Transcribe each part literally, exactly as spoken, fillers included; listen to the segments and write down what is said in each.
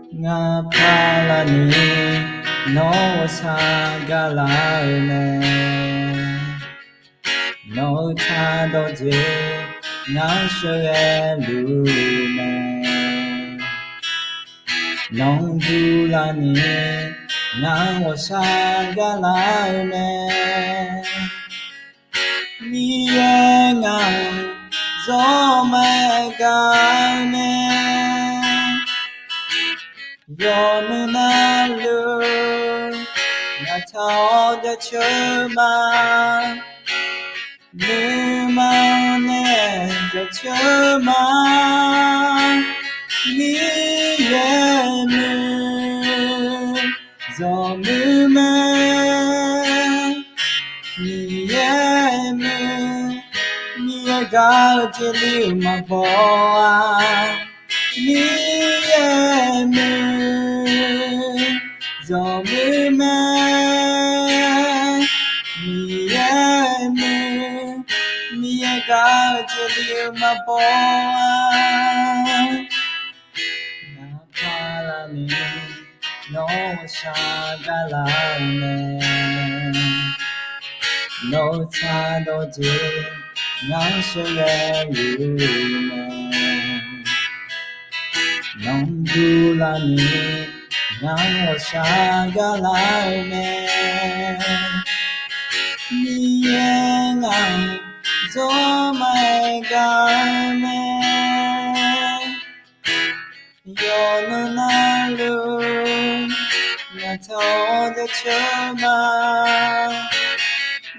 Ngaq paqlaqni nawr ghawqshaq gaqlaq-eu mae. Nawq-eu taq dawqjeq ngar sheuqghae luf-eu mae. Nawq-anr durlaf ni ngar ghawqshaq gaqlaq-eu mae. Miqyaer ngaq-anr zawr maqgaq-eu mae. Yawqnan navluf ngaq taq-awr jaceuq ma. Nuima nae jaceuq ma. Miqyaer muiq, zawqmuiq mae. Miqyaer muiq, Miqyaer gaq-eu jeqli-euq maqbaw-a. Miqyaer muiq, zawqmuiq mae. Miqyaer muiq, Miqyaer gaq-eu jeqli-euq maqbaw-a. Ngaq paqlaqni nawr ghawqshaq gaqlaq-eu mae. Nawq-eu taq dawqjeq ngar sheuqghae luf-eu mae. Nawq-anr durlaf ni ngar ghawqshaq gaqlaq-eu mae. Miqyaer ngaq-anr zawr maqgaq-eu mae. Yawqnan navluf ngaq taq-awr jaceuq ma.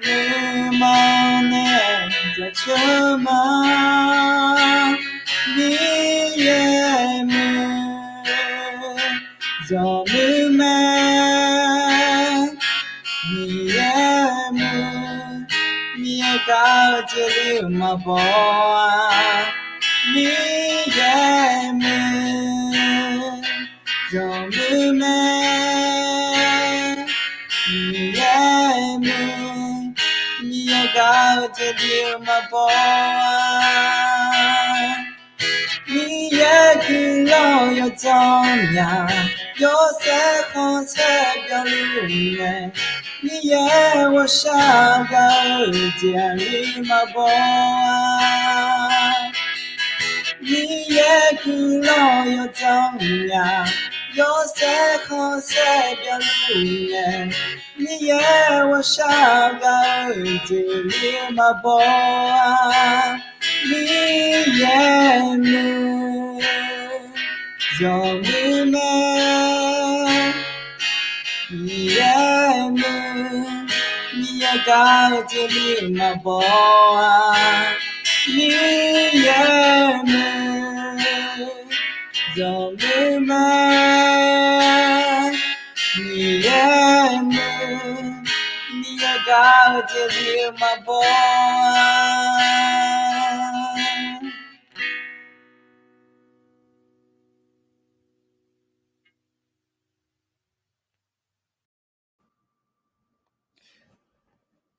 Nuima nae jaceuq ma. Miqyaer muiq, zawqmuiq mae. Miqyaer muiq, Miqyaer gaq-eu jeqli-euq maqbaw-a. Miqyaer muiq, zawqmuiq mae. Miqyaer muiq, Miqyaer gaq-eu jeqli-euq maqbaw-a. Miqyaer guiqlanq yawdzanr myaq, yawshaef khanqsaer byanluf mae. Miqyaer ghawqshaq gaq-eu jeqli maqbaw-a. Miqyaer guiqlanq yawdzanr myaq, yawshaef khanqsaer byanluf mae. Miqyaer ghawqshaq gaq-eu jeqli maqbaw-a. Miqyaer muiq, zawqmuiq mae. Miqyaer muiq, Miqyaer gaq-eu jeqli maqbaw-a. Miqyaer muiq, zawqmuiq mae. Miqyaer muiq, Miqyaer gaq-eu jeqli maqbaw-a.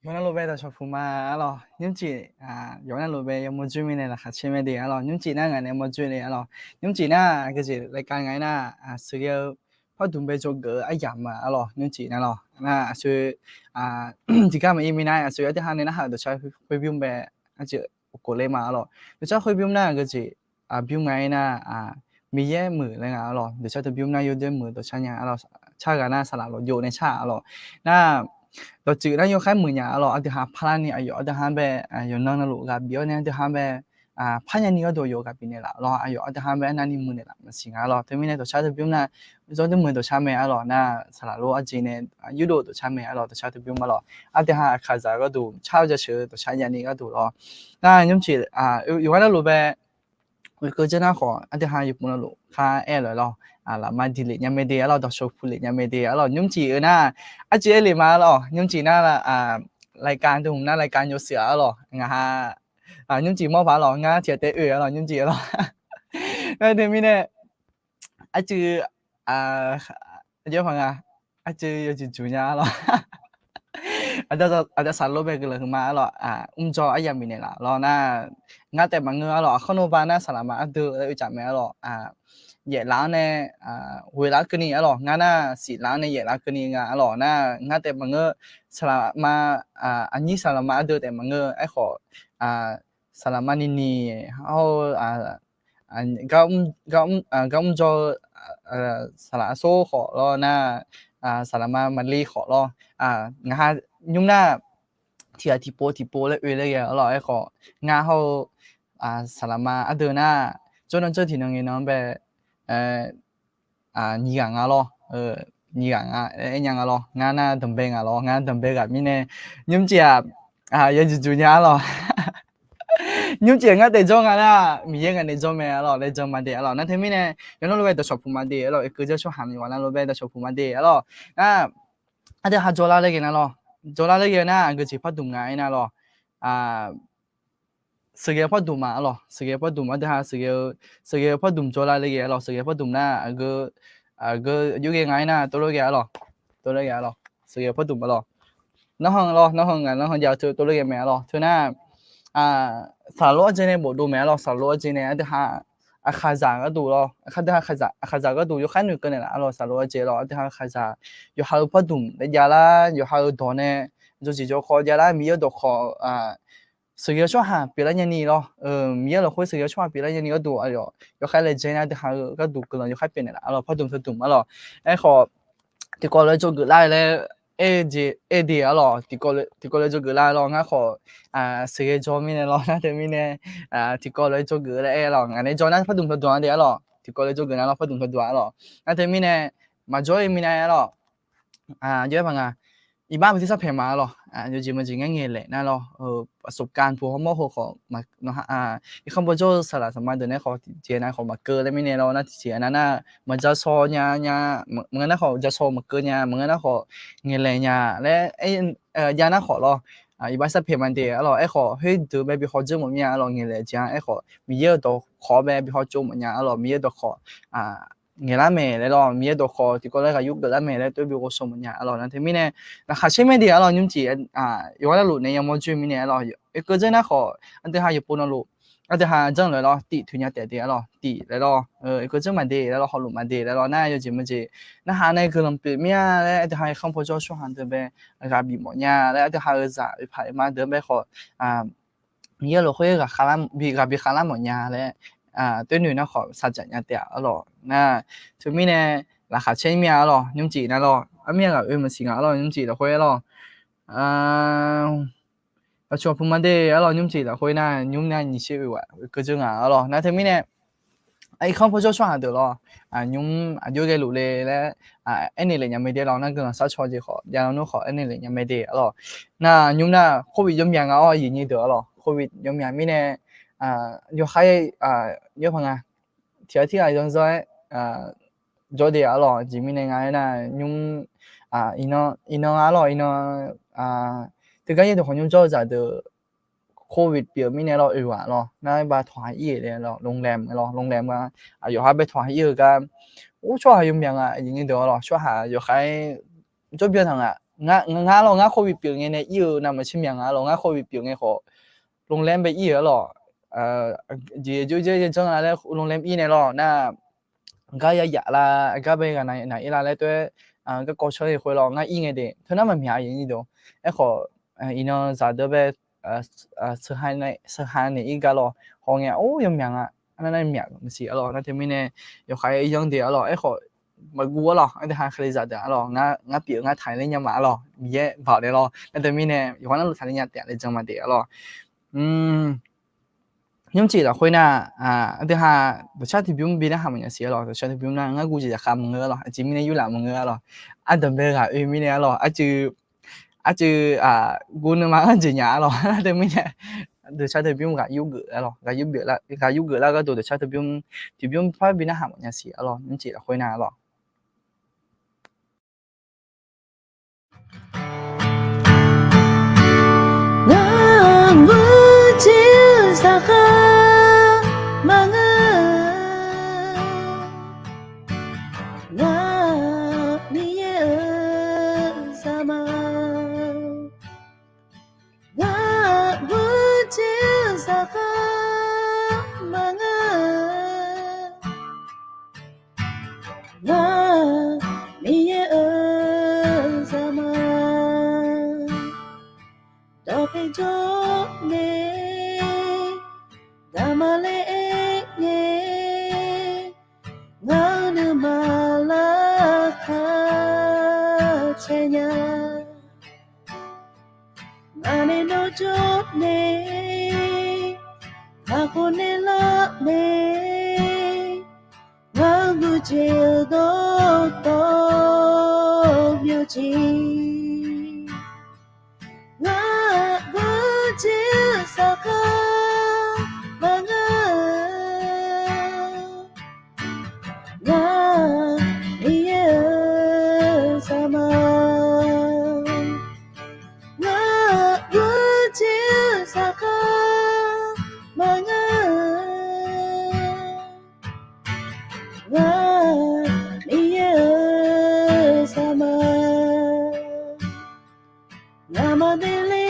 Yawqnan lof bae dawqshawq puq ma arlawq. Nymrcif, yawqnan lof bae yawmawr dzoer mirnae laqkhaq caer mae de arlawq. Nymrcif nar ngaq nae mawr dzoer le arlawq. Nymrcif nar aqgeujeq รายการ ngaq-aer nar, aqsur ghae-eu pawrduq bae dzawgeuf-eu aryamq ma arlawq. Nymrcif nar lawq. Nar aqsur, tiqgar maqir mirnae aqsur-eu aqdui ha nae narhaq-euq dawqcar khoer bymr bae, aqjeq khof le ma arlawq. Dawqcar khoer bymr nar aqgeujeq bymr nga-aer nar, Miqyaer muiq laer nga arlawq. Dawqcar teu bymr nar yawdoer muiq dawqcar nya arlawq. Car ghaq nar saqlaq lawqjov nae car arlawq. Nar dawqtsuif nar yawkhaer muiq nya arlawq. Aqdui ha parlar ni aqyawf aqdui ha bae, yawqnan navluf ghaq bif-awr nae aqdui ha bae parnya ni gharduq yawf ghaq bifnaeq laf lawr. Aqyawf aqdui ha bae arnavni muiqnaeq laf maqsiq nga arlawq. Teumirnae dawqcar teu bymr nar zawr doer muiq dawqcar mae arlawq. Nar saqlaq lor arjeq nae yurdof dawqcar mae arlawq. Dawqcar teu bymr ma lawq. Aqdui ha aqkaqzaq gharduq car-eu jaceuq-eu dawqcar yaf ni gharduq lawr. Nar nymrcif, yawqghaq navluf bae, khoerkeuv janr nar khawf aqdui ha yawqpov navluf khar aer-eu lawq lawr. Lafma diq lef nya mae de arlawq. Dawqshawq puq lef nya mae de arlawq. Nymrcif-eu nar arcuiv aer lef ma arlawq. Nymrcif nar, รายการ deuq hmq nar รายการ yawshuif arlawq. Ngaq ha, nymrcif mawr paq arlawq. Ngar tiqghaq taef oe arlawq nymrcif arlawq. Nar teumirnae arcuiv, aqjeq paq nga, arcuiv yawjuq juq nya arlawq. Aqda saqlor bae guiqlanq huiqma arlawq, mrjawr aryamq bifnaeq laf lawr nar, ngar taef maqngeur arlawq, aqkar nawba nar saqlaqma ardeuv laer oe tsaf mae arlawq. Yaeflaf-anr nae, ghoeqlaf-anr keuvni arlawq, ngar nar siflaf-anr nae yaeflaf keuvni nga arlawq nar, ngar taef maqngeur, saqlaqma, aqnyir saqlaqma ardeuv taef maqngeur, aerkhawf, saqlaqma nini, hawr-eu, gar mrjawr-eu, saqlaq arsor khawf lawr nar, saqlaqma maqli khawf lawr, ngaq-a nymr nar, tiqghaq tiqpov tiqpov laer oe laer ghae arlawq, aerkhawf, ngar hawr-eu, saqlaqma ardeuv nar, jawrnan jawr tiqnan ngae nan-anr bae, nyiq ghaq nga lawr, nyiq ghaq nga, aernya nga lawr, ngar nar danqbae ngaq lawr, ngar danqbae ghaq mirnae, nymrcif-aq, yawjuq juq nya arlawq. Nymrcif-aq ngar taef jawr nga nar, Miqyaer ngaq nae jawr mae arlawq, laejae ma de arlawq. Nar teumirnae, yawqnan lof-aer dawqshawq puq ma de arlawq, oekeuv jawr tsawrhaq yawqghaq nar lof-aer dawqshawq puq ma de arlawq. Nar, aqdui ha jawrlar laer ghae nar lawr, jawrlar laer ghae nar, aqgeu jeq pardmq nga aernar lawr. Sheuqghae-eu pardmq ma arlawq, sheuqghae-eu pardmq, aqdui ha sheuqghae-eu pardmq jawrlar laer ghae arlawq, sheuqghae-eu pardmq nar, aqgeu, aqgeu aqjox ghae nga aernar, tov lof ghae arlawq, tov lof ghae arlawq, sheuqghae-eu pardmq arlawq. Narhan lawr, narhan ngaq narhan jav-eu tov lof ghae mae arlawq. Teunar, saqlaq-awr jeq nae bofdov mae arlawq, saqlaq-awr jeq nae aqdui ha, aqkhaqzaq gharduq lawr, aqdui ha aqkhaqzaq gharduq yawkhaer noeqkeuv naeqlaf arlawq, saqlaq-awr jeq lawr, aqdui ha aqkhaqzaq, yawqha-euq pardmq laer javlar, yawqha-euq dawq nae, jawrjeq jawrkhawf javlar, Miqyaer-eu dawqkhawq, sheuqghae-eu tsawrhaq pyeuflar nyani lawr, Miqyaer lafkhoer sheuqghae-eu tsawrhaq pyeuflar nyani gharduq, yawkhaer laejae nar aqdui ha-eu gharduq guiqlanq yawkhaer pyeufnaeq laf arlawq, pardmq teu dmq arlawq. Aerkhawf, tiqkawv lof-aer dzawgeuf lar laer, aer-eu jeq aer de arlawq, tiqkawv lof-aer dzawgeuf lar lawr, ngar khawf, sheuqghae jawr mirnae lawr, nar teumirnae, tiqkawv lof-aer dzawgeuf laer aer lawr, ngaq nae jawr nar pardmq teu dmq-a de arlawq, tiqkawv lof-aer dzawgeuf nar lawr, pardmq teu dmq arlawq. Nar teumirnae, maqjawr-ir mirnae arlawq, jawr-aer paq nga, iqbax baqdui sarpaeq ma arlawq, yawjeq maqjeq ngaer ngaeqlaeq nar lawr, ประสบการณ์ puq hawmawr heu khawf, irkanr bawjawr-eu saqlaq saqma deuq nae khawf tiqjeq nar khawf maqkeuv laer mirnae lawr, nar tiqjeq nar nar, maqja shaw nya nya, maqngeur nar khawf ja shaw maqkeuv nya, maqngeur nar khawf ngaeqlaeq nya laer, jav nar khawf lawr, iqbax sarpaeq ma de arlawq, aerkhawf khoerdeuq bae bi hawdzeur mawf mir-a arlawq, ngaeqlaeq jeq-anr aerkhawf Miqyaer-euq dawqkawq bae bi hawtsov mawf nya arlawq, Miqyaer dawqkawq ngaeqlar mae laer lawr, Miqyaer dawqkawq tiqkawv laer ghaq yurgeuf lar mae laer tov bi ghovshaw mawf nya arlawq. Nar teumirnae, laqkhaq caer mae de arlawq, nymrcif, yawqghaq navluf nae yamawr joer mirnae arlawq, oekeuv dzeur nar khawf aqdui ha yawqpov navluf, aqdui ha janr lof-aer lawr, tif toeqnya taef de arlawq, tif laer lawr, oekeuv dzeur ma de laer lawr, hawluf ma de laer lawr, nar yawjeq maqjeq, narhaq nae guiqlanq pyeuf mir-a laer aqdui ha irkanr bawjawr tsawrhaq deuq bae ghaq bif mawf nya laer, aqdui ha-euq zaq oeqpaq oeqma deuq bae khawf, Miqyaer lafkhoer ghaq bi khavlar mawf nya laer, toer noeq nar khawf saqjaq nya taef-a arlawq. Nar teumirnae, laqkhaq caer mir-a arlawq, nymrcif nar lawr, armir-a ghaq oe maqsiq nga arlawq, nymrcif lafkhoer arlawq. Aqcawq puq ma de arlawq, nymrcif lafkhoer nar nymr nar nyiq sher oe ghaq oekeuv dzeur nga arlawq. Nar teumirnae, irkanr bawjawr tsawrhaq deuq lawr, nymr aqjox ghae luf le laer, aernaeq lef nya mae de lawr, nar guiqlanq sharcaw jeq khawf javlanr nmr khawf aernaeq lef nya mae de arlawq. Nar nymr nar โควิด yawmyaq nga arlawq, aqyuif nyir deuq arlawq, โควิด yawmyaq mirnae, yawqha, yawpaq nga, tiq ghaq tirghaq zanzanr-aer jawr de arlawq, aqjeq mirnae nga aernar nymr, iqnan nga arlawq, iqnan, teugar yaerdawq khawf nymr jawr-eu zaqdeuq โควิด pyeuf-eu mirnae lawr oe ghaq lawr, nar bae tawq ha ir-euq le lawr, โรงแรม lawr, โรงแรม nga, yawqha bae tawq ha ir-eu gar, or tsawrhaq yawmyaq nga aqyuif nyir deuq arlawq, tsawrhaq yawqha-aer jawr byan taq nga. Ngar lawr, ngar โควิด pyeuf ngae nae ir-eu navmaqtser myaq nga lawr, ngar โควิด pyeuf ngae khawf โรงแรม bae ir-euq arlawq. Jeq aqjox janr nga laer โรงแรม ir nae lawr nar, gar ya yaf lar, gar bae ghaq naq ir lar laer tov-aer, garkawv shawr-eu khoer lawr ngar ir ngae de, teunar maqmyaq aqyuif nyir deuq. Aerkhawf, iqnan zaqdeuq bae sheuqha naeq ir gar lawr haw ngae, or yawmyaq nga, arnar nar myaq maqsiq arlawq. Nar teumirnae, yawqha-aer yanr de arlawq, aerkhawf maqguv arlawq, aqdui ha kalizaq deuq arlawq, ngar pyeuf ngar taqler nya ma arlawq, Miqyaer baoq nae lawr. Nar teumirnae yawqha navluf taqler nya taef laer jan ma de arlawq. Nymrcif lafkhoer nar, aqdui ha dawqcar tiqbymr bi narhaq maqnya siq arlawq, dawqcar tiqbymr nar ngar guv jeq zaqkhav maqngeur arlawq, aqjeq mirnae yurlaf maqngeur arlawq, ardanqbae ghaq oe mirnae arlawq, aqcuiv, aqcuiv, guv nuima-anr jeq nya arlawq. Nar teumirnae, dawqcar tiqbymr ghaq yurgeuf arlawq, ghaq yurgeuf lar gharduq dawqcar tiqbymr, tiqbymr par bi narhaq maqnya siq arlawq, nymrcif lafkhoer nar arlawq. Ngar-aq, guv jeq-eu zaqkhav maqngeur, ngar-aq, Miqyaer-euq zaqmar Ngar Miqyaer-euq zaqmar dawqpae jawr nae, daqma laer aer ngae, ngar nuima lar kar cae nya. Ngaq nae nawr jawr nae, aqkhawf nae lar nae, ngar gujeq-eu dawqtawv myawqjeq, ngar gujeq-eu zaqkhav maqngeur. Ngar Miqyaer-euq zaqmar, ngar gujeq-eu zaqkhav maqngeur. Ngar Miqyaer-euq zaqmar, ngaqma daefle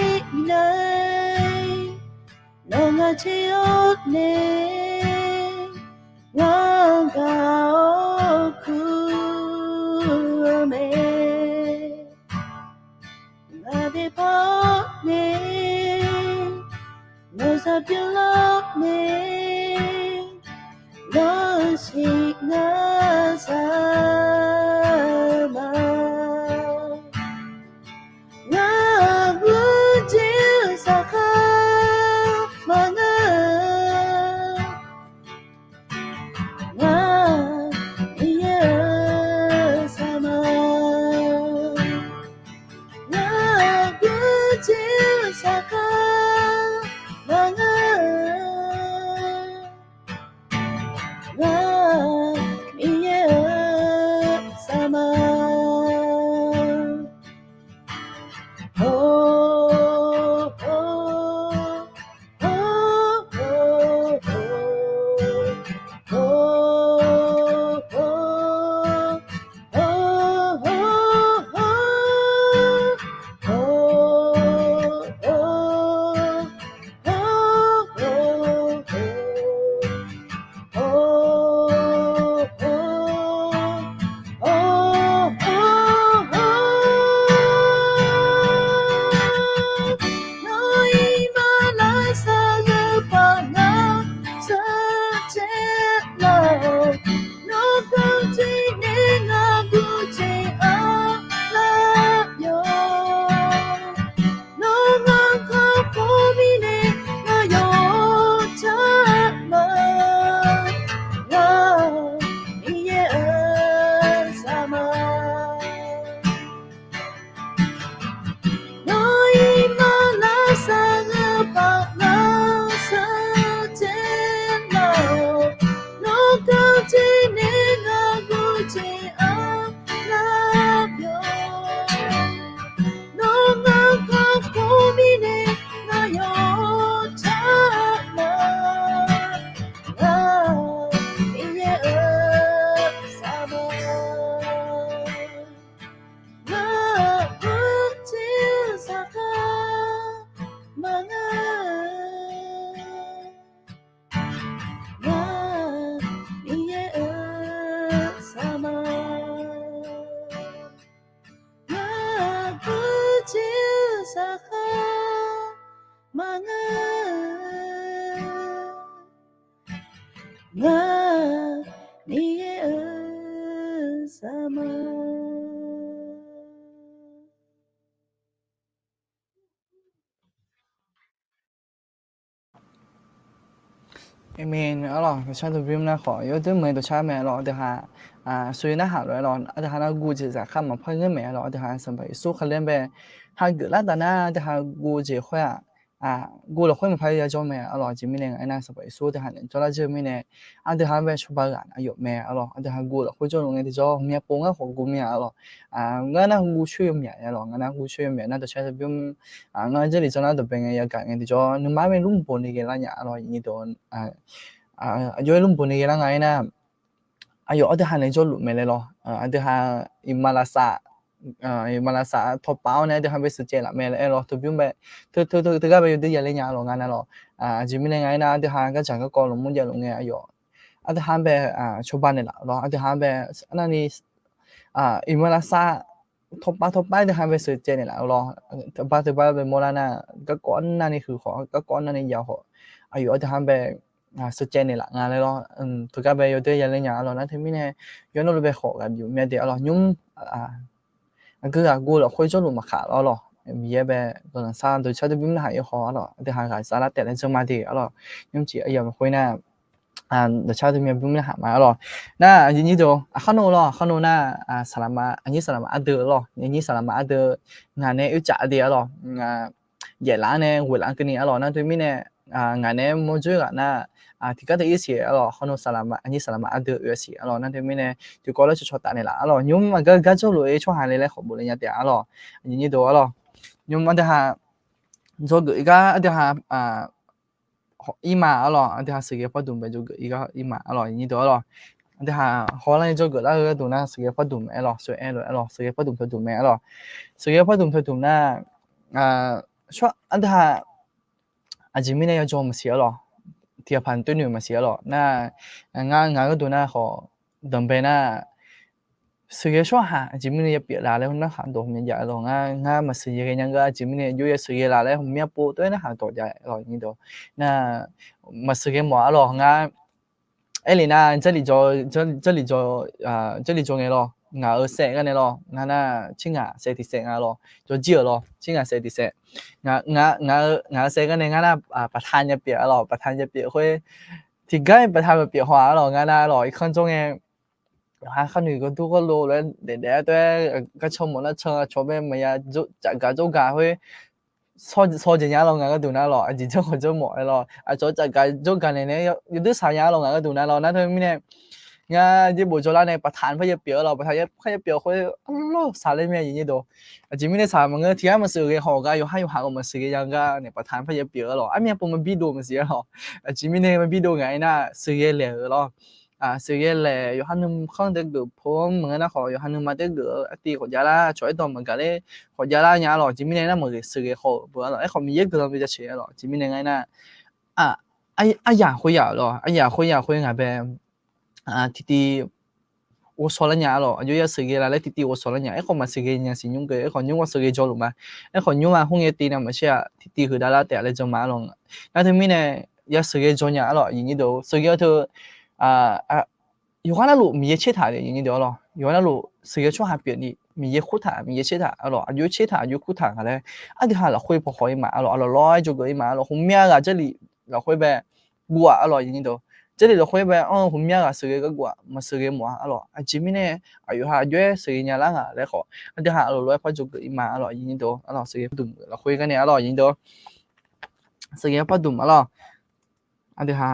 nar, nawq ngaq caer-awr nae, ngar gaq-awr kur-eu mae. Ngaq daefpar-awr nae, nawq zaq byanlar mae, nawr-eu siq ngar zaq ma. Ngar gujeq-eu zaqkhav maqngeur. Ngar Miqyaer-euq zaqmar, ngar gujeq-eu zaqkhav maqngeur. Ngar Miqyaer-euq zaqmar, Nawr-iq maqlavsav-eu paq nar sheuqcae lar-awq. Nawr gawqjeq nae ngar gawqjeq arlaf yawq. Nawr ngar kakhof mirnae ngar yawqcar ma. Ngar Miqyaer-euq zaqmar, nawr-iq maqlavsav-eu paq nar sheuqcae lar-awq. Nawr gawqjeq nae ngar gawqjeq arlaf yawq. Nawr ngar kakhof mirnae ngar yawqcar ma. Ngar Miqyaer-euq zaqmar, ngar gujeq-eu zaqkhav maqngeur. Ngar Miqyaer-euq zaqmar, ngar gujeq-eu zaqkhav maqngeur. Ngar Miqyaer-euq zaqmar. Aqmeq. Arlawq, dawqcar dawqbymr nar khawf yawdui meuq-aer dawqcar mae arlawq. Aqdui ha, aqsur yawnar haq lof-aer arlawq, aqdui ha nar guv jeq zaqkhav maqpar ngeur mae arlawq. Aqdui ha Sanqpaq Yeqsur kharlaer bae hageuf lar taf nar, aqdui ha guv jeq khoer-aq, guv lafkhoer maqpar yajawr mae arlawq. Aqjeq mirnae ngaq aernar, Sanqpaq Yeqsur aqdui ha naeq jawrlar jeur mirnae, aqdui ha-anr bae cawba ghaq aqyawf mae arlawq. Aqdui ha guv lafkhoer jawrluf ngae tiqjawr, myavpov ngar khawf guv mir-a arlawq. Ngar nar guv coer yawmyaq arlawq. Ngar nar guv coer yawmyaq nar dawqcar dawqbymr, ngar jarlif jawr nar dawqbae ngae yagaq ngae tiqjawr, nuima-aer bae lmrboq ni ghae lar nya arlawq. Nyiq dawq, aqjox-aer lmrboq ni ghae lar nga aernar, aqyawf aqdui ha naeq jawrluf mae laer lawr. Aqdui ha iqmalavshav, iqmalavshav tawqpaf-awr nae aqdui ha bae sheuqcaev laf mae laer aer lawr. Teu bymr bae, teu, teu, teugar bae yawdui ya ler nya arlawq. Ngar nar lawr, aqjeq mirnae nga aernar, aqdui ha gardzaq garkawv lmqmr javluf ngae aqyawf aqdui ha bae cawba naeqlaf lawr, aqdui ha bae arnavni iqmalavshav tawpav tawpav aqdui ha bae sheuqcaev naeqlaf lawr. Teubar teubar bae mawrlar nar, garkawv arnavni huiq khawf, garkawv arnavni jav khawf, aqyawf aqdui ha bae sheuqcaev naeqlaf nga laer lawr. Teugar bae yawdoer yale nya arlawr. Nar teumirnae yawr navluf bae khawf ghaq bif myav de arlawr. Nymr aqgeu ghaq gov lafkhoer jawrluf maqkhaq lawr arlawr. Miqyaer bae guiqlanq shar dawqcar dawqbymr narhaq ir haw arlawr, aqdui ha ghaq saflar taef laer janrma de arlawr. Nymrcif aqyawf lafkhoer nar, dawqcar dawqmyav bymr narhaq ma arlawr. Nar aqnyir deuq aqkar nov lawr, aqkar nov nar, saqlaqma aqnyir saqlaqma ardeuv lawr, aqnyir saqlaqma ardeuv ngaq nae oercaf de arlawr. Yaeflaf-anr nae ghoeqlaf-anr keuvni arlawr. Nar teumirnae ngaq nae mawrdzoer ghaq nar, tiqgar taq ir siq arlawr. Aqkar nov saqlaqma aqnyir saqlaqma ardeuv oe siq arlawr. Nar teumirnae tiqkawv laer cawcaw taf naeqlaf arlawr. Nymr aqgar gar jawrluf-eu tsawrhaq le laer khawf bof le nya taef arlawr. Aqnyir deuq arlawr. Nymr aqdui ha dzawgeuf ir gar aqdui ha ir ma arlawr. Aqdui ha sheuqghae pardmq bae dzawgeuf ir gar ir ma arlawr. Aqnyir deuq arlawr. Aqdui ha hawlar-aer dzawgeuf lar-eu gharduq nar sheuqghae pardmq aer lawr, sheuqghae pardmq teu dmq mae arlawr. Sheuqghae pardmq teu dmq nar, aqdui ha aqjeq mirnae yawjaw maqsiq arlawr. Tiqghaq paq toer noeq maqsiq arlawr. Nar, ngar ngaq gharduq nar khawf, danqbae nar, sheuqghae tsawrhaq aqjeq mirnae yapyeuf la laer narhaq dawq myav jav arlawr. Ngar, ngar maqsiq ghae nya gar aqjeq mirnae jov ya sheuqghae la laer hmq myav pov tov-aer narhaq dawq jav arlawr. Aqnyir deuq nar, maqsiq ghae mawf arlawr. Ngar aerlef nar, Jarlif jaw, Jarlif jaw, Jarlif jaw ngae lawr, ngaq-euq saev gar nae lawr, ngar nar tsir ngaq saev tiq saev nga lawr, jawrjir-euq lawr, tsir ngaq saev tiq saev. Ngaq-euq saev gar nae ngar nar, baqta nya pyeuf arlawr, baqta nya pyeuf khoer, tiqgar-iq baqta maqpyeuf haw-aq arlawr. Ngar nar arlawr irkanr jawr ngae, yawqha kharnoeq ghardur gharlo lof-aer daefdaef-aer tov-aer, garcan mawf nar can aqcawq bae maqya cafgaq jawrgaq khoer, saw jeq nya arlawr. Ngaq gharduq nar lawr, aqjeq janr khawf janr mawf-aer lawr, aqcawq cafgaq jawrgaq naeq nae yawdui saq nya arlawr. Ngaq gharduq nar lawr. Nar teumirnae ngar jir bof jawrlar nae baqta par yapyeuf arlawr, baqta par yapyeuf khoer arlawr saqler mir-a aqnyir deuq. Aqjeq mirnae saq maqngeur, tiqgar maqsiq ghae haw gar yawqha yawqha-euq maqsiq ghae ya gar nae baqta par yapyeuf arlawr. Armyav pov maqbi dov maqsiq arlawr. Aqjeq mirnae maqbi dov ngaq-aer nar sheuqghae laeq-euq lawr. Sheuqghae laeq yawqha nuikhanr taef geuf pov-anr maqngeur nar khawf, yawqha nuima taef geuf-eu artiv khawf javlar, cawq-aer dawq maqgaq ler khawf javlar nya arlawr. Aqjeq mirnae nar maqghae sheuqghae haw-euq beu arlawr. Aerkhawf Miqyaer guiqlanq byacae-eu arlawr. Aqjeq mirnae ngar nar, aqyamq khoer yamq-euq lawr, aqyamq khoer yamq khoer ngaq bae tiqtiv ghovshaw lar nya arlawr. Aqjox ya sheuqghae la laer tiqtiv ghovshaw lar nya. Aerkhawf maqsheuqghae nya siq nymr ghae, aerkhawf nymr ghae sheuqghae jawrluf ma. Aerkhawf nymr-aq khoerngae tiv nav maqshir-aq tiqtiv huiqdav lar taef-a laer jan ma arlawr. Nar teumirnae ya sheuqghae jaw nya arlawr. Aqyuif nyir deuq-or, sheuqghae-eu teu yawqghaq navluf Miqyaer tsertaq-euq aqyuif nyir deuq arlawr. Yawqghaq navluf sheuqghae tsawrhaq pyeufni Miqyaer kurtaq, Miqyaer tsertaq arlawr. Aqjox tsertaq, aqjox kurtaq nga laer aqdui ha lafkhoer paw khawf ir ma arlawr. Aqlawq lawr-aer jawrgeuf ir ma arlawr. Ghawqmya ghaq Jarlif lafkhoer bae guv-aq arlawr aqyuif nyir deuq. Jarlif lafkhoer bae-anr ghawqmya ghaq sheuqghae gar guv-aq maqsheuqghae mawf-a arlawr. Aqjeq mirnae aqyawf ha aqjox-aer sheuqghae nya lar nga laer khawf aqdui ha aqlawq lawr-aer par jawrgeuf ir ma arlawr aqyuif nyir deuq. Arlawr sheuqghae pardmq lafkhoer gar nae arlawr aqyuif nyir deuq. Sheuqghae pardmq arlawr. Aqdui ha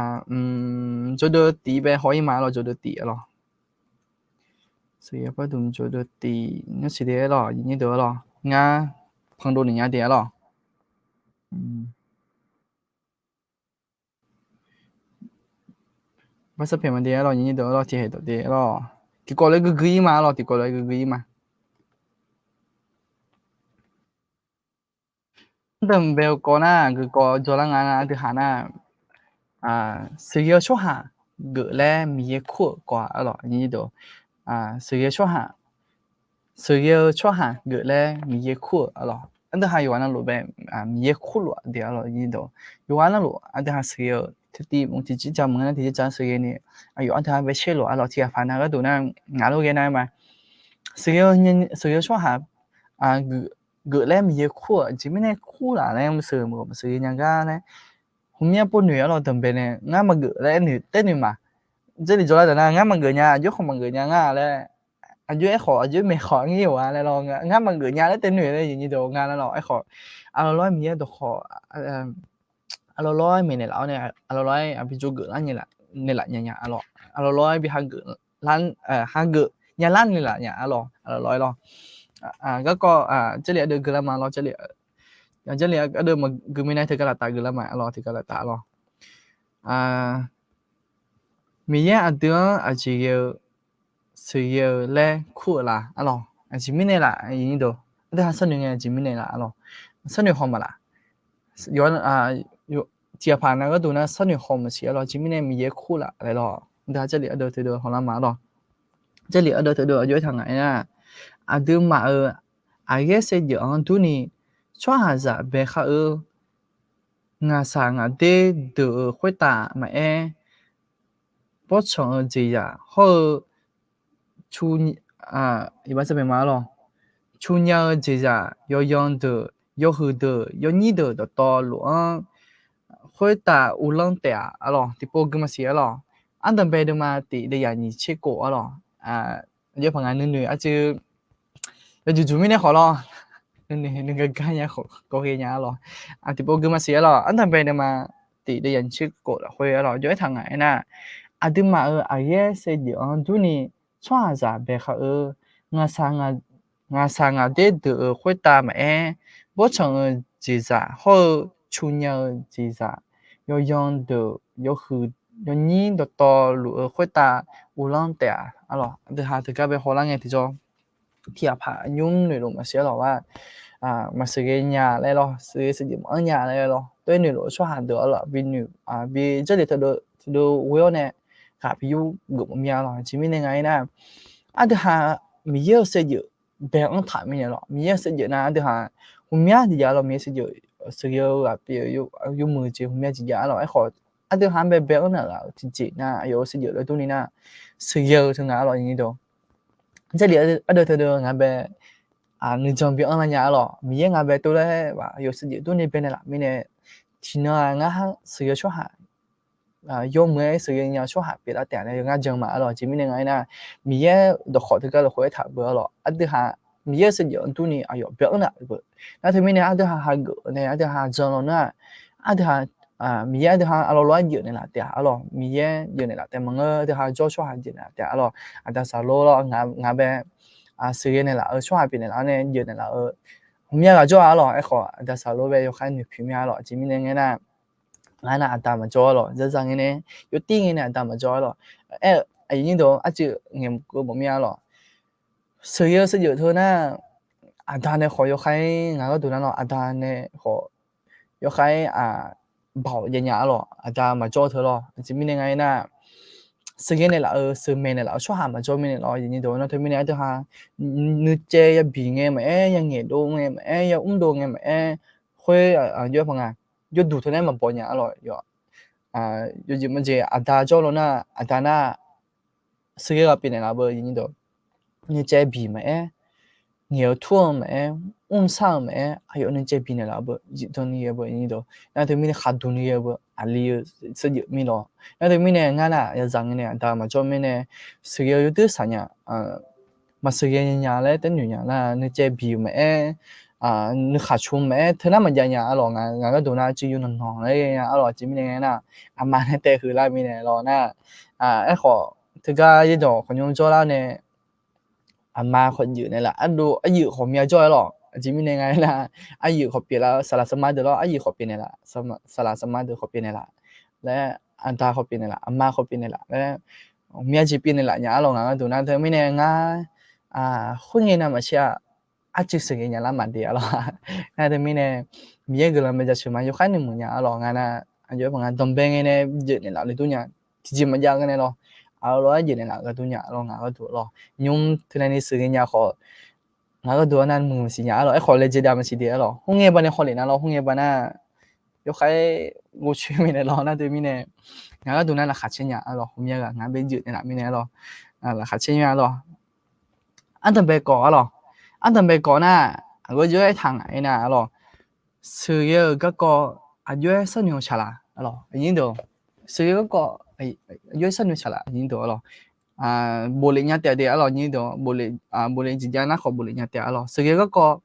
jawrdeuv tif bae haw ir ma arlawr, jawrdeuv tif arlawr. Sheuqghae pardmq jawrdeuv tif nymr siq de arlawr aqyuif nyir deuq arlawr. Ngar panqdov naeq nya de arlawr. Barsav paeq ma de arlawr aqyuif nyir deuq arlawr, tiqhaeq dawq de arlawr. Tiqkawv lof-aer guigui ir ma arlawr, tiqkawv lof-aer guigui ir ma. Aqdui bae-eu kawv nar, guikawv jawrlar nga nar, aqdui ha nar, sheuqghae-eu tsawrhaq geuf laer Miqyaer kur-euq kawv-a arlawr aqyuif nyir deuq. Sheuqghae-eu tsawrhaq, sheuqghae-eu tsawrhaq geuf laer Miqyaer kur-euq arlawr. Aqdui ha yawqghaq navluf bae Miqyaer kurluf-a de arlawr aqyuif nyir deuq. Yawqghaq navluf aqdui ha sheuqghae-eu tiqtiv mq tiqjir ja mq nga nar tiqjir ja sheuqghae ni, aqyawf aqdui ha bae sherlof arlawr. Tiqghaq paq nav gharduq nar, ngaq lof ghae nar ma, sheuqghae-eu tsawrhaq geuf laer Miqyaer kur-euq aqjeq mirnae kurlaf laer maqsheuq maqsheuqghae nya gar laer, hmqmya pov noeq arlawr danqbae nae ngar maqgeuf laer noeq taer noeq ma. Jarlif jawrlar daq nar ngar maqgeuf nya, aqjox khawf maqgeuf nya ngar laer, aqjox aerkhawf aqjox maeqkhawf ngir-euq-a laer lawr, ngar maqgeuf nya laer tae noeq laer aqyuif nyir deuq nga nar lawr. Aerkhawf aqlawq lawr-aer Miqyaer dawqkhawf aqlawq lawr-aer maeqnaeq laf-awr nae, aqlawq lawr-aer aqbi jawrgeuf lar naeqlaf nya nya arlawr. Aqlawq lawr-aer bi hageuf, hageuf nya lar naeqlaf nya arlawr. Aqlawq lawr-aer lawr. Garkawv Jarlif aqdui gui lar ma lawr, Jarlif, Jarlif aqdui maqgui mirnae teugar laf taf gui lar ma arlawr, teugar laf taf arlawr. Miqyaer aqdui-anr aqjeq ghae-eu sheuqghae-eu laer kur-euq la arlawr. Aqjeq mirnae laf aqyuif nyir deuq, aqdui ha sharnoeq ngae aqjeq mirnae laf arlawr. Sharnoeq haw ma laf. Tiqghaq paq nav gharduq nar sharnoeq haw maqsiq arlawr, aqjeq mirnae Miqyaer kur laf laer lawr. Aqdui ha Jarlif ardeuv teudeuv hawlar ma lawr. Jarlif ardeuv teudeuv aqjox aertaq ngaq aernar, aqduimaf-euq aqghaer saevdzeuf-anr durni tsawrhaqzaq bae khar-eu ngaqshaq ngaqder deuq-euq khoertav maqaer, bawrtsanq-eu jeqzaq hawr-eu, ma, cu nya-eu jeqzaq yawyan deuq, yawhuiq deuq, yawnyir deuq dawqtawvluf-anr khoertav uvlanr taef-a arlawr. Tiqpov gui maqsiq arlawr. Ardanqbae deuvma tiq deuvyaq nyiq tser kof arlawr. Aqjox paq ngaq nuinoeq arcuiv yawjuq juq mirnae khawf lawr, nuinoeq nuigar gar nya khawf kawv ghae nya arlawr. Tiqpov gui maqsiq arlawr. Ardanqbae deuvma tiq deuvyaq nyiq tser kof lafkhoer arlawr, aqjox aertaq ngaq aernar, aqduimaf-euq aqghaer saevdzeuf-anr durni tsawrhaqzaq bae khar-eu ngaqshaq ngaqshaq ngaqder deuq-euq khoertav maqaer, bawrtsanq-eu jeqzaq hawr-eu cu nya-eu jeqzaq yawyan deuq, yawhuiq, yawnyir dawqtawvluf-eu khoertav uvlanr taef-a arlawr. Aqdui ha teugar bae hawlar ngae tiqjawr, tiqghaq paq nymr noeqlof maqsiq arlawr, maqsheuqghae nya laer lawr, sheuqghae sheuqdzeuf maqanr nya laer lawr, tov-aer noeqlof-eu tsawrhaq deuq arlawr, bi noeq, bi Jarlif teudeuv ghoe-awr nae ghaq bi yur geuf mawf mir-a arlawr. Aqjeq mirnae nga aernar, aqdui ha Miqyaer-euq saevdzeuf bae-anr taq mirnae lawr, Miqyaer-euq saevdzeuf nar aqdui ha hmqmya jeq jav arlawr, Miqyaer saevdzeuf sheuqghae-eu ghaq pyeuf-eu yawmuiq jeq hmqmya jeq jav arlawr. Aerkhawf, aqdui ha-anr bae bae-anr naf ghaq-eu tiqjeq nar aqyawf-euq saevdzeuf laer durni nar, sheuqghae-eu teu nga arlawr, aqnyir deuq. Jarlif ardeuv teudeuv ngaq bae nuijan bi anrlar nya arlawr, Miqyaer ngaq bae tov laer aqyawf-euq saevdzeuf durni bae naeqlaf mirnae, tiqnan-aq ngar sheuqghae tsawrhaq yawmuiq-aer sheuqghae nya-eu tsawrhaq pyeuflar taef-a laer ngar jan ma arlawr. Aqjeq mirnae nga aernar, Miqyaer dawqkhawq teugar lafkhoer aertaq beu arlawr, aqdui ha Miqyaer-euq saevdzeuf-anr durni aqyawf bae-anr naf beu. Nar teumirnae aqdui ha hageuf nae aqdui ha jan law nar, aqdui ha Miqyaer aqdui ha arlawr lof-aer jeuf naeqlaf taef-a arlawr, Miqyaer jeuf naeqlaf taef maqngeur, aqdui ha jawr tsawrhaq jeuf naeqlaf taef-a arlawr. Aqda Saqlor lawr, ngaq bae sheuqghae naeqlaf-eu tsawrhaq pyeuf naeqlaf-awr nae jeuf naeqlaf-eu hmqmya ghaq jawr-a arlawr. Aerkhawf, Aqda Saqlor bae yawkhaer noeqpoeq mir-a arlawr. Aqjeq mirnae ngae nar, ngar nar aqda maqjawr arlawr, zaza ngae nae, yawtir ngae nae aqda maqjawr arlawr. Aer, aqnyir deuq arcuiv ngaeqkeuv mawf mir-a arlawr. Sheuqghae-eu saevdzeuf teu nar, aqda nae khawf yawkhaer ngaq gharduq nar lawr, aqda nae khawf yawkhaer baoq jav nya arlawr, aqda maqjawr teu lawr. Aqjeq mirnae nga aernar, sheuqghae naeqlaf-euq sheuqmaeq naeqlaf-euq tsawrhaq maqjawr mirnae lawr, aqnyir deuq. Nar teumirnae aqdui ha nuicaev yabiq ngae maqaer, yangaeq dov ngae maqaer, yamr dov ngae maqaer, khoer aqjox-aer paq nga, yawduq teu nar maqbaw nya arlawr. Yawjeq majeq aqda jawr law nar, aqda nar sheuqghae ghaq pyeuf naeqlaf beu, nuicaev biq maqaer, ngaeq-eu tur-eu maqaer, mr sar-eu maqaer, aqyawf nuicaev biq naeqlaf beu, zifdan ni ghae beu, nar teumirnae khaqduq ni ghae beu, aqli-eu saevdzeuf mir lawr. Nar teumirnae ngar nar yazaq ngae nae aqda maqjawr mirnae, sheuqghae-eu yawdui saqnya, maqsheuqghae nya laer taer noeq nya nar, nuicaev biq maqaer, nuikhaq cu maqaer, teu nar maqjav nya arlawr. Ngaq gharduq nar cuiv yur nanqnanq laer nya arlawr. Aqjeq mirnae ngae nar, aqma nae taev huiqlar mirnae lawr nar, aerkhawf teugar yaerdawq khawqnymr jawrlar nae, aqma khawf jeuf naeqlaf, ardov aryuif khawf mya jawr-aer lawr. Aqjeq mirnae nga aernar, aryuif khawf pyeuflar-eu saqlaq saqma deuq lawr, aryuif khawf pyeuf naeqlaf, saqlaq saqma deuq khawf pyeuf naeqlaf laer, aqda khawf pyeuf naeqlaf, aqma khawf pyeuf naeqlaf laer, mya jeq pyeuf naeqlaf nya arlawr. Ngaq gharduq nar teumirnae ngar khoerngae navmaqtser-aq, arcuiv sheuqghae nya lar maqde arlawr. Nar teumirnae, Miqyaer guiqlanq mae jaceuq ma yawkhaer nuimuiq nya arlawr. Ngar nar, aqjox-aer paq nga danqbae ngae nae jeuf naeqlaf le dur nya, tiqjeq maqjav ghae nae lawr, aqlawr-aer jeuf naeqlaf gharduq nya arlawr. Ngaq gharduq lawr, nymr teunae ni sheuqghae nya khawf, ngaq gharduq-anr nar muiq maqsiq nya arlawr. Aerkhawf laejae dav maqsiq de arlawr. Khoerngae baqnae hawlef nar lawr, khoerngae baqnar yawkhaer ghovcoer mirnae lawr. Nar teumirnae, ngaq gharduq nar laqkhaq caer nya arlawr. Hawqmya ghaq ngaq bae jeuf naeqlaf mirnae arlawr, laqkhaq caer nya arlawr. Ardanqbae kawv arlawr. Ardanqbae kawv nar, aqgeu jawr-aer taq ngaq-aer nar arlawr, sheuqghae-euq garkawv aqjox-aer sharnoeq-eu saqlaq arlawr, aqnyir deuq. Sheuqghae garkawv aqjox-aer sharnoeq saqlaq, aqnyir deuq arlawr. Boflef nya taef de arlawr, aqnyir deuq. Boflef jeq jav nar khawf boflef nya taef arlawr. Sheuqghae garkawv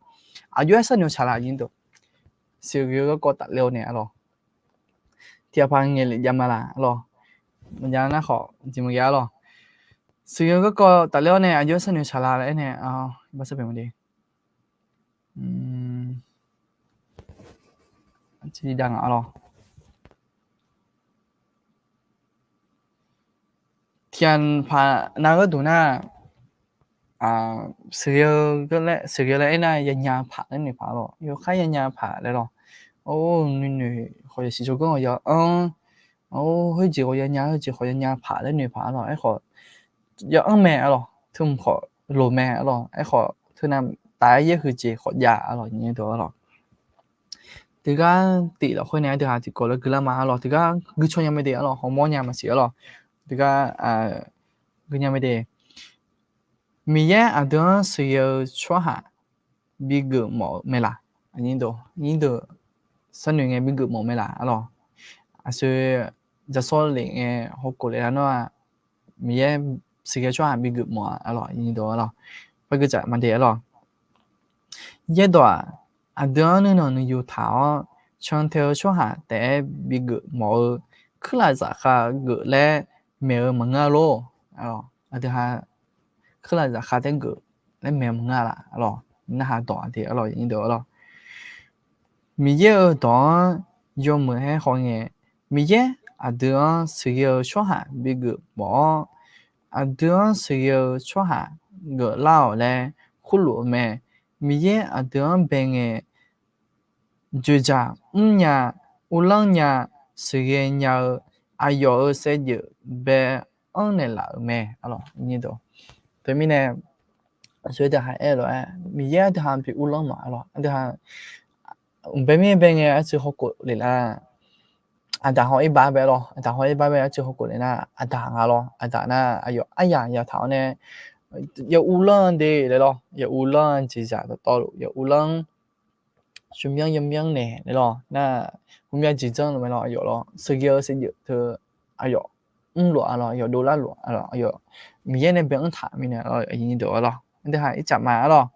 aqjox-aer sharnoeq-eu saqlaq, aqnyir deuq. Sheuqghae garkawv tafler-awr nae arlawr, tiqghaq paq ngaeqlef jav ma laq arlawr. Maqjav nar khawf jeq maqghae arlawr. Sheuqghae garkawv tafler-awr nae aqjox-aer sharnoeq saqlaq laer aer nae, baqsar paeq ma de. Tiqghaq paq nar gharduq nar, sheuqghae-eu laer, sheuqghae laer aernar yanya paq laer noeq paq lawr. Yawkhaer yanya paq laer lawr. Or, nuinoeq khawf yasiq jawrganr-awq ya-anr, Or, khoerjeq khawf yanya, khoerjeq khawf yanya paq laer noeq paq arlawq. Aerkhawf, ya anr mae arlawq. Teu hmq khawf loq mae arlawq. Aerkhawf teu nav taf-aer yaer huiq jeq khawf jav arlawq, nyiq deuq arlawq. Tiqgar tif lafkhoer nae aqdui ha tiqkawv laer guilar ma arlawq. Tiqgar guicaw nya mae de arlawq, hawmawr nya maqsiq arlawq. Tiqgar guinya mae de. Miqyaer aqdui-anr sheuqghae-eu tsawrhaq bigeuf mawf-eu mae laq? Nyir deuq sharnoeq ngae bigeuf mawf mae laq arlawq. Aqsur jaqsawr lef ngae hawkhof lef lar nawr-aq, Miqyaer sheuqghae-eu tsawrhaq bigeuf mawf-a arlawq, nyir deuq arlawq. Par guicav ma de arlawq. Yaerdawq-aq, aqdui-anr nuinanq nuiyu taq-awr cantae-eu tsawrhaq taef-aer bigeuf mawf-eu kuirlaf zafkhav geuf laer maeq-eu maqngeur lor. Aqdui ha kuirlaf zafkhav taef-aer geuf laer maeq-eu maqngeur laf arlawq. Narhaq dawq aqdui arlawq, nyir deuq arlawq. Miqyaer-euq dawq-anr yawmuiq-aer haw ngae, Miqyaer aqdui-anr sheuqghae-eu tsawrhaq bigeuf mawf-awr, aqdui-anr sheuqghae-eu tsawrhaq geuflar-awq laer kurluf-eu mae. Miqyaer aqdui-anr bae ngae, dzoeqdzaq mrnya, uvlanr nya, sheuqghae nya-eu aqyawf-euq saevdzeuf bae-anr naeqlaf-euq mae. Teumirnae aqsur aqdui ha aer-eu lof-aer, Miqyaer aqdui ha bi uvlanr ma arlawq. Aqdui ha mq bae mir bae ngae arcuiv hawkhof lef lar. Aqdaq haw irbar bae lawr, aqdaq haw irbar bae arcuiv hawkhof lef nar, aqdaq nga lawr. Aqdaq nar aqyawf aryaq yataq-awr nae, ya uvlanr de laer lawr, ya uvlanr jeqzaq dawqtawvluf ya uvlanr smrmyanr yamyanr naeq laer lawr nar, hmqmya jeqdzanr luf mae lawr, aqyawf lawr sheuqghae-eu saevdzeuf teu aqyawf mrluf-a lawr, aqyawf dovlar luf-a lawr, aqyawf Miqyaer nae bae-anr taq mirnae lawr, aqyuif nyiq deuq-a lawr, aqdui ha ircaf ma arlawq.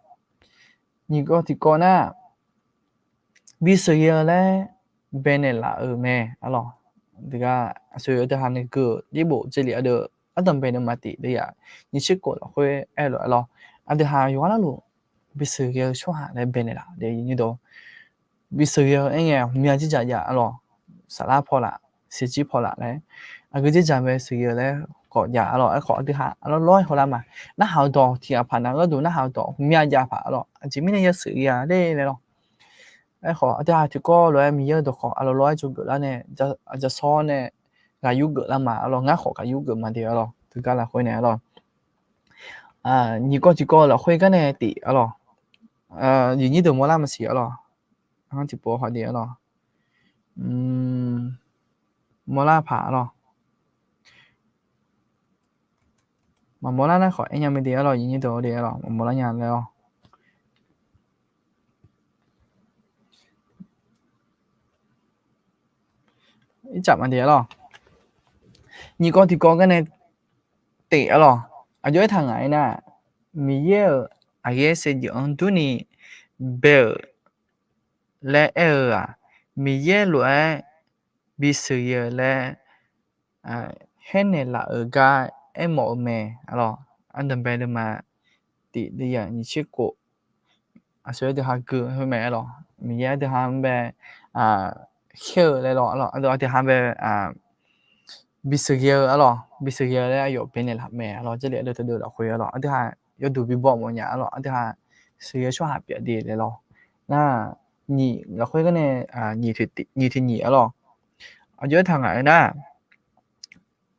Nyiq kawv tiqkawv nar, bisheuqghae-eu laer baenaeq laf-euq mae arlawq. Aqdui ha aqsur aqdui ha nae gui-euq yaerbof jeq lef aqdui ardanq bae nae maqtif deuv yaf nyiq tser khof lafkhoer aer-eu lof-aer lawr, aqdui ha yawqghaq navluf bisheuqghae-eu tsawrhaq laer baenaeq laf de nyiq deuq. Bisheuqghae-eu aer ngae hmqmya dzerdzaq jav arlawq. Saflar paw laf, shirjir paw laf laer, aqgeu dzerdzaq bae sheuqghae-eu laer khawf jav arlawq. Aerkhawf aqdui ha arlawr lawr-aer hawlar ma. Narhaq-eu dawq tiq ghaq paq nav gharduq narhaq-eu dawq hmqmya jav paq arlawq. Aqjeq mirnae yasheuqghae-a ler laer lawr. Aerkhawf aqdui ha tiqkawv lof-aer Miqyaer-eu dawqkawq arlawr lawr-aer dzawgeuf lar nae, jaqshawr nae ghaq yurgeuf lar ma arlawq. Ngar khawf ghaq yurgeuf ma de arlawq. Teugar lafkhoer nae arlawq, nyiq kawv tiqkawv lafkhoer gar nae tif arlawq. Aqyuif nyiq deuq mawrlar maqsiq arlawq. Ngar tiqpov haw de arlawq. Mawrlar paq arlawq. Maqmawr lar nar khawf aer nya mae de arlawq, aqyuif nyiq deuq de arlawq, maqmawr lar nya laer arlawq. Ircaf ma de arlawq. Nyiq kawv tiqkawv gar nae tif arlawq. Aqjox aertaq ngaq-aer nar, Miqyaer-euq aqghaer saevdzeuf-anr durni bae-euq laer aer-eu-aq, Miqyaer lof-aer bisheuqghae-eu laer khaernaeq laf-euq gar aermawf-eu mae arlawq. Ardanq bae deuvma tif deuv yaf nyiq tser khof, aqsur aqdui ha gui khoer mae arlawq. Miqyaer aqdui ha-anr bae khaer-eu laer lawr arlawq. Aqdui ha bae bisheuqghae-eu arlawq, bisheuqghae-eu laer aqyawf baenaeq laf mae arlawq. Jarlif aqdui teudeuv lafkhoer arlawq, aqdui ha yawduq bibaw mawfnya arlawq. Aqdui ha sheuqghae tsawrhaq pyeuf de laer lawr. Nar, nyiq lafkhoer gar nae nyiq tiq nyiq arlawq. Aqjox aertaq ngaq-aer nar,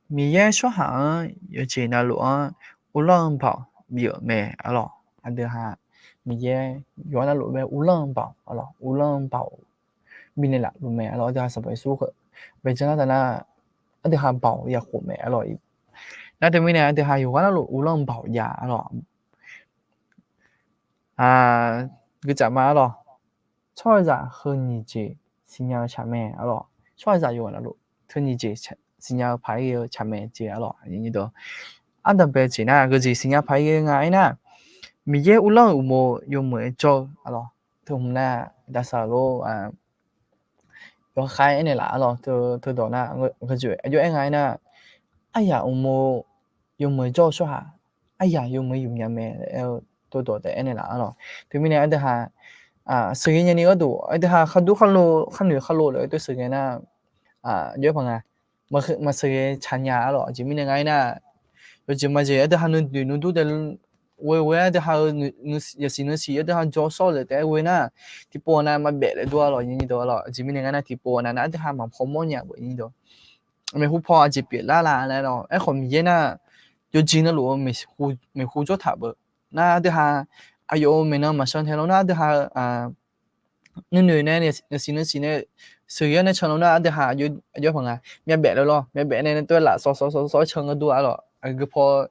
Miqyaer tsawrhaq-anr yawqjeq navluf-anr uvlanr-eu baoq bif-euq mae arlawq. Aqdui ha Miqyaer yawqha navluf bae uvlanr-eu baoq arlawq, uvlanr-eu baoq bifnaeq laf luf mae arlawq. Aqdui ha Sanqpaq Yeqsur bae janr lar taf nar, aqdui ha baoq ya khof mae arlawq. Nar teumirnae aqdui ha yawqha navluf uvlanr-eu baoq jav arlawq. Guicaf ma arlawq. Tsawrhaqzaq heu nyiq jeq siqnya-eu tsaq mae arlawq. Tsawrhaqzaq yawqghaq navluf teu nyiq jeq siqnya-eu paq-aer ghae-eu tsaq mae jeq arlawq. Ardanq bae jeq nar, geujeq siqnya paq-aer ghae nga aernar, Miqyaer uvlanr-euq uqmov yawmuiq-aer jawr-eu arlawq. Teu hmq nar, dasaq lor, yawkhav-aer aernaeq laf arlawq. Teudawq nar, aqjox aer nga aernar, aryaq uqmov yawmuiq-aer jawr-eu tsawrhaq, aryaq yawmuiq-aer yufmya mae laer aer-eu teudawq taef aernaeq laf arlawq. Teumirnae aqdui ha sheuqghae nyani gharduq aqdui ha khardur kharlo kharnoeq kharlo laer tov sheuqghae nar, aqjox aer paq nga, maqsheuqghae tsaqnya arlawq. Aqjeq mirnae nga aernar, yawjeq maqjeq aqdui ha nuidoeq nuidur taef ghoe ghoe-aer aqdui ha-eu yasiq nuisiq aqdui ha jawr shawr-eu laer taef-aer ghoe nar, tiqpov nav maqbaef laer dur arlawq, nyiq dawq arlawq. Aqjeq mirnae nga aernar, tiqpov nav nar aqdui ha maqpaw mawrnya beu nyiq dawq. maeqhu paw aqjeq pyeuflar la laer lawr. Aerkhawf Miqyaer nar, yawqjeq navluf-eu maeqhu jawr taq beu. Nar aqdui ha, aqyawf-euq maeqnan maqcan tae lawr nar aqdui ha, nuinoeq nae, siq nuisiq nae, sheuqghae nae can lawr nar aqdui ha, aqjox paq nga, myavbaef laer lawr, myavbaef nae nae tov-aer laf sawv sawv sawv sawv-aer can gharduq-a lawr. Aqgeu paw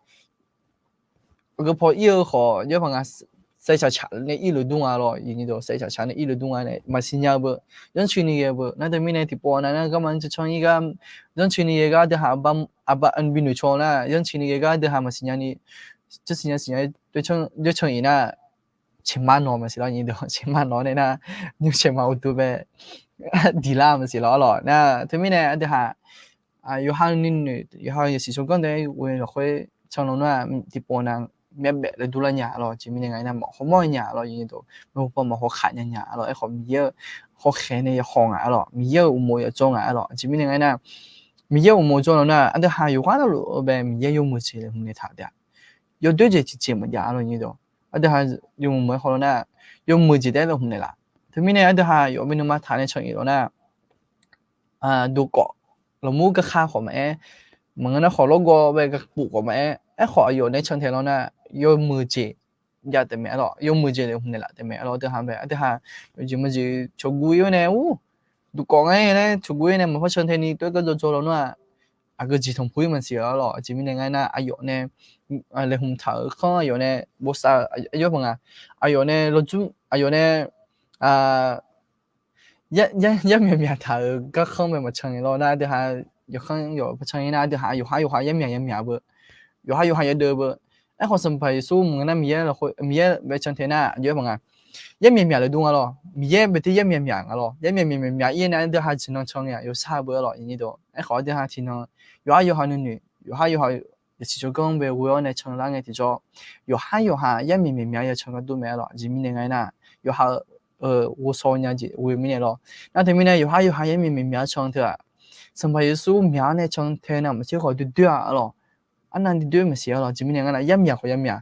aqgeu paw ir-eu khawf, aqjox paq nga, saev caq caq nae ir luf dur nga lawr. Saev caq caq nae ir luf dur nga nae maqsiq nya-eu beu, zanrcoeni ghae-eu beu. Nar teumirnae tiqpov nav nar garma can can ir gar, zanrcoeni ghae gar aqdui ha, aqba bi noeqcaw nar zanrcoeni ghae gar aqdui ha maqsiq nya ni, janrsiq nya siq nya, janrcan iq nar, ceqma nawq maqsiq lawr, ceqma nawq nae nar, nymr ceqma uqduq bae diqlar maqsiq lawr lawr. Nar teumirnae aqdui ha, yawqha nuinoeq, yawqha yasiq tsawrganr deuq-aer ghoe lafkhoer can lawr nar, tiqpov nav myavbaef laer durlar nya-a lawr. Aqjeq mirnae nga aernar, maqhaw mawr nya-a lawr, maeqhu paw maqhaw khaq nya nya-a lawr. Aerkhawf Miqyaer-euq hawkhaeq nae ya haw nga-a lawr, Miqyaer-euq uqmov ya jawr nga-a lawr. Aqjeq mirnae nga aernar, Miqyaer-euq uqmov jawr lawr nar aqdui ha yawqghaq navluf-eu bae Miqyaer yawmuiq jeq laeqhmq naeq taq taef-a. Yawdoer jeq tiqjeq maqjav-a lawr. Yawmuiq-aer haw lawr nar, yawmuiq jeq taef-aer laeqhmq naeq laf. Teumirnae aqdui ha yawf bae nuima taq nae can-iq lawr nar, duqkawv lafmur garkar khawf maqaer, maqngeur nar khawf lawrgawv bae garpuf khawf maqaer, aerkhawf aqyawf nae can tae lawr nar, yawmuiq jeq jav taef mae-a lawr, yawmuiq jeq laeqhmq naeq laf taef mae-a lawr. Aqdui ha bae aqdui ha, yawjeq maqjeq cawqguv ir-awr nae ur, duqkawv ngar-aer laer cawqguv ir nae maqpar can tae ni tov-aer gar jawrjaw lawr nar, aqgeu jeq tanqpuq ir maqsiq-a lawr. Aqjeq mirnae nga aernar, aqyawf nae laeqhmq taq-euq khanr aqyawf nae bosav-eu aqyawf paq nga, aqyawf nae lawjmr aqyawf nae yarmyaq myaq taq-euq garkhanr mae maqcan-iq lawr nar, aqdui ha yawkhanr yawf par can-ir nar, aqdui ha yawqha yawqha yarmyaq yamyaq beu, yawqha yawqha yadeuv beu. Aerkhawf Sanqpaq Yeqsur maqngeur nar Miqyaer lafkhoer Miqyaer bae can tae nar aqjox-aer paq nga, yarmyaq myaq luf dur nga lawr. Miqyaer bae taef yarmyaq myaq nga lawr. Yarmyaq myaq myaq ir nae aqdui ha jeq nan can-a yawshar beu-a lawr. Aqjeq mirnae aerkhawf aqdui ha tiqnan yawqha yawqha nuinoeq, yawqha yawqha yasiq tsawrganr bae ghoe-awr nae canlar ngae tiqjawr, yawqha yawqha yarmyaq myaq myaq ya can gharduq mae-a lawr. Aqjeq mirnae nga aernar, yawqha-euq ghovshaw nya jeq ghoe mirnae lawr. Nar teumirnae yawqha yawqha yarmyaq myaq myaq can teu-aq, Sanqpaq Yeqsur myaq-anr nae can tae nar maqtser khawf duidui-a-a lawr. Arnavni duidui maqsiq-a lawr. Aqjeq mirnae nga aernar, yarmyaq khawf yarmyaq,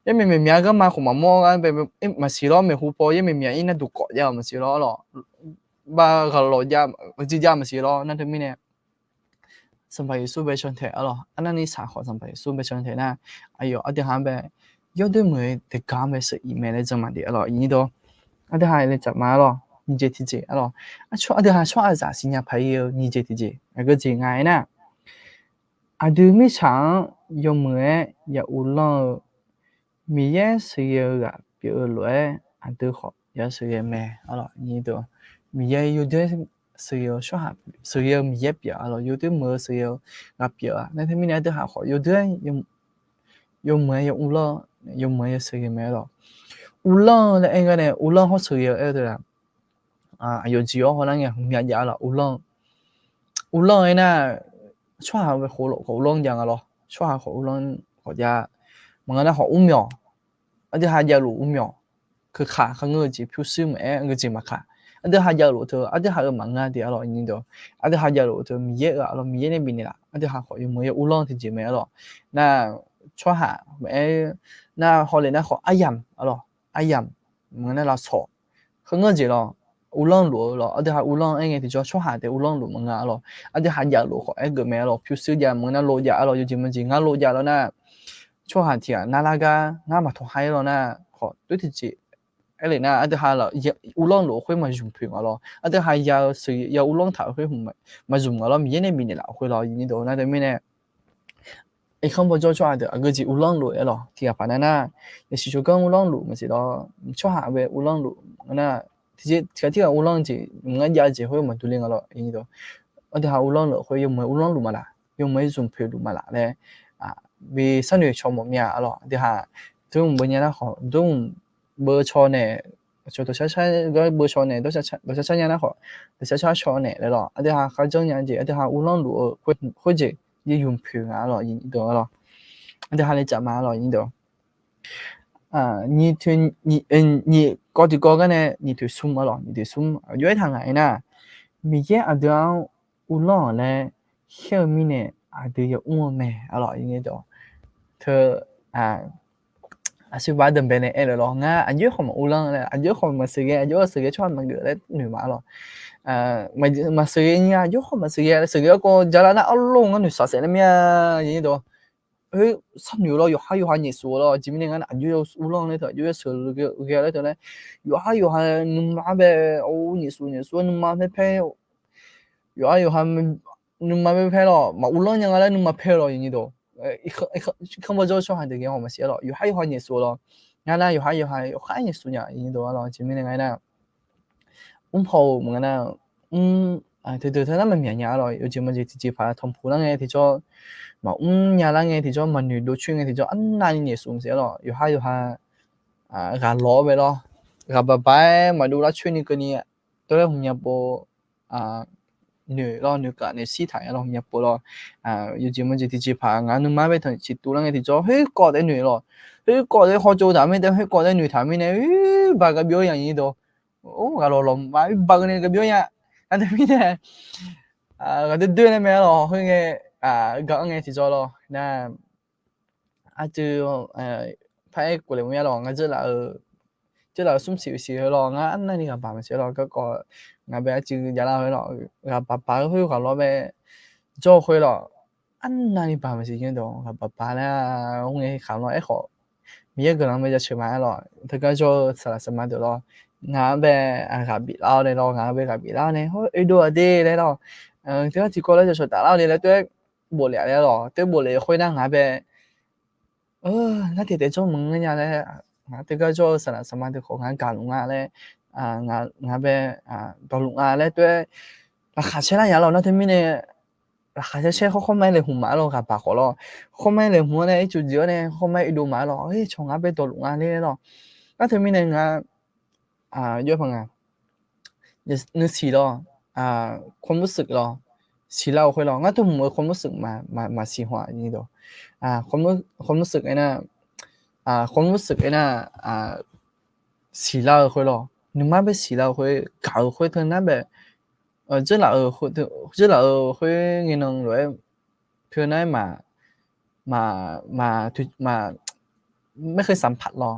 yarmyaq myaq myaq garma khawf maqmawr gar bae maqsiq lawr. Maeqhu paw yarmyaq myaq ir nar duqkawv jav-euq maqsiq lawr lawr. Bav ghaqlawq jav, ghaqjir jav maqsiq lawr. Nar teumirnae Sanqpaq Yeqsur bae can tae-a lawr. Arnavni saq khawf Sanqpaq Yeqsur bae can tae nar, aqyawf aqdui ha bae yawdoer muiq-eu daeqgaq-anr bae sheuq-iq mae laer jan maqdeq-a lawr. Aqdui ha laeqtsaf ma-a lawr, nyiq jeq tiqjeq-a lawr. Aqdui ha tsawrhaqzaq siqnya paq-ir-eu nyiq jeq tiqjeq aqgeu jeq nga aernar, aqdui mirtsaq-anr yawmuiq-aer ya uvlanr-eu Miqyaer sheuqghae-eu ghaq pyeuf-eu lof-aer aqdui khawf ya sheuqghae mae-a lawr. Miqyaer yawdoer sheuqghae-eu tsawrhaq, sheuqghae-eu Miqyaer pyeuf-a lawr. Yawdoer muiq-eu sheuqghae-eu ghaq pyeuf-a. Nar teumirnae aqdui ha khawf yawdoer yawmuiq-aer ya uvlanr, yawmuiq-aer ya sheuqghae mae-a lawr. Uvlanr-eu laer aer gar nae uvlanr hawr sheuqghae-eu aer-eu teu-aq, aqyawf jeq-awr hawlar ngae hmq myav jav-a lawr. Uvlanr-eu, uvlanr-eu aernar, tsawrhaq-eu bae khoerlof khawf uvlanr jav nga lawr. Tsawrhaq khawf uvlanr khawf jav, maqngeur nar khawf uvmyawq, aqdui ha javluf uvmyawq, keuka kharngeur-eu jeq pyurshuir maqaer, aqgeu jeq maqkaq, aqdui ha javluf teu aqdui ha-euq maqngeur de-a lawr. Aqdui ha javluf teu Miqyaer-euq-a lawr, Miqyaer nae bifnaeq laf. Aqdui ha khawf yawmuiq ya uvlanr tiqjeq mae-a lawr. Nar tsawrhaq maqaer, nar hawle nar khawf aryamq-a lawr, aryamq, maqngeur nar lavsawq, kharngeur jeq lawr, uvlanr luf-eu lawr. Aqdui ha uvlanr aer ngae tiqjawr tsawrhaq taef uvlanr luf maqngeur-a lawr. Aqdui ha javluf khawf aergeuf mae-a lawr. Pyurshuir jav maqngeur nar lov jav-a lawr. Yawjeq maqjeq ngar lov jav lawr nar, tsawrhaq tiq ghaq narlar gar ngar maqtawq ha-ir lawr nar khawf, toer tiqjeq aerle nar aqdui ha uvlanr luf-eu khoer maqzmq poeq nga lawr. Aqdui ha ya-eu sheuq ya uvlanr taq-eu khoer maqzmq nga lawr. Miqyaer nae bifnaeq laf-eu khoer lawr. Nar teumirnae irkanr bawjawr tsawrhaq deuq aqgeu jeq uvlanr luf-aer lawr. Tiq ghaq paq nar nar, yasiq tsawrganr uvlanr luf maqsiq lawr. Tsawrhaq bae uvlanr luf nar, tiqjeq tiq ghaq tiq ghaq uvlanr jeq maqngeur jav jeq khoer maqdur le nga lawr. Aqdui ha uvlanr luf khoer yawmuiq uvlanr luf maqlaq, yawmuiq zmq poeq luf maqlaq laer bi sharnoeq cawq mawf myav-a lawr. Aqdui ha dawrmq beu nya nar khawf, dawrmq beu caw naeq, cawq dawqshar shar gar beu caw naeq, dawqshar shar nya nar khawf, dawqshar shar caw naeq laer lawr. Aqdui ha kharjanr nya jeq, aqdui ha uvlanr luf-eu khoerjeq, yawzmq poeq nga-a lawr. Aqdui ha laer tsaf ma-a lawr. Nyiq kawv tiqkawv gar nae nyiq toeq smr-a lawr. Nyiq toeq smr aqjox-aer taq ngaq aernar, Miqyaer aqdui-anr uvlanr-awq laer khaer-eu mirnae aqdui ya mr-eu mae-a lawr. Teu aqsur baq deuq baenae aer-eu lawr, ngar aqjox khawf maqur lanr laer, aqjox khawf maqsheuqghae, aqjox-aer sheuqghae tsawrhaq maqgeuf laer noeq ma-a lawr. Maqsheuqghae nya, aqjox khawf maqsheuqghae laer, sheuqghae-awr kawv jalar nar arlawr ngar noeqshaq saef laer mir-a, yawqnyir dawq. Khoer sharnoeq-eu lawr, yawqhar yawqha nyaefsuf-eu lawr, aqjeq mirnae ngar nar aqjox-aer ur lanr laer teu, aqjox-aer sheuqghae laer teu laer, yawqhar yawqha nuima bae, or nyaefsuf nyaefsuf-aer nuima paer paer, yawqhar yawqha nuima paer paer lawr, maqur lanr nya nga laer nuima paer-eu lawr, yawqnyir dawq. Irkanr bawjawr tsawrhaq deuq ghae haw maqsiq-a lawr, yawqhar yawqha nyaefsuf-eu lawr. Ngar nar yawqhar yawqha yawqhar nyaefsuf nya, yawqnyir dawq-a lawr, aqjeq mirnae ngar nar mr paw-euq maqngeur nar, mr, teu deuq teu nar maqmyaq nya-a lawr, yawjeq maqjeq tiqjeqpaq tanqpuq lar ngae tiqjawr, maqmr nya lar ngae tiqjawr, maqnoeq dov coer ngae tiqjawr, arnavni nyaefsuf maqsiq-a lawr, yawqhar yawqha ghaq lawq-awr bae lawr, ghaq baq baq-aer maqdov lar coer ni keuvni, tov laer hmq nya pov noeq lawr, noeqkaf noeqshir taq-a lawr, hmq nya pov lawr. Yawjeq maqjeq tiqjeqpaq ngaq nuima bae tanq ciqtuv lar ngae tiqjawr, khoerkawv taef noeq lawr, khoerkawv taef hawtsov taq mirnae, khoerkawv taef noeq taq mirnae, oer baq gaq byov-a yawqnyir dawq. Or, ghaq lawq lawq maf oer baq gaq nae gaq byov nya. Nar teumirnae ghaq doer doer nae mae-a lawr, khoer ngae, gaq-anr ngae tiqjawr lawr nar, arcuiv par-aer kov laeq mawr-a lawr, ngar dzeurlaf-eu smr siq uqsiq heu lawr, ngar arnavni ghaq baq maqsiq-a lawr, garkawv ngaq bae arcuiv javlar-eu lawr, ghaq baq baq-eu khoer ghaq lawr bae jawr-eu khoer lawr, arnavni baq maqsiq yawqnyir dawq, ghaq baq baq laer, or ngae khaq lawr aerkhawf, Miqyaer guiqlanq bae jaceuq ma-a lawr, teugar jawr-eu saqlaq saqma deuq lawr, ngaq-anr bae ghaq biflar-awr nae lawr, ngaq-anr bae ghaq biflar-awr nae, hawr oedov-aq de laer lawr, teugar tiqkawv laer jawrshawq taflar-awr de laer toer boflef-a laer lawr, toer boflef khoer nar ngaq-anr bae ngar taef taef jawr maqngeur nya laer, ngaq teugar jawr-eu saqlaq saqma deuq khawf ngaq-anr gaqluf nga laer, ngaq bae dawqluf nga laer toer laqkhaq caer lar nya lawr. Nar teumirnae laqkhaq caer caer khawr khawr ma-aer laeqhmq ma-a lawr, ghaq baq khawf lawr, khawr ma-aer laeqhmq-awr nae ircuf jeq-awr nae khawr ma-aer oedov ma-a lawr, cawq ngaq-anr bae dawqluf nga laer lawr. Nar teumirnae ngaq jawr paq nga nuisiq lawr, ความรู้สึก lawr, siqlar-eu khoer lawr, ngar teu hmq-eu ความรู้สึก maqsiq haw-aq, ความรู้สึก aernar, ความรู้สึก aernar, siqlar-eu khoer lawr, nuima bae siqlar-eu khoer, gaq-eu khoer teu nar bae, dzeurlaf-euq khoer ngae nan lof-aer, teu nar-aer maq, maq, maq, ไม่เคยสัมผัส lawr,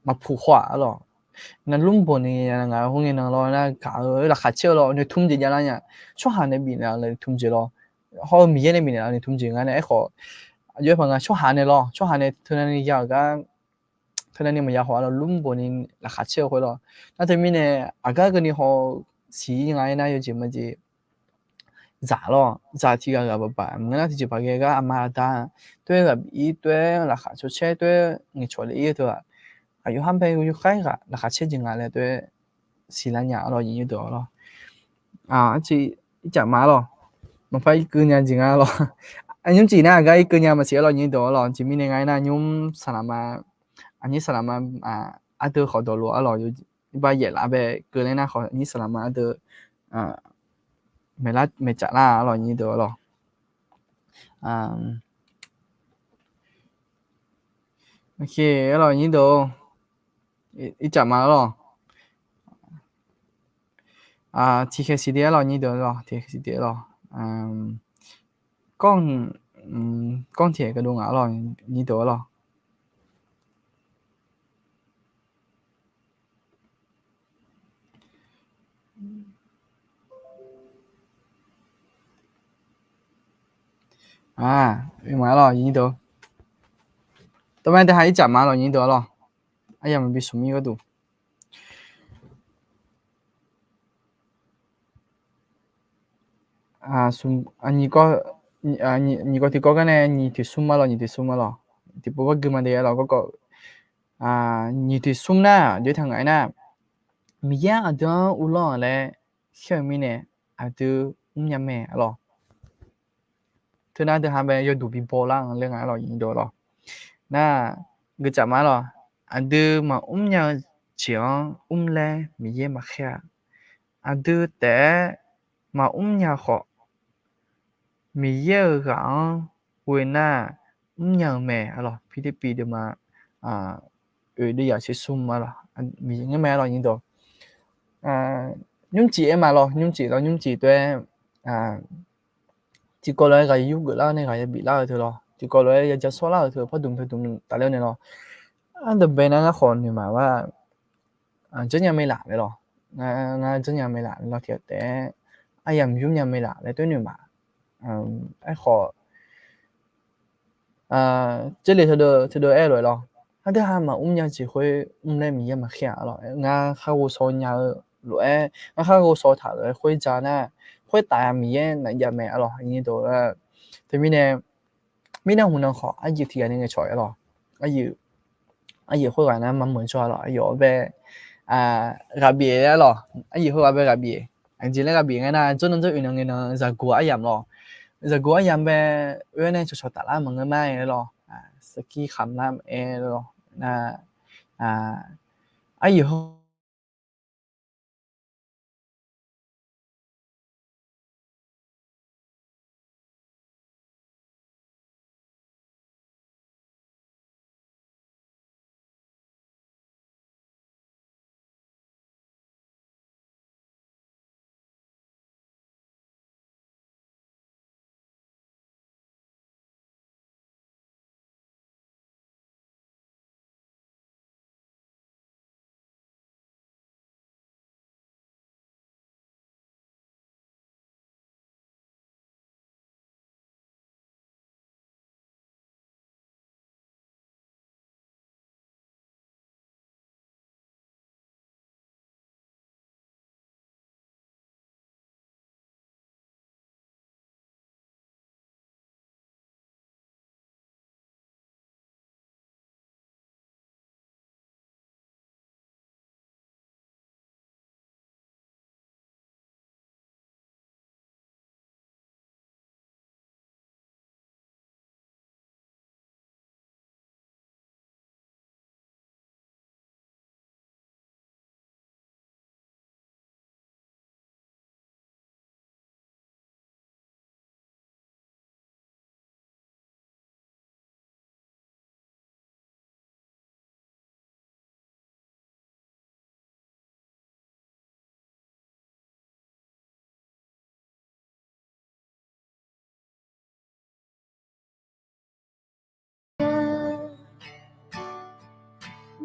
maqpuq haw-aq lawr. Nar lmr bof ni ngaq khoer ngae nan lawr nar gaq-eu laqkhaq caer-eu lawr, noeqtmq jeq javlar nya. Tsawrhaq nae bifnaeq-a lawr noeqtmq jeq lawr, hawr-eu Miqyaer nae bifnaeq-a lawr noeqtmq jeq nga nae aerkhawf, aqjox-aer paq nga tsawrhaq nae lawr, tsawrhaq nae teu navni ya-euq gar, teu navni maqya haw-a lawr, lmr bof ni laqkhaq caer-eu khoer lawr. Nar teumirnae aqgar keuvni haw siq-ir nga aernar yawjeq maqjeq zaq lawr, zaq tiq ghaq ghaq baq baq maqngeur nar tiqjeq paq ghae gar aqma aqda toer ghaq bif-ir toer laqkhaq caw caer toer ngaeqcawq le-ir-eu teu-aq, aqyawf har bae yawkhaer ghaq laqkhaq caer jeq nga laer toer siqlar nya-a lawr, yawqnyir deuq-a lawr. Arciv ircaf ma-a lawr, maqpar irkeuv nya jeq nga lawr. Nymrcif nar aqgar irkeuv nya maqsiq-a lawr, yawqnyir deuq-a lawr. Jeq mirnae nga aernar nymr saqlaqma, aqnyir saqlaqma ardeuv khawf dawqlof-a lawr, iqbax yaef laf bae keuv laer nar khawf aqnyir saqlaqma ardeuv maeqlar maeqcaf lar-a lawr, yawqnyir deuq-a lawr. Arlawq, yawqnyir deuq, ircaf ma-a lawr. Tiqkhaeq siq de-a lawr, yawqnyir deuq-a lawr, tiqkhaeq siq de-a lawr. Kawr, kawr tiqkhaeq gardov ngaq-a lawr, yawqnyir deuq-a lawr. Aq, oe ma-a lawr, yawqnyir deuq. Tawrmaer deuq-a ircaf ma-a lawr, yawqnyir deuq-a lawr. Aryamq maqbi smq mir gharduq. Nyiq kawv tiqkawv gar nae nyiq tiq smr-a lawr, nyiq tiq smr-a lawr. Tiqpov bargui ma de-a lawr, garkawv nyiq tiq smr nar, aqjox-aer taq ngaq-aer nar, Miqyaer-anr aqdui-anr uvlanr-euq laer khaer-eu mirnae, aqdui mrnya mae-a lawr. Teunar deuq ha bae yawduq bibaw lar-anr laer nga-a lawr, yawqnyir deuq-a lawr. Nar, geucaf ma-a lawr, aqdui maqmr nya-eu jeq-anr mrlaer Miqyaer maqkhaer-a. Aqdui taef-aer maqmr nya khawf, Miqyaer-euq ghaq-anr ghoe nar mrnya-eu mae-a lawr. Pirlirpiv deuq ma, oe deuv yaq tser smr-a lawr, Miqyaer ngeur mae-a lawr, yawqnyir deuq. Nymrcif aer ma lawr, nymrcif lawr, nymrcif toer-aer, tiqkawv lof-aer ghaq ya yurgeuf lar-eu nae ghaq ya bif lar-eu teu lawr, tiqkawv lof-aer ya ja sawr lar-euq teu pardmq teu dmq tafler-eu nae lawr. Ardawq bae nar ngar khawf noeqmaf-a, janrnya mae laf laer lawr. Ngar janrnya mae laf laer lawr tiqghaq taef-aer, aryamq yur nya mae laf laer toer noeqmaf. Aerkhawf, Jarlif teudeuv teudeuv aer lof-aer lawr, aqdui ha maqmr nya jeq khoer mr laer Miqyaer maqkhaer-a lawr. Ngar khar ghovshaw nya-eu lof-aer, ngar khar ghovshaw taq lof-aer khoer ja nar, khoertav Miqyaer naeq jav mae-a lawr. Teumirnae, mirnan hmq nan khawf aryuif tiqghaq nae ngaeqcawq-aer lawr. Aryuif, aryuif khoerghaq nar maqmeuq jawr-a lawr. Aqyawf-anr bae ghaq bif-aer lawr. Aryuif khoerghaq bae ghaq bif. Aqjeq laer ghaq bif ngar nar, jawrnan jawr oeq nan ngae nan zaqguq aryamq lawr. Zaqguq aryamq bae oe-aer nae cawqcawq taflar maqngeur ma-aer lawr. Sarkir khamq lar maqaer lawr. Nar, aryuif khoer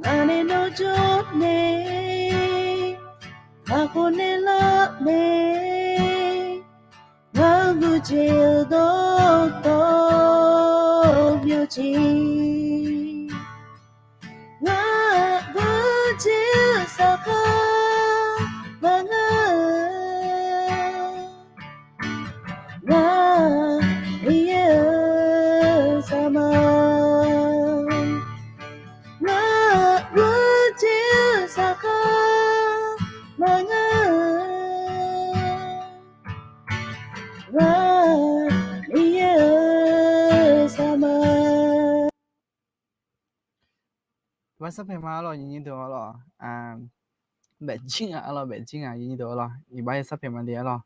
Ngaq nae nawr jawr mae, ngaq khawf nae lar mae, ngaq-euq guiqjeq-eu dawqtawvluf-eu jeq, ngaq-euq guiqjeq-eu saqkaq maqngeur-eu, ngaq Miqyaer-euq zaqmar, ngaq-euq guiqjeq-eu saqkaq maqngeur-eu, ngaq Miqyaer-euq zaqmar. Iqbax sarpaeq ma-a lawr, nyir deuq-a lawr. Baefjir nga-a lawr, baefjir nga, nyir deuq-a lawr. Iqbax sarpaeq ma de-a lawr.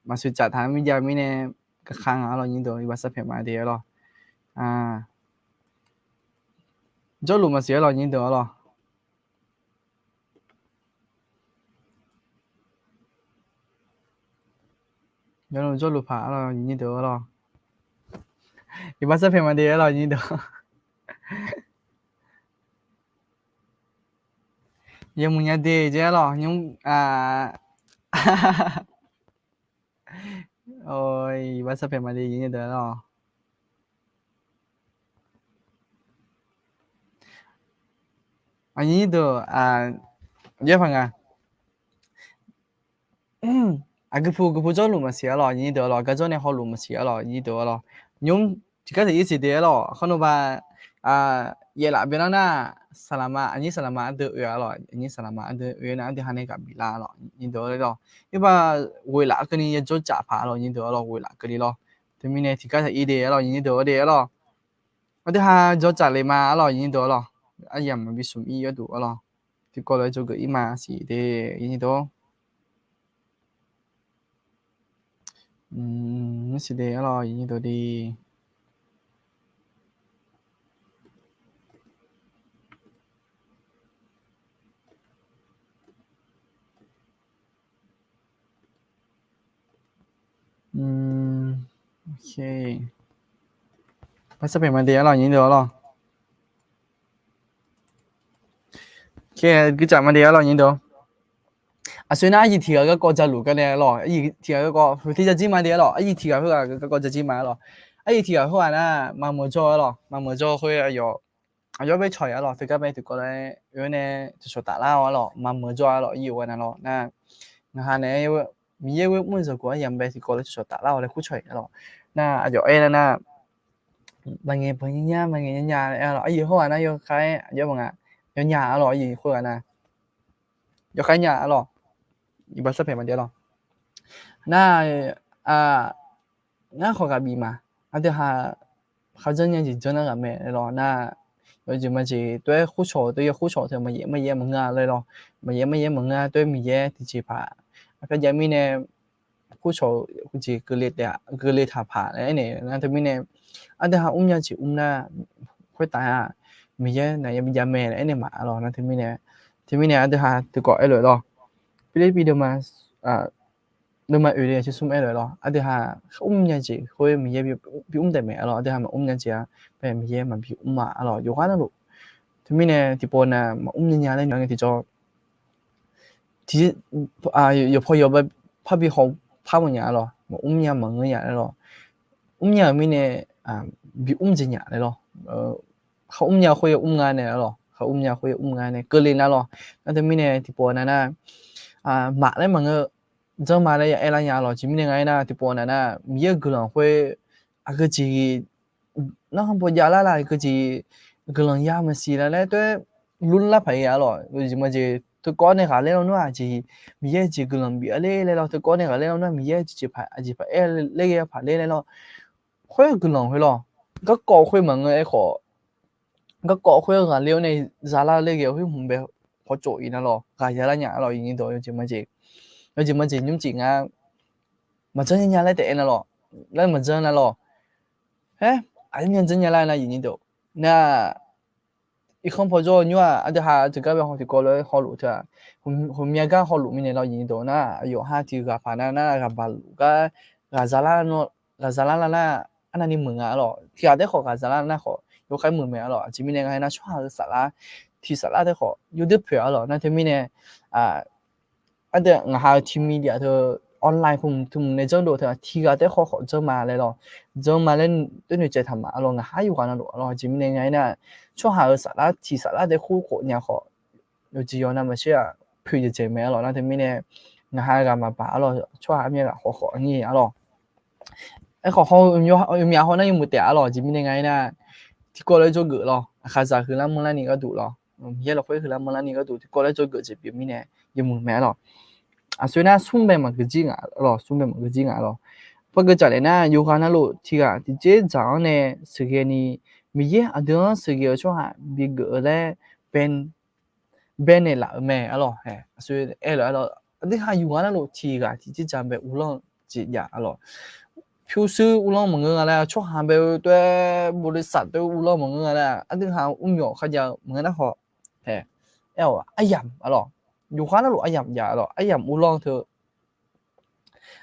Maqsoeq caf taq-anr mirjav mirnae, kakha nga-a lawr, nyir deuq. Iqbax sarpaeq ma de-a lawr. Jawrluf maqsiq-a lawr, nyir deuq-a lawr. Jawrluf paq-a lawr, nyir deuq-a lawr. Iqbax sarpaeq ma de-a lawr, nyir deuq. Yawmuiq nya de jeq-a lawr, nymr, iqbax sarpaeq ma de, nyir deuq-a lawr. Aqnyir deuq, yaerpaq nga. Aqgeu pu geu pu jawrluf maqsiq-a lawr, nyir deuq-a lawr. Garjawr nae hawluf maqsiq-a lawr, nyir deuq-a lawr. Nymr tiqgar taq ir siq de-a lawr. Khawr navba, yaef laf byanlar nar, saqlaqma, aqnyir saqlaqma ardeuv oe-a lawr. Aqnyir saqlaqma ardeuv oe nar, ardeuv ha nae ghaq biflar-a lawr, nyir deuq-a lawr. Iqbax ghoeq laf keuvni yajawr caf paq-a lawr, nyir deuq-a lawr, ghoeq laf keuvni lawr. Teumirnae tiqgar taq ir de-a lawr, nyir deuq-a de-a lawr. Aqdui ha jawr caf le ma-a lawr, nyir deuq-a lawr. Aryamq maqbi smq ir yawduq-a lawr. Tiqkawv lof-aer dzawgeuf ir ma siq de, nyir deuq. Mr siq de-a lawr, nyir deuq de. Iqbax sarpaeq ma de-a lawr, nyir deuq-a lawr. Khaer guirtsaf ma de arlawq nyir deuq. Aqsur nar aryiq tiq ghaq garkawv dzaqluf gar nae arlawq, aryiq tiq ghaq garkawv khoertir dzarjir ma de arlawq, aryiq tiq ghaq khoerghaq garkawv dzarjir ma arlawq. Aryiq tiq ghaq khoerghaq nar maqmeuq jawr arlawq, maqmeuq jawr khoer aqyawf, aqyawf bae cawq-iq arlawq, teugar bae tiqkawv lof-aer oe-awr nae tiqcawq taf lar-awr arlawq, maqmeuq jawr arlawq, aryiq ghaq nar lawq nar, ngaq ha naeq-aer Miqyaer ghoer mr-eu zaqguq aryamq bae tiqkawv lof-aer tiqcawq taf lar-awr nae kurcawq-iq arlawq. Nar aqyawf aer nar nar, maqngaeq baq nya nya, maqngaeq nya nya arlawq, aryiq khoerghaq nar yawkhaer aqyawf maqnga, yawnya arlawq, aryiq khoerghaq nar yawkhaer nya arlawq. Iqbax sarpaeq ma de arlawq. Nar, ngar khawf ghaq bif ma. Aqdui haq khaqdzanr nya jeq dzanr nar ghaq mae laer lawq nar, yawjeq majeq tov-aer kurcawq-eu teu, yawkhaer kurcawq teu maqyaef maqyaef maqngeur laer lawq. Maqyaef maqyaef maqngeur tov-aer Miqyaer tiqjeq paq, aqpyar jav mirnae kurcawq-eu jeq keuvle taq paq laer aernaeq nar teumirnae, aqdui haq mrnya jeq mr nar, khoertav-aq Miqyaer naeq-aer bi jav mae laer aernaeq ma arlawq nar teumirnae, teumirnae aqdui haq tiqkawv aerlof-aer lawq. Pirlirpiv deuvma, deuvma oeq le-a tser smr aerlof-aer lawq, aqdui haq mrnya jeq khoer Miqyaer bi mr taef mae arlawq, aqdui haq maqmr nya jeq-a, bae Miqyaer maqbi mr ma arlawq, yawqghaq navluf. Teumirnae tiqpov nav maqmr nya nya laer noeq-aer ngae tiqjawr, yawqpaw yawqbae parbi hawpar mawf nya arlawq, maqmr nya maqngeur nya laer lawq. Mrnya-euq mirnae bi mr jeq nya laer lawq. Khar mrnya khoer yawmr nga nae arlawq, khar mrnya khoer yawmr nga nae keuvle nar lawq. Nar teumirnae tiqpov nav nar, maqlaer maqngeur, janrma laer ya aer lar nya arlawq, jeq mirnae nga aer nar tiqpov nav nar Miqyaer-euq guiqlanq khoer aqgeu jeq narhaq baw jav lar la, aqgeu jeq guiqlanq ya maqsiq la laer tov-aer lur lar paq-aer arlawq, yawjeq majeq teukawv nae ghaqler lawnmr-aq jeq, Miqyaer jeq guiqlanq bif-a ler laer lawq, teukawv nae ghaqler lawnmr-aq Miqyaer tiqjeq paq aqjeq paq aer ler ghae paq ler laer lawq. Khoer guiqlanq khoer lawq, garkawv khoer maqngeur aerkhawf, garkawv khoer ghaqler-awr nae zalar ler ghae khoer hmq bae hawtsov-iq nar lawq, ghaq ya lar nya arlawq, iqnyir dawq yawjeq majeq, yawjeq majeq nymr jeq nga, maqjanr nya nya laer taef-aer nar lawq, laer maqjanr nar lawq. Aer, aqyawfnyaf janr nya lar nar iqnyir dawq nar, irkanr pawjawr-eu nymr-aq aqdui haq tiqgar bae haw tiqkawv lof-aer hawluf teu-aq, hmq myav gar hawluf mirnae lawq, iqnyir dawq nar aqyawf ha tiq ghaq paq nar nar ghaqbaq luf gar ghaqza lar nar, ghaqza lar lar nar arnavni muiq nga arlawq, tiq ghaq taef khawf ghaqza lar nar khawf yawkhaer muiq mae arlawq, aqjeq mirnae nga aer nar tsawrhaq-euq saflar, tiq saflar taef khawf yawdoer poeq arlawq nar teumirnae, aqdui ngaq ha-eu tiq miqyaer teu online pumq tmq nae janrdov teu-aq tiq ghaq taef khawf khawf janrma laer lawq, janrma laer toer noeqtsaev taq ma arlawq, ngaq ha yawqghaq navluf arlawq, aqjeq mirnae nga aer nar tsawrhaq-euq saflar tiq saflar taef khawf khof nya khawf yawqjeq yawq navmaqtser-aq poeq dzaeqdzaeq mae arlawq nar teumirnae, ngaq ha ghaq maqbaq arlawq, tsawrhaq armyav ghaq khawf khawf nyir arlawq. Aerkhawf haw, yawmyaq haw nar yawmuiq taef arlawq, aqjeq mirnae nga aer nar tiqkawv lof-aer dzawgeuf lawq, aqkhaqzaq huiqlar manrlar ni gharduq lawq, Miqyaer lafkhoer huiqlar manrlar ni gharduq tiqkawv lof-aer dzawgeuf jeq pyeuf mirnae yawmuiq mae arlawq. Aqsur nar smr bae maqgeu jir nga arlawq, smr bae maqgeu jir nga arlawq. Par geu tsaf laer nar yawqghaq navluf tiq ghaq tiqjeq dzaq-anr nae sheuqghae ni, Miqyaer aqdui-anr sheuqghae-eu tsawrhaq bigeuf-eu laer bae naeqlaf-euq mae arlawq. Aqsur aer-eu arlawq, aqdui haq yawqghaq navluf tiq ghaq tiqjeq dzaq bae uvlanr-eu jeq jav arlawq. Pyurshuir uvlanr maqngeur nga laer, tsawrhaq bae-eu tov-aer bolirsaq tov-aer uvlanr maqngeur nga laer, aqdui haq uvmyawf kharjav-eu maqngeur nar khawf, aer-awq aryamq arlawq, yawqghaq navluf aryamq jav arlawq, aryamq uvlanr teu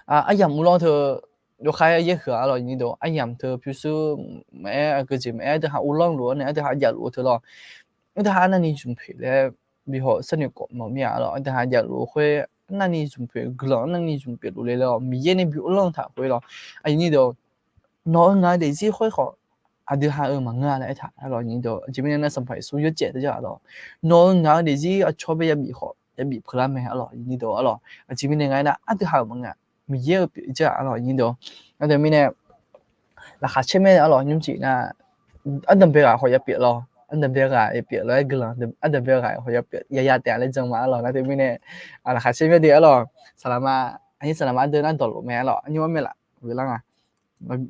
aryamq uvlanr teu yawkhaer yaerhuiq arlawq, iqnyir dawq aryamq teu pyurshuir maqaer, aqgeujeq maqaer, aqdui haq uvlanr luf-awr nae aqdui haq javluf-eu teu lawq. Aqdui haq arnavni zmq poeq laer bifhaw sharnoeq kawf mawf mir-a arlawq, aqdui haq javluf-eu khoer arnavni zmq poeq guiqlanq arnavni zmq pyeuf luf le laer lawq, Miqyaer nae bi uvlanr taq khoer lawq. Aqyuif nyir dawq, nawq-euq ngaq-eu daefzir khoer khawf aqdui haq-euq maqngeur-a laer aertaq arlawq, iqnyir dawq, aqjeq mirnae nar Sanqpaq Yeqsur yawcaev teu jar arlawq, nawq-euq ngaq-eu daefzir aqcawq bae yabif khawf yabif peuqlar mae arlawq, iqnyir dawq arlawq, aqjeq mirnae nga aer nar aqdui haq-euq maqngeur, Miqyaer-euq pyeuf jar arlawq, iqnyir dawq. Nar teumirnae laqkhaq caer mae arlawq, nymrcif nar ardanqbae ghaq khawf yapyeuf lawq, ardanqbae ghaq yapyeuf lof-aer guiqlanq ardanqbae ghaq khawf yapyeuf yaya taef-a laer jan ma arlawq, nar teumirnae laqkhaq caer mae de arlawq. Saqlaqma, aqnyir saqlaqma ardeuv nar dawqlof mae arlawq, aqnyir armaeq laf gheuflar nga.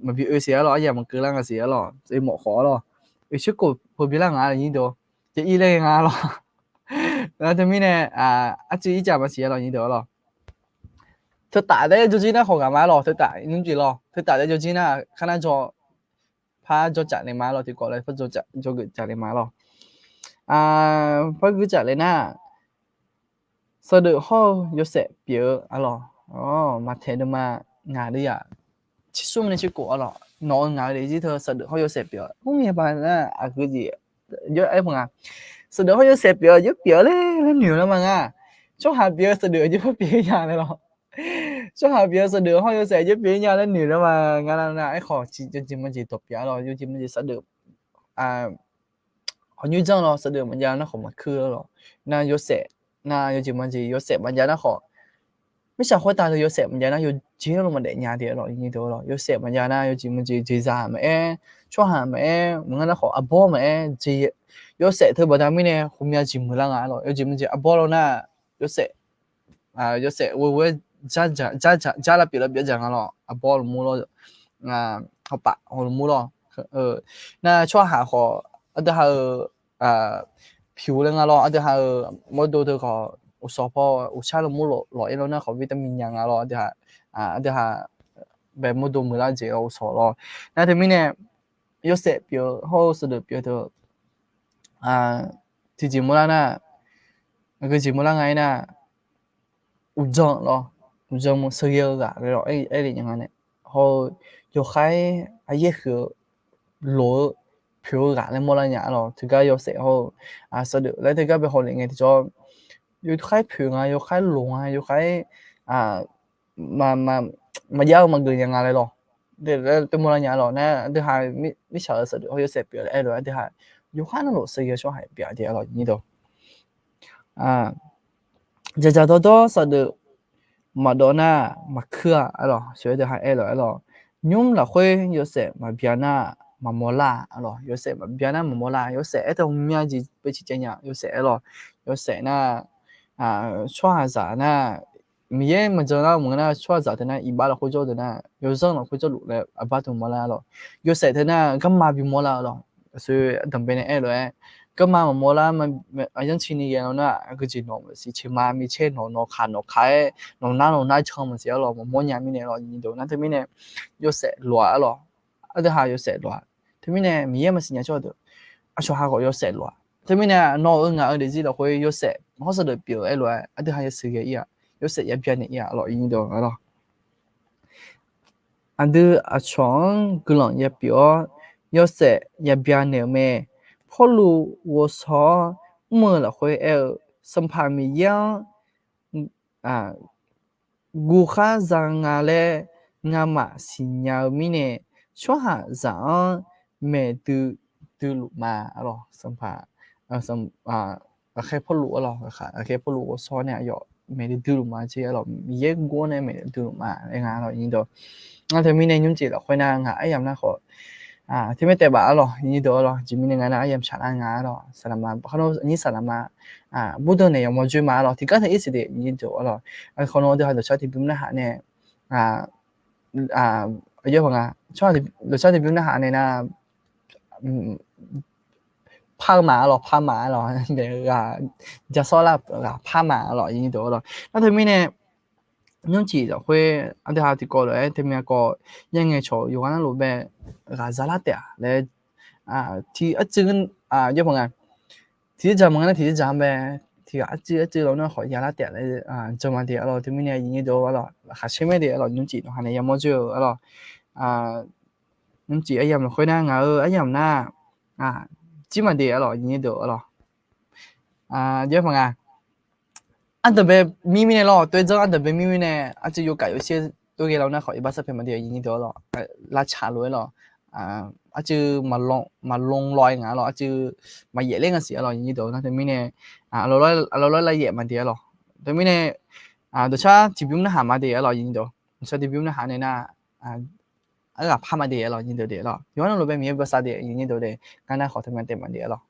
Maqbi oe siq arlawq, aryamq maqkeuv lar nga siq arlawq, oe mawf khawf arlawq, oe tserkof peubi lar nga, iqnyir dawq, jav-ir laer ghae nga arlawq. Nar teumirnae arcuiv ircaf maqsiq arlawq, iqnyir dawq arlawq. Teutaf taef jawrjir nar khawf ghaq ma arlawq, teutaf nymrcif lawq, teutaf taef jawrjir nar kar nar jaw par jawr caf naeq ma arlawq, tiqkawv laer par jawr geuf caf naeq ma arlawq. Par gui caf laer nar, saqdeuf hawr-eu yawshaef pyeuf-eu arlawq, maqtaeq deuvma ngaq deuv yaq tser smr nae tser kof arlawq, nawq-euq ngaq-eu daefzir teu saqdeuf hawr yawshaef pyeuf-eu mr ngae ba nar aqgeu jeq aer paq nga. Saqdeuf hawr yawshaef pyeuf-eu aqjox pyeuf-a laer noeq lar ma nga. Tsawrhaq pyeuf-eu saqdeuf aqjox pyeuf nya laer lawr. Tsawrhaq pyeuf-eu saqdeuf hawr yawshaef aqjox pyeuf nya laer noeq lar ma nga nar, aerkhawf yawjeq majeq dawq pyeuf-a lawr, yawjeq majeq saqdeuf hawq nymr janr lawr, saqdeuf maqjav nar khawf maqkuir lawr. Nar yawshaef, nar yawjeq majeq yawshaef maqjav nar khawf, mirtsaq khoertav teu yawshaef maqjav nar yawjeq lo maqdaef nya de lawr, nyi deuq lawr. Yawshaef maqjav nar yawjeq majeq jeqzaq maqaer, tsawrhaq maqaer, maqngeur nar khawf arbawr maqaer, yawshaef teu baqda mirnae ghawqmya jeq muiqlar nga lawr. Yawjeq majeq arbawr lawr nar, yawshaef, yawshaef ghoe ghoe-aer jar lar pyeuf lar pyeuf dzaq nga lawr. Arbawr lmur lawr, hawpaf haw lmur lawr. Nar tsawrhaq khawf aqdui ha-euq pyuq laer nga lawr. Aqdui ha-euq mawrdo teu khawf uqshawq paw uqshar lmur lawf-ir lawr nar khawf vitamin nya nga lawr. Aqdui ha bae mawrdo muiqlar jeq-awr uqshawq lawr. Nar teumirnae yawshaef pyeuf-eu hawr-eu saqdeuf pyeuf-eu teu tiqjeq mawrlar nar, aqgeujeq mawrlar nga-aer nar, uqdzan lawr, uqdzan sheuqghae-eu ghaq laer lawr, aer le nya nga nae, hawr-eu yawkhaer-aer aqyaer huiq-eu loq-eu poeq-eu ghaq laer mawrlar nya-a lawr. Teugar yawshaef hawr-eu saqdeuf laer teugar bae hawlef ngae tiqjawr, yawkhaer poeq nga, yawkhaer loq nga, yawkhaer maqjav-eu maqgeuf nya nga laer lawr. Teu mawrlar nya-a lawr nar, aqdui ha mirtsaq-euq saqdeuf hawr yawshaef pyeuf-eu laer aer lof-aer aqdui ha yawkhaer navluf sheuqghae-eu tsawrhaq pyeuf-a de-a lawr, nyi deuq. Dzaqdzaq dawrdawr saqdeuf maqdawv nar maqkuir-a-a lawr, sheuq-aer deuq ha aer lof-aer lawr. Nymr lafkhoer yawshaef maqbyav nar maqmawr lar-a lawr, yawshaef maqbyav nar maqmawr lar, yawshaef aer teu ghawqmya jeq bae ciqcaev nya, yawshaef aer lawr, yawshaef nar tsawrhaqzaq nar, Miqyaer maqjan lar maqngeur nar tsawrhaqzaq teu nar iqbax lafkhoer jawr deuq nar yawzanr lafkhoer jawrluf laer aqbar teu mawrlar-a lawr. Yawshaef teu nar garma bimawr lar-a lawr. Aqsur aqdanqbae nae aer lof-aer, garma maqmawr lar, aqyanr cini ghae lawr nar aqgeujeq nawq maqsiq, ceqma micaer nawq nawq kaq nawq kaq-aer nawq nar nawq nar can maqsiq-a lawr, maqmawr nya mirnae lawr, nyi deuq nar teumirnae yawshaef lof-a-a lawr. Aqdui ha yawshaef lof-a. Teumirnae Miqyaer maqsiq nya tsawrhaq deuq aqcawq ha khawf yawshaef lof-a. Teumirnae nawq-eu ngaq-eu daefzir lafkhoer yawshaef hawr saqdeuf pyeuf-eu aer lof-aer aqdui ha yasheuq ghae-ir-a, yawshaef yabya naeq-ir-a lawr, nyi deuq-a lawr. Aqdui aqcawq-anr guiqlanq yapyeuf-awr yawshaef yabya naeq-euq mae. Pawrluv ghovshaw-awr mr-eu lafkhoer aer-eu, Sanqpaq Miqyaer-anr guvkhar za nga laer ngamaf siqnya-eu mirnae, tsawrhaqzaq-anr maeqdui duiluf ma-a lawr. Sanqpaq, ghaqkhaer Pawrluv-a lawr, ghaqkhaer Pawrluv ghovshaw nae aqyawf maeqdui duiluf ma jeq-a lawr, Miqyaer guv-awr nae maeqdui duiluf ma-a nga-a lawr, nyi deuq. Nar teumirnae nymrcif lafkhoer nar ngaq aryamq nar khawf teumirnae taef baf-a lawr, nyi deuq-a lawr. Jeq mirnae nga nar aryamq tsaq lar nga-a lawr, saqlaqma khawf nymr saqlaqma burdeuv naeq yawmawr joer ma-a lawr, tiqgar taq ir siq de, nyi deuq-a lawr. Khawf nawr deuq ha dawqcar tiqbymr narhaq nae aqyawf paq nga, tsawrhaq dawqcar tiqbymr narhaq nae nar par ma-a lawr, par ma-a lawr, ghaq jasawr lar ghaq par ma-a lawr, nyi deuq-a lawr. Nar teumirnae nymrcif lafkhoer aqdui ha tiqkawv lof-aer teumya kawv, yaer ngae cawq yawqghaq navluf bae ghaq za lar taef-a laer, tiq arcuiv, yawr paq nga, tiq dzerdzaq maqngeur nar tiq dzerdzaq-anr bae tiq ghaq arcuiv arcuiv lawr nar khawf ya lar taef-a laer jan ma de-a lawr. Teumirnae nyi deuq-a lawr, laqkhaq caer mae de-a lawr, nymrcif lawqha nae yamawr joer-eu-a lawr, nymrcif aryamq lafkhoer nar ngaq-euq aryamq nar jir ma de-a lawr, nyi deuq-a lawr. Yawr paq nga, ardanqbae mir mirnae lawr, toer dzanr ardanqbae mir mirnae arcuiv yawkaf yawsher toer ghae lawr nar khawf iqbax sarpaeq ma de-a, nyi deuq-a lawr. Lavcaq lof-aer lawr, arcuiv maqlon law-aer nga lawr, arcuiv maqyaef ler nga siq-a lawr, nyi deuq. Nar teumirnae aqlawq lawr lavyaef ma de-a lawr. Teumirnae dawqcar tiqbymr narhaq ma de-a lawr, nyi deuq. Dawqcar tiqbymr narhaq nae nar arghaq par ma de-a lawr, nyi deuq de-a lawr. Yawqghaq navluf bae Miqyaer bawsav de, nyi deuq de. Ngar nar khawf teumya taef ma de-a lawr.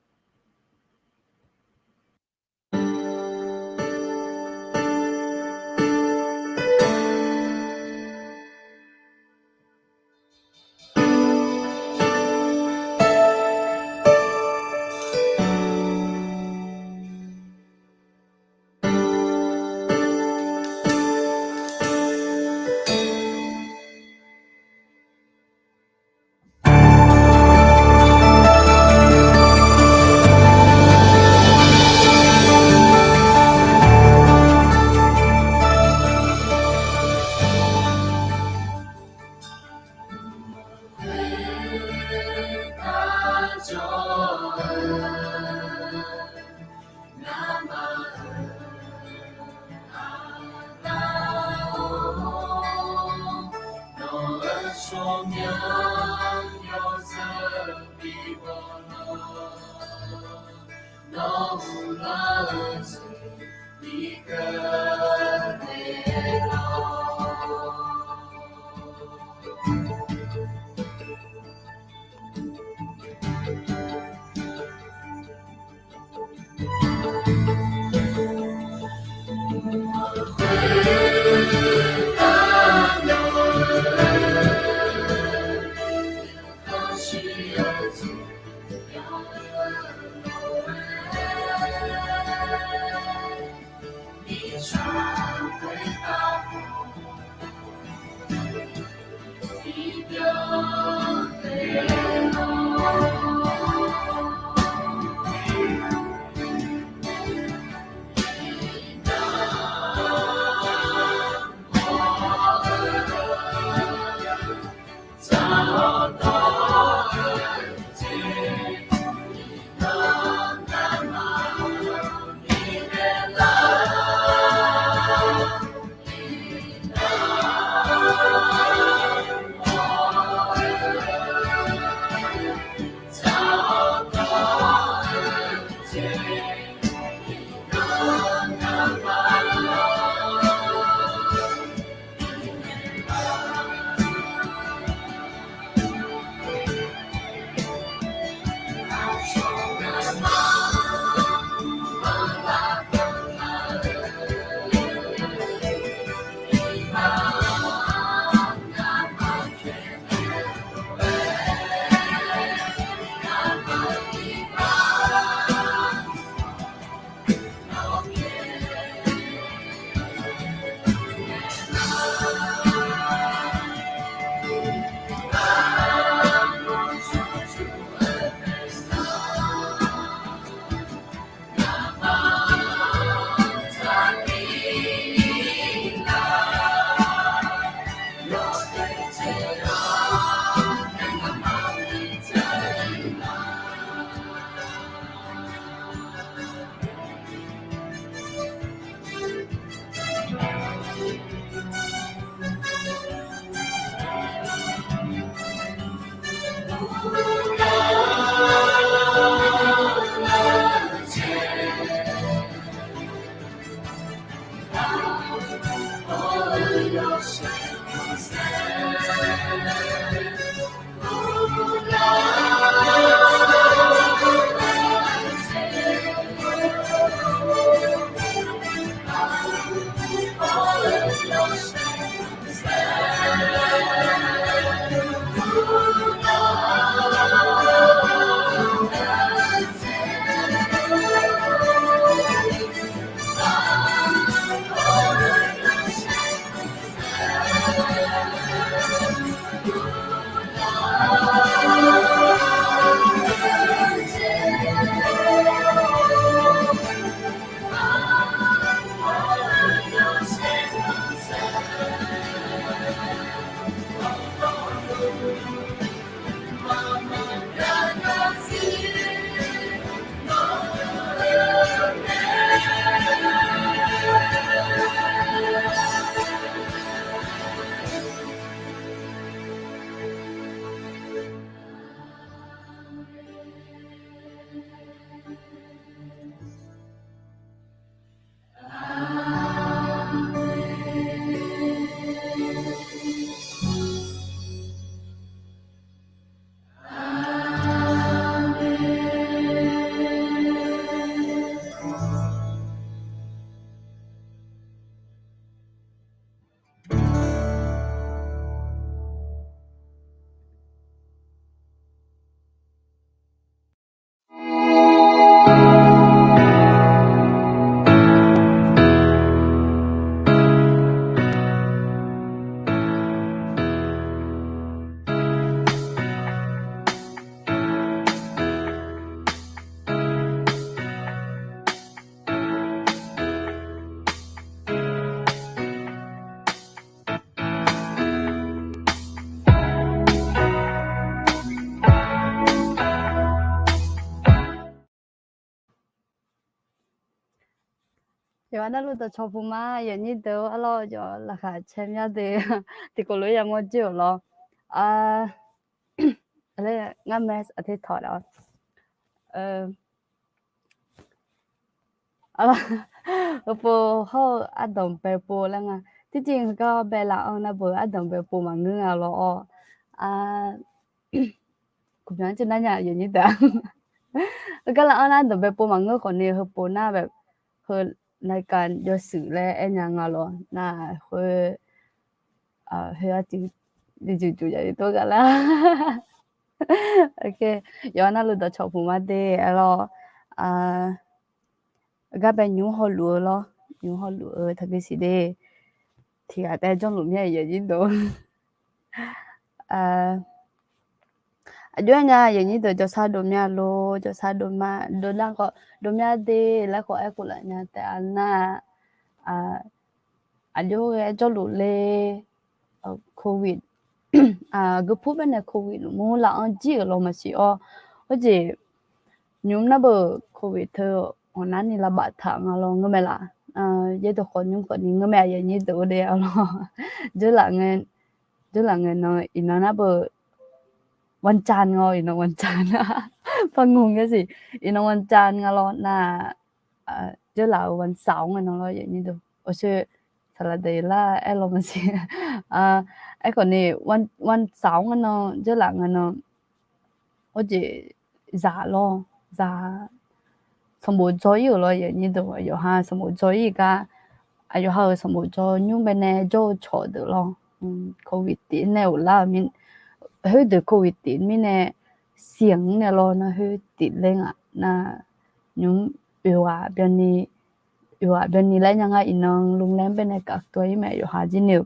Yawqha navluf dawqcawq puq ma, yawqnyir deuq arlawr yawf laqkhaq caer mya deuq tiqkawv lof-aer yamawr jir-euq lawr. Ngar max aqtaq tawq-awr, เอ่อ Heupov hawr-eu ardanq baepov laer nga. Tircif heugar bae laf-anr nar beu ardanq baepov maqngeur nga lawr-awr. Kuqbyan ceuv nar nya aqyuif aqnyir deuq-a. Heugar laf-anr nar ardanq baepov maqngeur khawfni heupov nar bae heu รายการ yawshuif laer aer nya nga lawr nar khoer khoer arcuiv juqjuq yaf tov ghaq lar. Yawqha navluf dawqcawq puq mar de aer lawr. Gar bae nymr hawluf-eu lawr, nymr hawluf-eu taqbi siq de. Tiqghaq taef janrluf mir-a aqyuif aqnyir deuq. Aqjox-aer nya aqyuif aqnyir deuq jawrsar dov mya lor, jawrsar dov ma dov nar khawf dov mya de laer khawf aerkhof laf nya taef-a nar, aqjox-aer jawrluf le, covid, gurpur baenae covid luf mur laf-anr jir-euq law maqsiq-awr, khoerjeq nymr nar beu covid teu ghawqnarni lavbaftaq nga lawr ngeur mae laf. Yaerdawq khawf nymr khawfni ngeur mae aqyuif aqnyir deuq-or de-a lawr. Dzeurlaf ngae, dzeurlaf ngae nan iqnan nar beu วันจันทร์ nga-awr iqnan วันจันทร์ par ngeur-eu siq. Iqnan วันจันทร์ nga lawr nar, dzeurlaf-euq วันเสาร์ ngae nan lawr aqyuif aqnyir deuq. Awqshoe saqlaq deuq lar aer law maqsiq. Aerkhawfni วันเสาร์ ngae nan dzeurlaf ngae nan khoerjeq zaq lawr, zaq sanqbof dzaw ir-euq law aqyuif aqnyir deuq. Aqyawf ha sanqbof dzaw ir gar, aqyawf ha-euq sanqbof dzaw nymr baenae jawr-eu cawq deuq lawr, covid tif nae ghoflar-eu mir, khoerdeuq covid tif mirnae siq-anr nae lawr nar khoer tif ler nga nar, nymr oeq ghaq byanni, oeq ghaq byanni laer nya ngar iqnan โรงแรม baenae kaf tov ir mae yawqha jir ni-euq.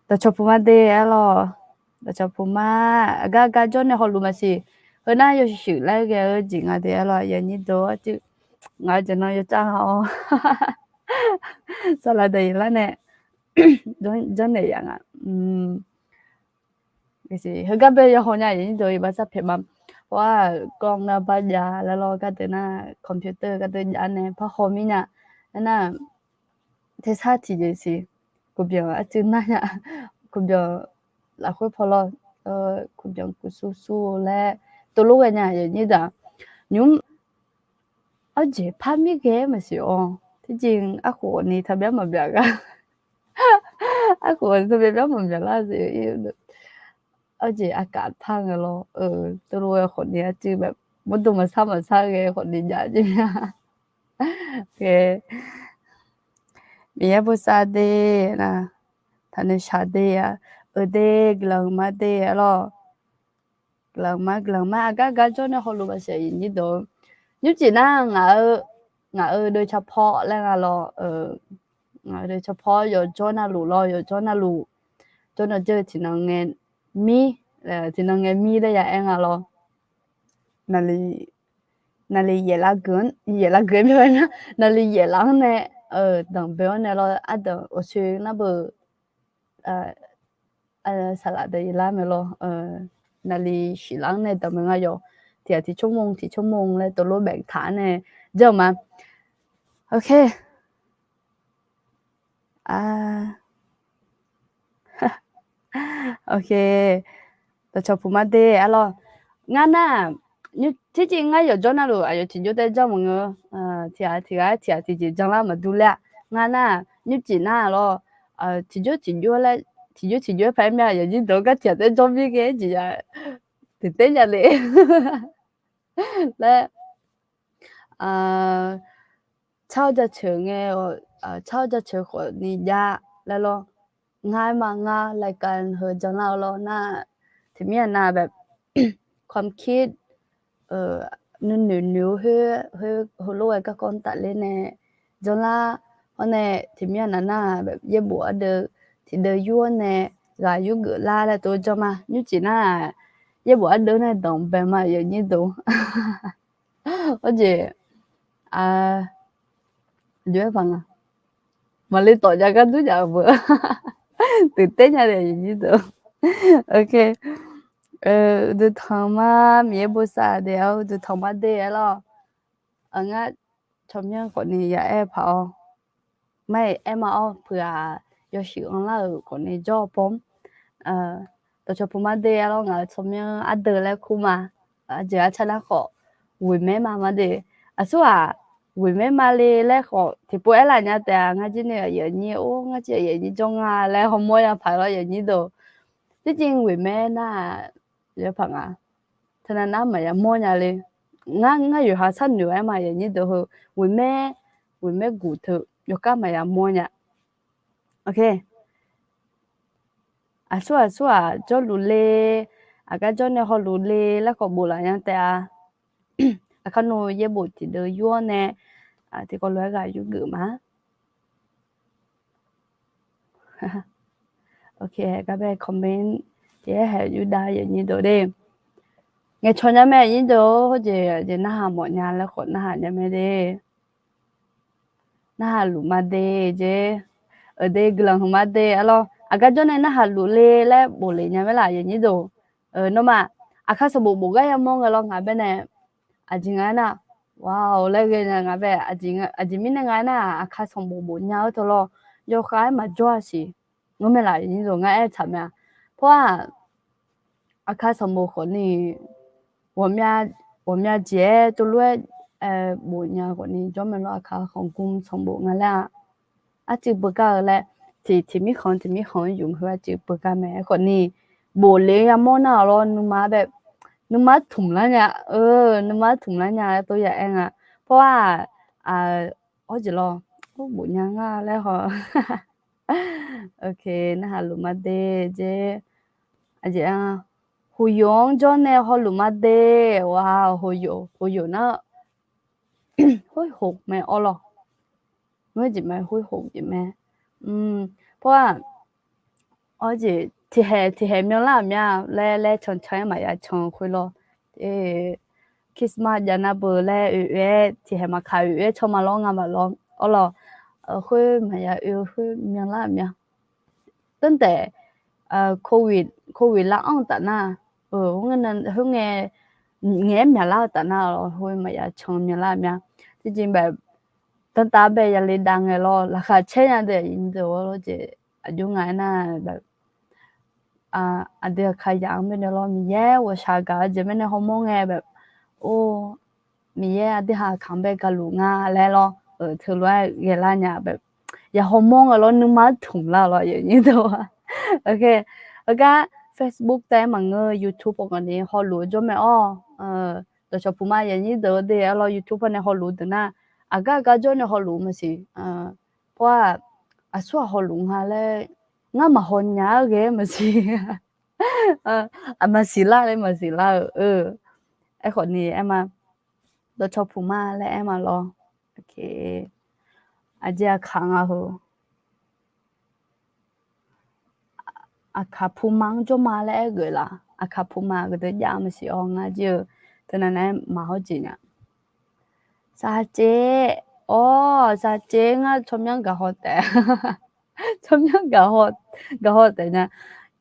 Dawqcawq puq mar de aer lawr. Dawqcawq puq mar, aqgar gar jawr nae hawluf maqsiq. Heu nar yawshuif laer ghae-eu jeq nga de aer lawr aqyuif aqnyir deuq-awr cuiv. Ngaq-eu jeq nan yawcav nga-awr saqlaq deuq iqlar nae janrnaeq yaf nga. Heugar bae yawhaw nya aqyuif aqnyir deuq iqbax sar paeq ma. Hawr-aq กล้อง nar bar jav laer lawr gardeuv nar computer gardeuv jav nae par haw mir nya. Aernar tersar tiqjeq siq, kuqbyan arcuiv nar nya, kuqbyan lafkhoer paw lawr, kuqbyan kuq sur sur laer tov lof ghae nya aqyuif aqnyir deuq-aq. Nymr arjeq par mir ghae maqsiq-awr, tirjeq arkhof ni taqbyar maqbyaf gar. Arkhof ni taqbyar byar maqbyaf lar-eu, arjeq aqkaf par ngae lawr, tov lof ghae khawfni arcuiv bae mawrdo maqsar maqsar ghae khawfni jav jir mya. Miqyaer bosav de, taqnoeq shaq de-a, eu de, guiqlanq mar de aer lawr. Guiqlanq mar, guiqlanq mar, aqgar gar jawr nae hawluf maqsiq aqyuif aqnyir deuq. Nymrcif nar ngaq-eu, ngaq-eu deuv carpawr laer nga lawr, ngaq-eu deuv carpawr yawqjawr navluf lawr, yawqjawr navluf, jawr nan jawr-eu tiqnan ngae mir, tiqnan ngae mir laer ya aer nga lawr. Naqli, naqli yaef lar gui-anr, yaef lar gui-aer mya, naqli yaef laf-anr nae, danqbae-awr nae lawr ardanq awqsoe nar beu saqlaq deuq iqlar mae lawr, naqli shif laf-anr nae danqbae nga yawq. Tiqghaq tiq tsawrmq tiq tsawrmq laer tov lof baeq taq-anr nae janr-eu ma. Ok. Ok. Dawqcawq puq mar de aer lawr. Ngar nar, tircif ngar yawqjawr navluf aqyawf tiqjawr taer janr maqngeur. Tiqghaq tiqghaq tiqghaq tiqjeq janlar maqdur ler-a. Ngar nar, nymrcif nar lawr, tiqjawr tiqjawr laer, tiqjawr tiqjawr paq-aer mya aqyawf jir deuq-anr gar tiqghaq taer janr mir ghae-aer jeq ya, tiqter nya le laer, tsar-awr jaceuq ngae, tsar-awr jaceuq khawfni jav laer lawr. Ngar aer ma ngar รายการ heu janlar-eu lawr nar, tiqmir aqnav แบบ ความคิด nuinoeq noeq-eu khoer, khoer heulof-aer garkawv tafler nae janlar. Hawr nae tiqmir aqnav nar แบบ yaerbof ardeuv tiqdeuv yur-awr nae ghaq yurgeuf lar laer tov janr ma. Nymrcif nar, yaerbof ardeuv nae danqbae ma aqyawf nyir deuq. Hawr jeq, aqjox-aer paq nga. Maqle tawf jav gar dur jav-eu beu. Tiqter nya le aqyawf nyir deuq. Ok. Uqduq tanq mar, Miqyaer bosav de-a, uqduq tanq mar de-aer lawr. Ngar tsawrmyanr khawfni ya aer paq-awr, mar-iq aer ma-awr, puiq-aq yawshuif anrlar-euq khawfni jawr-eu pawr-anr, dawqcawq puq mar de-aer lawr, ngaq-euq tsawrmyanr ardeuv laer kur ma. Aqjeq arcar nar khawf, ghoeq maer ma mar de. Aqsur-aq, Ghoeqmaer ma le laer khawf tiqpov aerlaf nya taef-a. Ngar jir nae aqyuif aqnyir or ngar jir aqyuif aqnyir jawr nga laer hawmawr ya paq lawr aqyuif aqnyir deuq. Jirjir ghoeqmaer nar-aq yawpaq nga. Teunav nar maqya mawr nya le. Ngar ngar yawqha sharnoeq-aer ma aqyuif aqnyir deuq heu. Ghoeqmaer, ghoeqmaer guq teu yawkar maqya mawr nya. Aqsur aqsur-aq jawrluf le, aqgar jawr nae hawluf le laer khawf bof laf nya taef-a. Aqkar nawr yaerbof tiqdeuv yur-awr nae tiqkawv lof-aer ghaq yurgeuf ma. Ok, gar bae comment tiq-aer haeq yurdav aqyuif aqnyir deuq de. Ngaeqcawq nya mae aqnyir deuq-or, hawjeq jeq narhaq mawf nya laer khawf narhaq nya mae de. Narhaq luf ma de jeq. Euq de guiqlanq huiq ma de arlawr. Aqgar jawr nae narhaq luf le laer bof le nya mae laf aqyuif aqnyir deuq. Nawmaf aqkar sanqbof bof gar yamawr ngae lawr ngaq bae nae aqjeq nga aernar, wa-awq laer ghae nya nga bae. Aqjeq mirnae nga aernar-aq aqkar sanqbof bof nya-eu teu lawr yawkhav-aer maqjawr-a siq. Ngar mae laf aqyuif aqnyir deuq ngar aer tsaq mae-a. Pawr-aq aqkar sanqbof khawfni ghawqmya jeq-aer teulof-aer bof nya khawfni jawr mae lawr. Aqkar khanqgmr sanqbof nga laer-a. Arcuiv beugar-eu laer tiq tiq mirkhanq tiq mirkhanq-anr yuf heu arcuiv beugar mae. Aerkhawfni bof le yamawr nar-awq lawr nuima bae nuima tmq lar nya, nuima tmq lar nya laer tov ya aer nga. Pawr-aq, hawjeq lawr, bof nya nga laer haw. Ok, narhaq luf ma de jeq. Aqjeq-a, hoqyoq-anr jawr nae hawluf ma de. Wa, hoqyoq, hoqyoq nar, hoqhoq mae awr lawr. Ngar jeq mae, hoqhoq jeq mae. Pawr-aq, awr jeq tiqhaeq tiqhaeq myanlar aqmyan laer laer cancan-aer maqya can khoer lawr. Christmas jav nar beu laer oe oe-aer tiqhaeq maqkaq oe oe-aer can ma lawr nga baq lawr awr lawr. Khoer maqya oe khoer myanlar aqmyan. Tanrtaeq covid, covid lar-anr taf nar, khoerngae ngaeq-aer myaqlar-eu taf nar lawr khoer maqya can myanlar aqmyan. Tiqjeq bae danrtav bae yale dav ngae lawr laqkhaq caer nya de aqyuif aqnyir deuq-or jeq. Aqjox nga aernar, aqdui aqkaq yaq-anr bae nae lawr Miqyaer ghawqshaq gaq-eu jeq bae nae hawmawr ngae, or, Miqyaer aqdui ha aqkaq-anr bae gaqluf nga laer lawr, teulof-aer ghaelar nya bae, ya hawmawr ngae lawr nuima tmq lar lawr aqyuif aqnyir deuq-a. Ok, heugar Facebook taef-aer maqngeur, YouTube pawqgawq ni hawluf jawr mae awr. Dawqcawq puq ma aqyuif aqnyir deuq de arlawr YouTube pawnae hawluf deuq nar, aqgar aqgar jawr nae hawluf maqsiq. Pawr-aq, aqsur-aq hawluf nga laer ngar maqhaw nya-aer ghae-aer maqsiq. Aqma siqlar laer maqsiq lar-eu. Aerkhawf ni aer ma, dawqcawq puq ma laer aer ma lawr. Aqjeq aqkaq nga heu. Aqkaq puq ma-anr jawr ma laer aer geuf laf. Aqkaq puq ma geudeuq jav maqsiq-awr ngar jir-eu. Teunav naeq-aer maq hawr jeq nya. Saqcev, awr, saqcev ngar tsawrmyanr gaqhaw taef. Tsawrmyanr gaqhaw taef nya.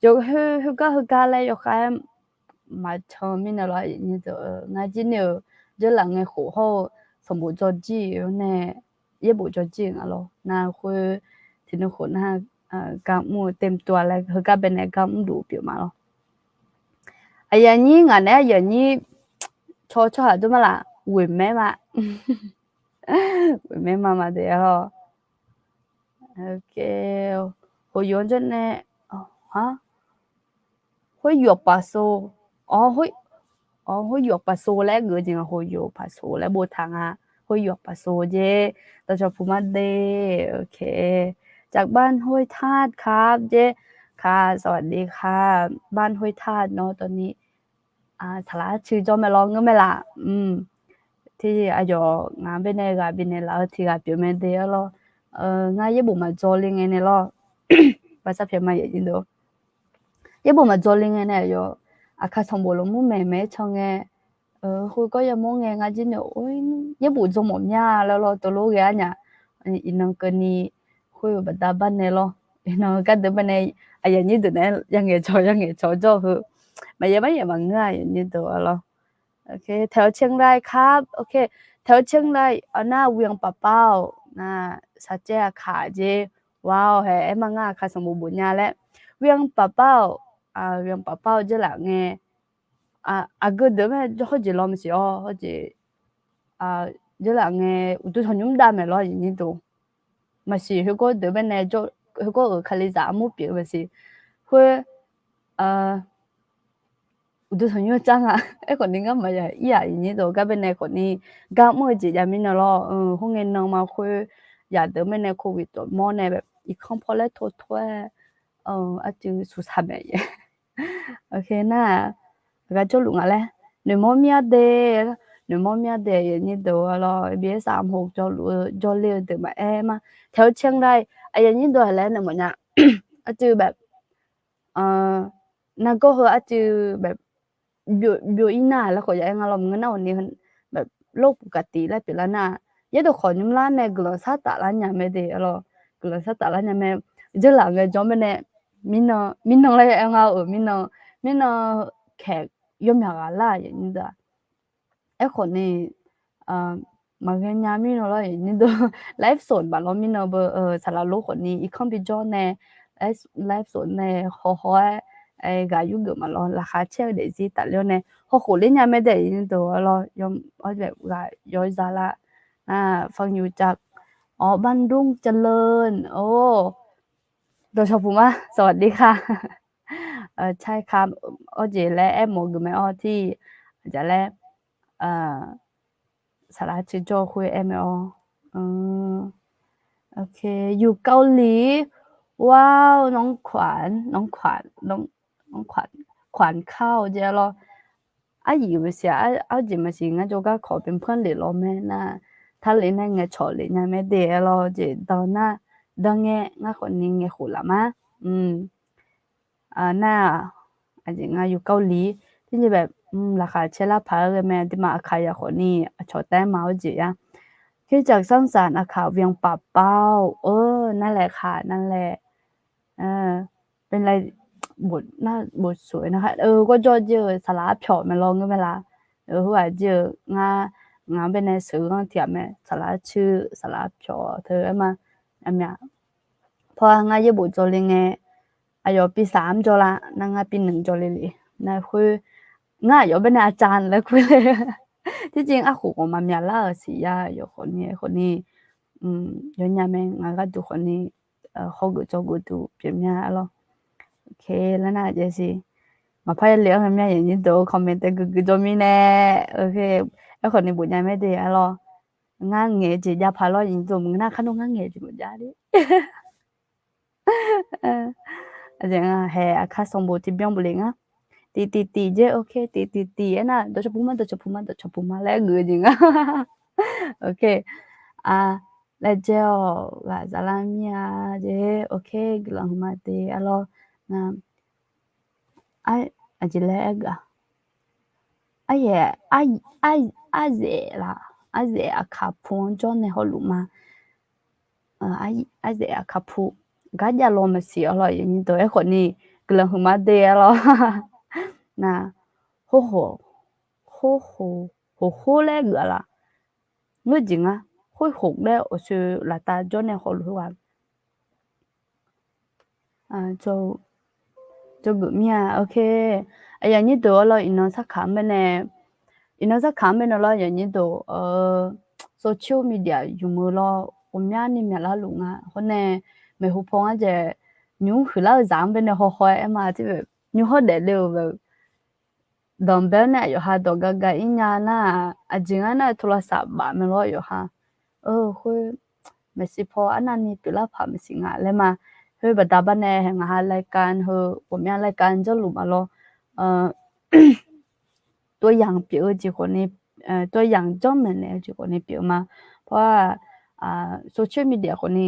Yawqhoer heugar heugar laer yawkhav-aer maqcan mirnae lawr, ngar jir ni-eu jeurlaf ngae khof hawr-eu sanqbof dzawrjir-eu nae, yaerbof dzawrjir-eu nga lawr. Nar khoer tiqnan khof nar, gar mr-eu เตรียมตัว laer heugar bae nae gar mr duf pyeuf ma lawr. Aqyuif aqnyir ngaq naeq-aer aqyuif aqnyir caw tsawrhaq dov ma laf, ghoeq maer ma. Ghoeq maer ma ma de-a lawr. Khof yawq-anr jawr nae, khoer yawq paf so, khoer yawq paf so laer geuf jeq nga, khof yawq paf so laer boftaq nga, khoer yawq paf so jeq, dawqcawq puq ma de, ok. จากบ้านห้วยธาตุครับ jeq, ครับ สวัสดีครับ บ้านห้วยธาตุ เนาะ ตอนนี้ saqlaq arcuiv jawr mae lawr ngeur mae laf. Te aqyawf ngaq bae nae ghaq bifnaeq laf-eu tiq ghaq pyeuf mae de-a lawr. Ngar yaerbof maqdzaw le ngae nae lawr. Baqsar pyaeq ma yaeq jir deuq. Yaerbof maqdzaw le ngae nae aqyawf aqkaq sanqbof lafmur maeq maeq-aer can ngae, khoergawr yamawr ngae ngar jir nae, yaerbof dzaw mawf mya laer lawr teulof ghae-ar nya. Iqnan keuvni khoer-eu baqda bar nae lawr. Iqnan gardeuq bar nae aqyuif aqnyir deuq naeq-aer yangaeq cawq yangaeq cawq jawr-eu heu. Maqyaef maryaef maqngeur-a aqyuif aqnyir deuq-a lawr. แถวเชียงรายครับ โอเค แถวเชียงราย awr nar เวียงป่าเป้า nar saqcaev aqkaq jeq. Wa-awq hae aer ma ngar aqkaq sanqbof bof nya laer. เวียงป่าเป้า เวียงป่าเป้า jeurlaf ngae, aqgeu deuq mae hawr jeq lawr maqsiq-awr hawr jeq, jeurlaf ngae uqduq tanqnymr dav maeq lawr aqyuif aqnyir deuq. Maqsiq, khoergawr deuq baenae, khoergawr-euq kalizaq armur pyeuf-eu maqsiq. Khoer uqduq tanqnymr car nga. Aerkhawf ni ngar maqya ir-aq aqyuif aqnyir deuq, gar baenae khawf ni gar mr-eu jeq jav mirnae lawr. Khoerngae nan ma khoer yadeuq baenae โควิด tawf mawr nae แบบอีกครั้งพอแล้ว โทษโทษ arcuiv suqsaq maeq. Nar, aqgar jawrluf nga laer, noeqmawr mir-ar de, noeqmawr mir-ar de aqyuif aqnyir deuq-a lawr, bif-aer saq mho jawrluf-eu jawrler-eu deuq maqaer ma. แถวเชียงราย aqyuif aqnyir deuq-aq laer nae mawfnya, arcuiv แบบ nargawr heu arcuiv แบบ byov-ir nar laer khawf ya aer nga lawr, maqngeur nar-awq ni โรคปกติ laer pyeuflar nar, yaerdawq khawf nymrlar nae guiqlanq sar taflar nya mae de-a lawr, guiqlanq sar taflar nya mae. Jeurlaf ngae jawr baenae, mirnan laer ya aer nga-euq mirnan, mirnan kaeq yawmyaq ghaq lar-aq aqyuif aqnyir deuq-a. Aerkhawf ni maqghae nya mirnan lawr aqyuif aqnyir deuq, ไลฟ์สด baq lawr mirnan beu, saqlaq lor khawf ni irkanr bijawr nae, ไลฟ์สด nae hawhaw-aer ghaq yurgeuf maqlawr laqkhaq caer-eu daefzir tafler-awr nae hawkhof ler nya mae de aqyuif aqnyir deuq-a lawr, ghaq yawzaq lar. Nar, ฟังอยู่จาก อ๋อ บ้านรุ่งเจริญ โอ้ ดอกชมพูมา สวัสดีค่ะ ใช่ค่ะ awr jeq laer aer mawf geuf mae-awr tiq, aqjaq laer saqlaq ciqjawr khoer aer mae-awr. อยู่เกาหลี ว้าว น้องขวัญ น้องขวัญ น้องขวัญ ขวัญข้าว jeq-a lawr. Aqyuif maqsiq, arjeq maqsiq ngar jawrgar kawq เป็นเพื่อน lef lawr mae nar, ถ้า lef nar ngaeqcawq lef nya mae de-a lawr jeq dan nar, dan ngae ngar khawf ni ngaeqkhof laf ma. Nar, aqjeq nga อยู่เกาหลี tiqjeq แบบ laqkhaq caer lar paq-aer ghae mae, aqduimaf aqkaq yaq khawf ni aqcawq taef-aer ma-awr jeq ya. คริสตจักรสร้างสรรค์ aqkaq เวียงป่าเป้า เออ นั่นแหละค่ะ นั่นแหละ เป็นอะไร บทน่า บทสวยนะคะ เออก็จอเจอ saqlaq arpyawq mae lawr ngeur mae laf. Heughaq jir-eu ngar, ngaq-anr baenae sheuqghanr tiq ghaq mae, saqlaq arcuiv saqlaq arpyawq teu-aer ma. Aqmyaq, paw-a ngar yaerbof jawrle ngae, aqyawf ปีสาม jawrlar nar, ngar ปีหนึ่ง jawrle le. Nar khoer, ngar aqyawf baenae อาจารย์ laer kur le. Tiqjeq arkhof ghawqmaf myaq lar-euq siq ya, aqyawf khawf ni, aerkhawf ni, yawnya mae, ngaq gharduq khawf ni hawgeuf jawrgeuf duq pyeufmya-a lawr. Laer nar jaeqsiq, maqpar yaler-anr ngae mya aqnyir deuq, comment taef guiqguiq jawr mirnae. Aerkhawf ni bofnya mae de-a lawr. Ngar ngaeq-eu jeq jav paq lawr aqnyir deuq, maqngeur nar kharnov ngar ngaeq jeq maqjav le. Aqjeq nga hae, aqkar sanqbof tiqbyan bof le ngar. Tiqtiqtiq jer, ok, tiqtiqtiq aernar, dawqcawq puq ma, dawqcawq puq ma, dawqcawq puq ma laer geuf-eu jeq nga. Ok, laejae-awq, ghaq zaflar mir-a jer, ok, guiqlanq huiqma de-a lawr. Nar, aqjeq laer aer geuf-a. Aryaef, arzaef laf, arzaef aqkaq pu-anr jawr nae hawluf ma. Arzaef aqkaq pu, garjav law maqsiq-a lawr aqnyir deuq, aerkhawf ni guiqlanq huiqma de-a lawr. Nar, hor khof, hor khof, hor khof laer geuf-a laf. Ngeur jeq nga, hor khof laer awqsoeq laftav jawr nae hawluf-a. Jawrgeuf mir-a, ok. Aqyuif aqnyir deuq-a lawr, iqnan sarkaq-anr baenae, iqnan sarkaq-anr baenae lawr aqyuif aqnyir deuq, social media yumq-eu lawr ghawqmyani myaqlar luf nga. Hawr nae maeqhu paw ngar jaeq, nymq-mr huiqlar-eu zaq-anr baenae hawhaw-aer aer ma, nymq hawr daefle-euq bae danqbae-awr nae aqyawf ha dawq gagaq ir nya nar-aq, aqjeq ngar nar-aq โทรศัพท์-baf mae lawr aqyawf ha. Khoer, maeqshi paw arnavni pyeuflar paq maeqshi nga laer ma. Khoer baqda bar nae hae ngaq ha รายการ heu ghawqmya รายการ janrluf ma lawr. Tov yamq pyeuf-eu jeq khawfni, tov yamq janrmaeq naeq-eu jeq khawfni pyeuf-eu ma. Paw-aq, social media khawfni,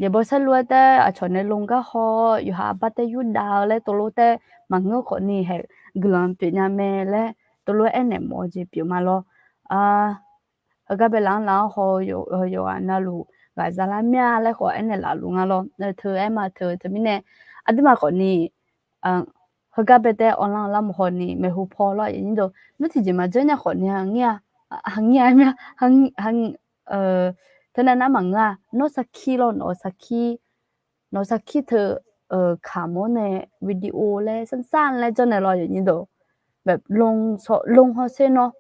yaeqbawq saerlu-aer taef aqcawq nae lon gar haw, yawqha aqbar taef yurdav-eu laer tov lof taef maqngeur khawfni hae guiqlanq pyeufnya mae laer tov lof-aer aernaeq mawf-eu jeq pyeuf ma lawr. Heugar bae laf-anr laf-anr haw-eu yawqghaq navluf ghaq zalar mir-a laer khawf aernaeq laf luf nga lawr. Teu aer ma teu teumirnae, aqduimaf khawfni heugar bae taef awqlanr lar maqhaw ni maeqhu paw lawr aqyuif aqnyir deuq, nmr tiqjeq maqjanr nya khawfni haqngir-a, haqngir-a mir-a, teunav nar maqngeur-a. Nawr sarkir lawr, nawq-eu sarkir, nawq-eu sarkir teu kamq-awr nae video laer สั้นๆ laer janrnaeq lawr aqyuif aqnyir deuq, แบบลง lon hawsher nawr,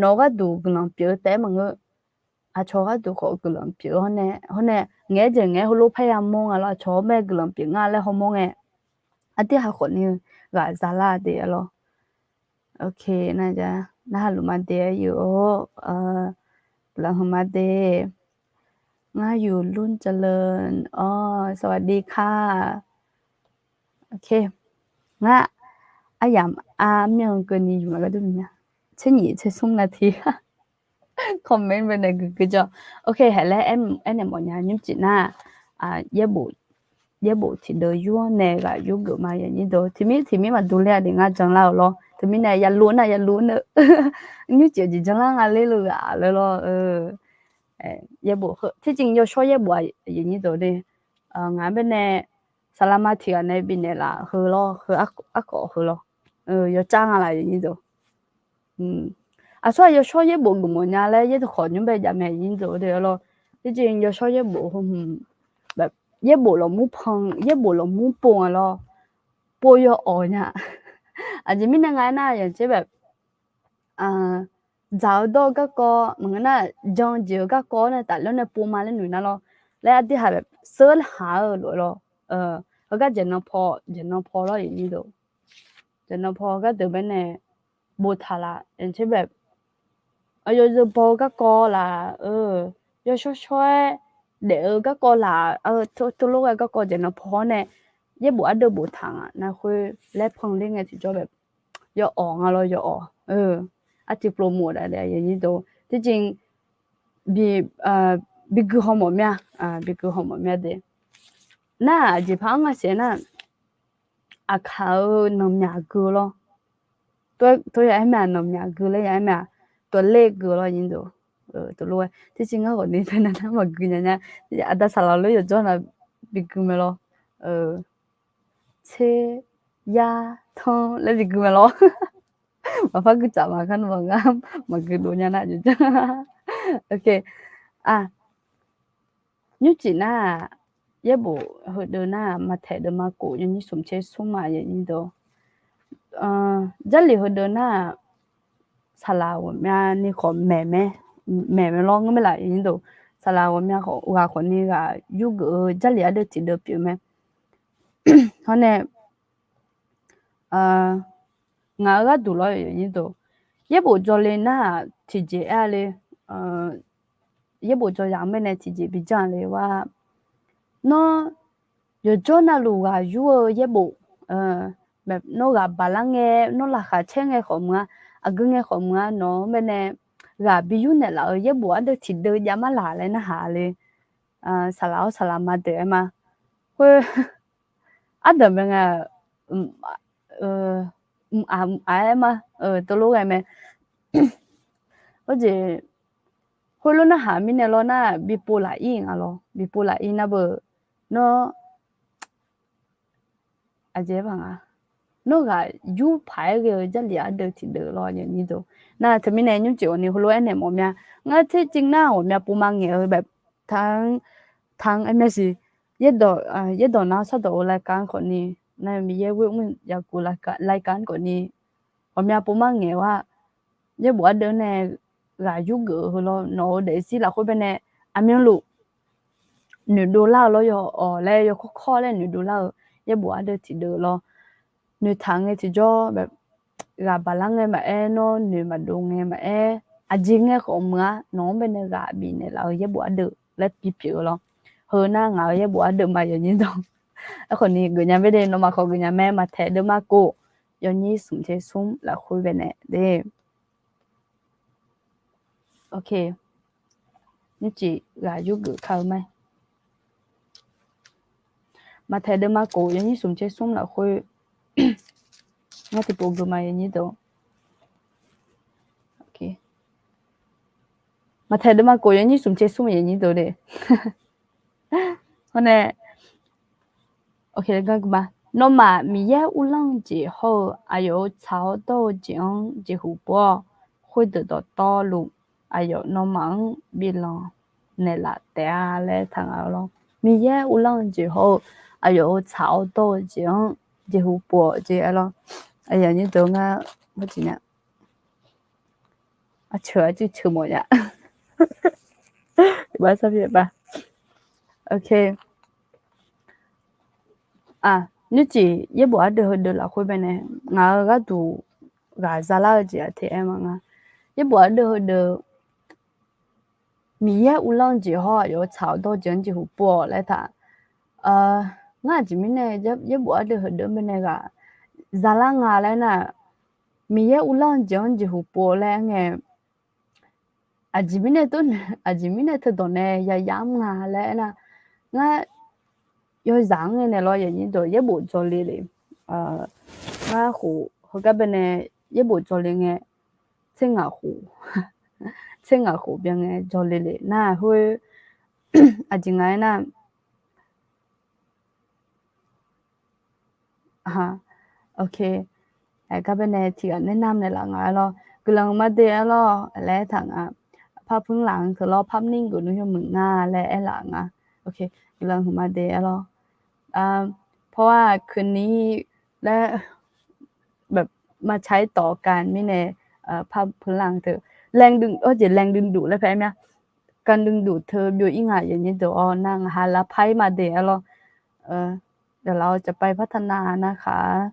nawq-eu gharduq guiqlanq pyeuf-eu taef-aer maqngeur. Aqcawq gharduq khawf guiqlanq pyeuf-eu hawr nae, hawr nae ngaeq-aer jeq ngaeq-aer heulof parya mawr nga lawr, aqcawq-anr bae guiqlanq pyeuf nga laer hawmawr ngae, ardir haqkhawf ni-eu ghaq zalar de-a lawr. Ok, narhaq luf ma de-aer yuf-or, guiqlanq huiqma de. Ngar yuf lur jaleun-awr สวัสดีค่ะ. Ok, ngar aryamq armyanr keuvni yuf ma gharduq nya. Tser nyiq tser smr นาที comment baenae guiqguiq jawr. Ok, haq laer aernaeq mawfnya nymrcif nar, yaerbof tiqdeuv yur-anr nae ghaq yurgeuf ma yanyir deuq. Tiqmir tiqmir maqdur ler-a de, ngar janlar-euq lawr. Teumirnae yaluf nar yaluf nar, nymrcif-eu jeq janlar nga ler luf ghaq laer lawr. Yaerbof heu terjeq yawshawr yaerbof-aq yanyir deuq de. Ngaq-anr baenae saqlaqma tiq ghaq nae bifnaeq laf heu lawr, heu arkawf heu lawr. Yawcar nga laf yanyir deuq. Aqsur-aq yawshawr yaerbof geufmawf nya laer yaerdeuq khawf nymr bae jav mae yanyir deuq de-a lawr. Terjeq yawshawr yaerbof heu hmq, yaerbof lafmur pan, yaerbof lafmur pov nga lawr. Pov yawawq nya. Aqjeq mirnae nga aernar, yawqjeq bae dzaq-eu dawr-eu garkawv maqngeur nar, jan jeq-eu garkawv-awr nae tafler-awr nae pov ma laer noeq nar lawr. Laer ardir haq bae seur haq-eu lof-aer lawr. Heugar jeq nan paw, jeq nan paw lawr yanyir deuq. Jeq nan paw gardeuq baenae boftaq laf, yawqjeq bae aqyawf zeubaw-eu garkawv laf, yawshawr shawr-aer daef-eu garkawv laf, teulof ghae garkawv jeq nan paw-awr nae yaerbof ardeuv boftaq nga nar khoer laer panler ngae tiqjawr bae yawawq nga lawr yawawq. Artiv plomof daf daef yanyir deuq terjeq bi, bigui haw mawf mya, bigui haw mawf mya de. Nar-aq aqjeq par-anr nga siq-aer nar, aqkaq-eu nanqmyaq gui lawr. Tov ya aer mae-aq, nanqmyaq gui laer ya aer mae-aq, tov ler gui lawr yanyir deuq. Tov lof-aer terjeq ngar ghawqni teunav nar maqgui nya nya. Aqda saqlaq lof yawqjawr nav bigui mae lawr. Tser yar tanr laer bigui mae lawr. Maqpar gui tsaf ma kar nmr ngar maqgui dov nya nar jeq janr. Ok, nymrcif nar-aq, yaerbof heudeuv nar-aq, Maqtaeq deuvma kof yawnyir smq tser smr-aq yanyir deuq. Jarlif heudeuv nar-aq, saqlaq ghawqmyani khawf maeq mae, maeq mae lawr ngeur mae laf yanyir deuq. Saqlaq ghawqmya ghaq khawfni ghaq yurgeuf-eu Jarlif ardeuv tiqdeuv pyeuf mae. Hawr nae ngaq-euq gharduq lawr yanyir deuq. Yaerbof jawrle nar-aq tiqjeq aer-a le. Yaerbof jawr yaq-anr baenae tiqjeq bijanr le war. Nawr yawqjawr navluf ghaq yur-eu yaerbof, nawr ghaq baqlar ngae, nawr laqkhaq caer ngae khawf meuq-a, aqgeu ngae khawf meuq-a, nawq-anr baenae ghaq bi yur naeqlaf-euq yaerbof ardeuv tiqdeuv jav mar laq laer narhaq le. Saqlaq-awr saqlaq ma deuq aer ma. Khoer ardeuq mae nga, mq-aq mq-aq aer ma, tov lof ghae mae. Khoerjeq khoerlof narhaq mirnae lawr nar, bipov laf-ir nga lawr, bipov laf-ir nar beu, nawr aqjeq-aer paq nga, nawr ghaq yur paq-aer ghae-eu Jarlif ardeuv tiqdeuv lawr yanyir deuq. Nar teumirnae nymrcif ghawqni heulof-aer naeq mawf mya. Ngar terjeq nar ghawqmya pov ma ngaeq-eu bae, taq-anr aer mae siq. Yaerdawq nav-awr sardawq-eu รายการ khawfni, nar Miqyaer ghoer mr yaqguq รายการ khawfni ghawqmya pov ma ngaeq-eu-aq, yaerbof ardeuv nae ghaq yurgeuf-eu heu lawr, nawq-eu daefzir lafkhoer baenae aqmyanluf noeqdov lar-eu lawr, yawawq laer yawkawr kawr laer noeqdov lar-eu yaerbof ardeuv tiqdeuv lawr. Noeqtaq ngae tiqjawr, ghaq baqlar ngae maqaer, nawr noeq maqdov ngae maqaer, aqjeq ngae khawf meuq-a, nawq-anr baenae ghaq bifnaeq laf-eu yaerbof ardeuv laer bipyeuf-eu lawr. Heu nar ngaq-euq yaerbof ardeuv ma yanyir deuq. Aerkhawfni geufnya bae de, nawmaf khawf geufnya mae, Maqtaeq deuvma kof yawnyir smq tser smr lafkhoer baenae de. Ok, nymrcif ghaq yurgeuf kar-eu ma. Maqtaeq deuvma kof yawnyir smq tser smr lafkhoer, ngar tiqpov geuf ma yanyir deuq. Maqtaeq deuvma kof yawnyir smq tser smr yanyir deuq de. Hawr nae, nawmaf Miqyaer uvlanr-eu jeq hawr-eu aqyawf-euq tsaq-awr dawr-eu jeq-anr jeqhu pov-awr, khoerdeuq dawqtawvluf aqyawf nawmaf-anr bilanq naeqlaf taef-a laer taq nga lawr. Miqyaer uvlanr-eu jeq hawr-eu aqyawf-euq tsaq-awr dawr-eu jeq-anr jeqhu pov-awq jeq-a lawr. Aqyawf nyir deuq ngar, nya, Aqceuq aqceuq ceuq mawf nya. Ba sar pyeuf ba. Ok. Nymrcif yaerbof ardeuv heudeuq lafkhoer baenae ngaq-euq gharduq ghaq zalar-eu jeq aqtaq-aer ma nga. Yaerbof ardeuv heudeuq Miqyaer uvlanr-eu jeq hawr aqyawf-eu tsaq-awr dawr jeq-anr jeqhu pov-awq laer taq. Ngar aqjeq mirnae yaerbof ardeuv heudeuq baenae ghaq zalar nga laer nar, Miqyaer uvlanr-eu jeq-anr jeqhu pov-awq laer ngae, aqjeq mirnae teu, aqjeq mirnae teudawq nae yayamr nga laer aernar, ngar yawzaq-anr ngae naeq lawr yaqnyir dawq yaerbof jawrle le. Ngar khof heugar baenae yaerbof jawrle ngae, tser ngaq khof, tser ngaq khof byan ngae jawrle le nar khoer, aqjeq nga aernar, Ok. Aqgar baenae tiqghaq nae nar naeqlaf nga aer lawr. Guiqlanq huiqma de aer lawr laer taq nga. Par purnlaf-anr teu lawr, par mrnir geuf nmr yawmuiq nga laer aerlaf nga. Ok. Guiqlanq huiqma de aer lawr. Pawar-aq keuvni laer maqtsaq-ir tawf ka mirnae, par purnlaf-anr teu laeqdui, awr jeq laeqdui duq laer pae aer mya. Kandui duq teu byov-ir nga yaqnyir deuq-awr nar ngaq ha lavpar-ir ma de aer lawr. Daqlaf-awr caqpai par taq nar nar khaq.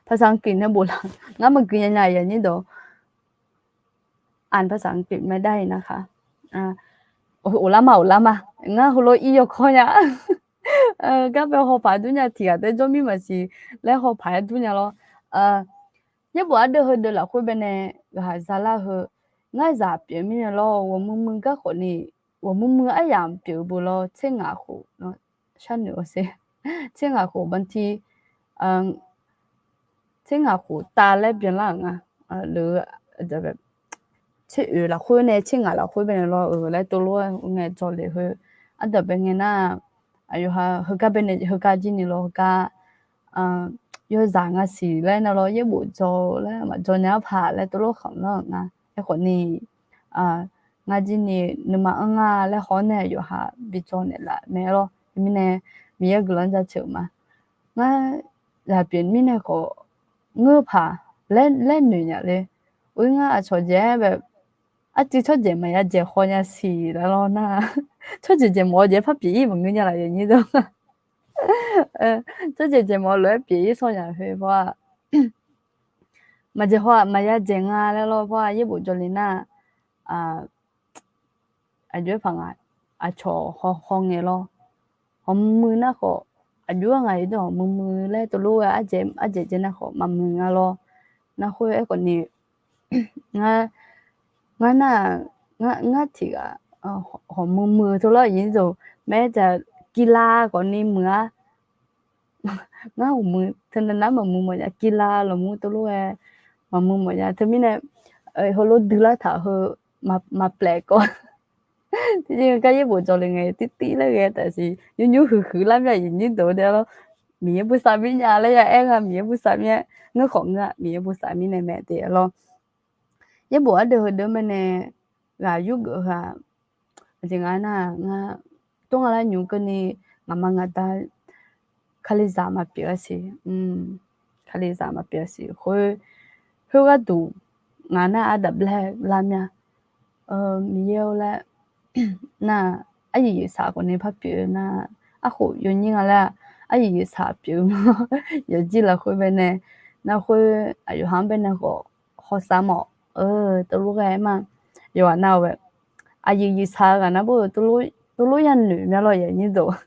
ภาษาอังกฤษ nae bof laf ngar maqgui nya nya yaqnyir deuq. อ่านภาษาอังกฤษไม่ได้นะคะ Of lar ma, of lar ma. Ngar heulof ir yawkawr nya. Gar bae hawpaq dur nya tiqghaq tae jawr mir maqsiq laer hawpaq-aer dur nya lawr. Yaerbof ardeuv heudeuq lafkhoer baenae ghaq zalar heu, ngar zaq pyeuf mirnae lawr, ghawqmuiq muiq gar khawfni, ghawqmuiq muiq aryamq pyeuf-eu beu lawr, tser ngaq khof, sharnoeq-awr ser, tser ngaq khof banti, tser ngaq khof tav laer byanlar-euq nga. Tser oeq lafkhoer nae tser ngaq lafkhoer baenae lawr-euq laer tov lof-aer ngae jawrle heu, ardaq bae ngae nar, aqyawf ha heugar baenae heugar jir ni lawr heugar yawzaq nga siq laer nar lawr, yaerbof jawr laer maqjawr nya-ar paq laer tov lof khanqlanr-euq nga. Aerkhawfni ngar jir ni nuima anr nga laer haw-awr nae aqyawf ha bijawr naeqlaf mae lawr. Teumirnae Miqyaer guiqlanq jaceuq ma. Ngar zaq pyeuf mirnae khawf ngeur paq laer noeq nya le. Oe ngar aqcawq jaeq-aer bae, arcuiv tsawrjaeq maqya jaeq haw nya siq laer lawr nar, tsawrjaeq jaeq mawf-eu jeq-aer par pyeuf-ir maqngeur nya laf yaqnyir deuq. Tsawrjaeq jaeq mawf-eu lof-aer pyeuf-ir sawr nya khoer pawr-aq, maqjaeq haw-aq maqya jaeq nga laer lawr pawr-aq, yaerbof jawrle nar, aqjox-aer paq nga, aqcawq haw haw ngae lawr. Hawqmuiq muiq nar khawf, aqjox-aer ngaq-ir deuq hawqmuiq muiq laer tov lof-aer arjaeq jaeq nar khawf maqmuiq nga lawr. Nar khoer aerkhawfni, ngar nar, ngar tiqghaq hawqmuiq muiq tov lawr yaqnyir deuq, maer taq kilav khawfni muiq-ar. Ngar hawqmuiq teunav nar maqmuiq mawfnya, kilav lawqmuiq tov lof-aer maqmuiq mawfnya. Teumirnae heulof duilar taq heu maqplaef kawv. Tiqjeq gar yaerbof jawrle ngae tirtir laer ghae taf siq, nymr nymr huiq huiq lar mir-aq yaqnyir deuq-eu dae lawr. Miqyaer bosav mir nya laer ya aer nga, Miqyaer bosav mir-aer ngeur khawf ngeur-a, Miqyaer bosav mirnae mae de lawr. Yaerbof ardeuv heudeuv mae nae ghaq yurgeuf heu-aq, aqjeq nga nar, ngar tov nga lar nymr keuvni ngaqma ngaqda Kalizaq maqpyeuf-a siq, Kalizaq maqpyeuf-a siq khoer, khoergharduq ngaq nar ardaq blaer lar mir-a. Miqyaer-or laer nar, aryiq yiqsaq khawfni par pyeuf-eu nar, arkhof yawnyir nga laer aryiq yiqsaq pyeuf-eu yawqjir lafkhoer baenae, nar khoer aqyawf ha-anr baenae khawf hawsav mawf-eu tov lof ghae-aer ma. Yawqghaq nav-eu bae, aqyiq yiqsaq-eu ghaq nar bor-eu tov lof yanoeq mya lawr yaqnyir deuq.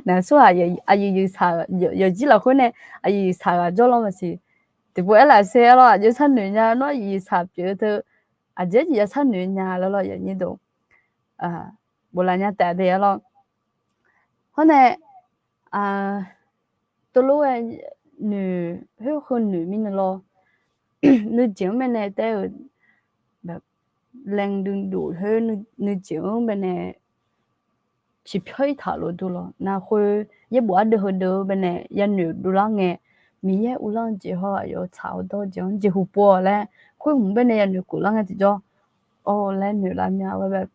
Naqsur-aq aqyiq yiqsaq yawqjir lafkhoer nae aqyiq yiqsaq ghaq jawr lawr maqsiq. Tiqpov aerlaf ser-aer lawr, aqjox sharnoeq nya nawr aqyiq yiqsaq pyeuf-eu teu, aqjeq-aer jeq ya sharnoeq nya laer lawr yaqnyir deuq. Boflaf nya taef de-a lawr. Hawr nae, tov lof-aer noeq, khoer heu noeq mirnae lawr, nuijeq-anr baenae taef-eu, laeqdui dof khoer nuijeq-anr baenae ciqpyawr-ir taq lof dur lawr. Nar khoer yaerbof ardeuv heudeuv baenae yanoeq dovlar ngae, Miqyaer uvlanr-eu jeq hawr aqyawf tsaq-awr dawr-eu jeq-anr jeqhu pov-awq laer khoer hmq baenae yanoeq koflar ngae tiqjawr, awr laer noeqlar mya-a.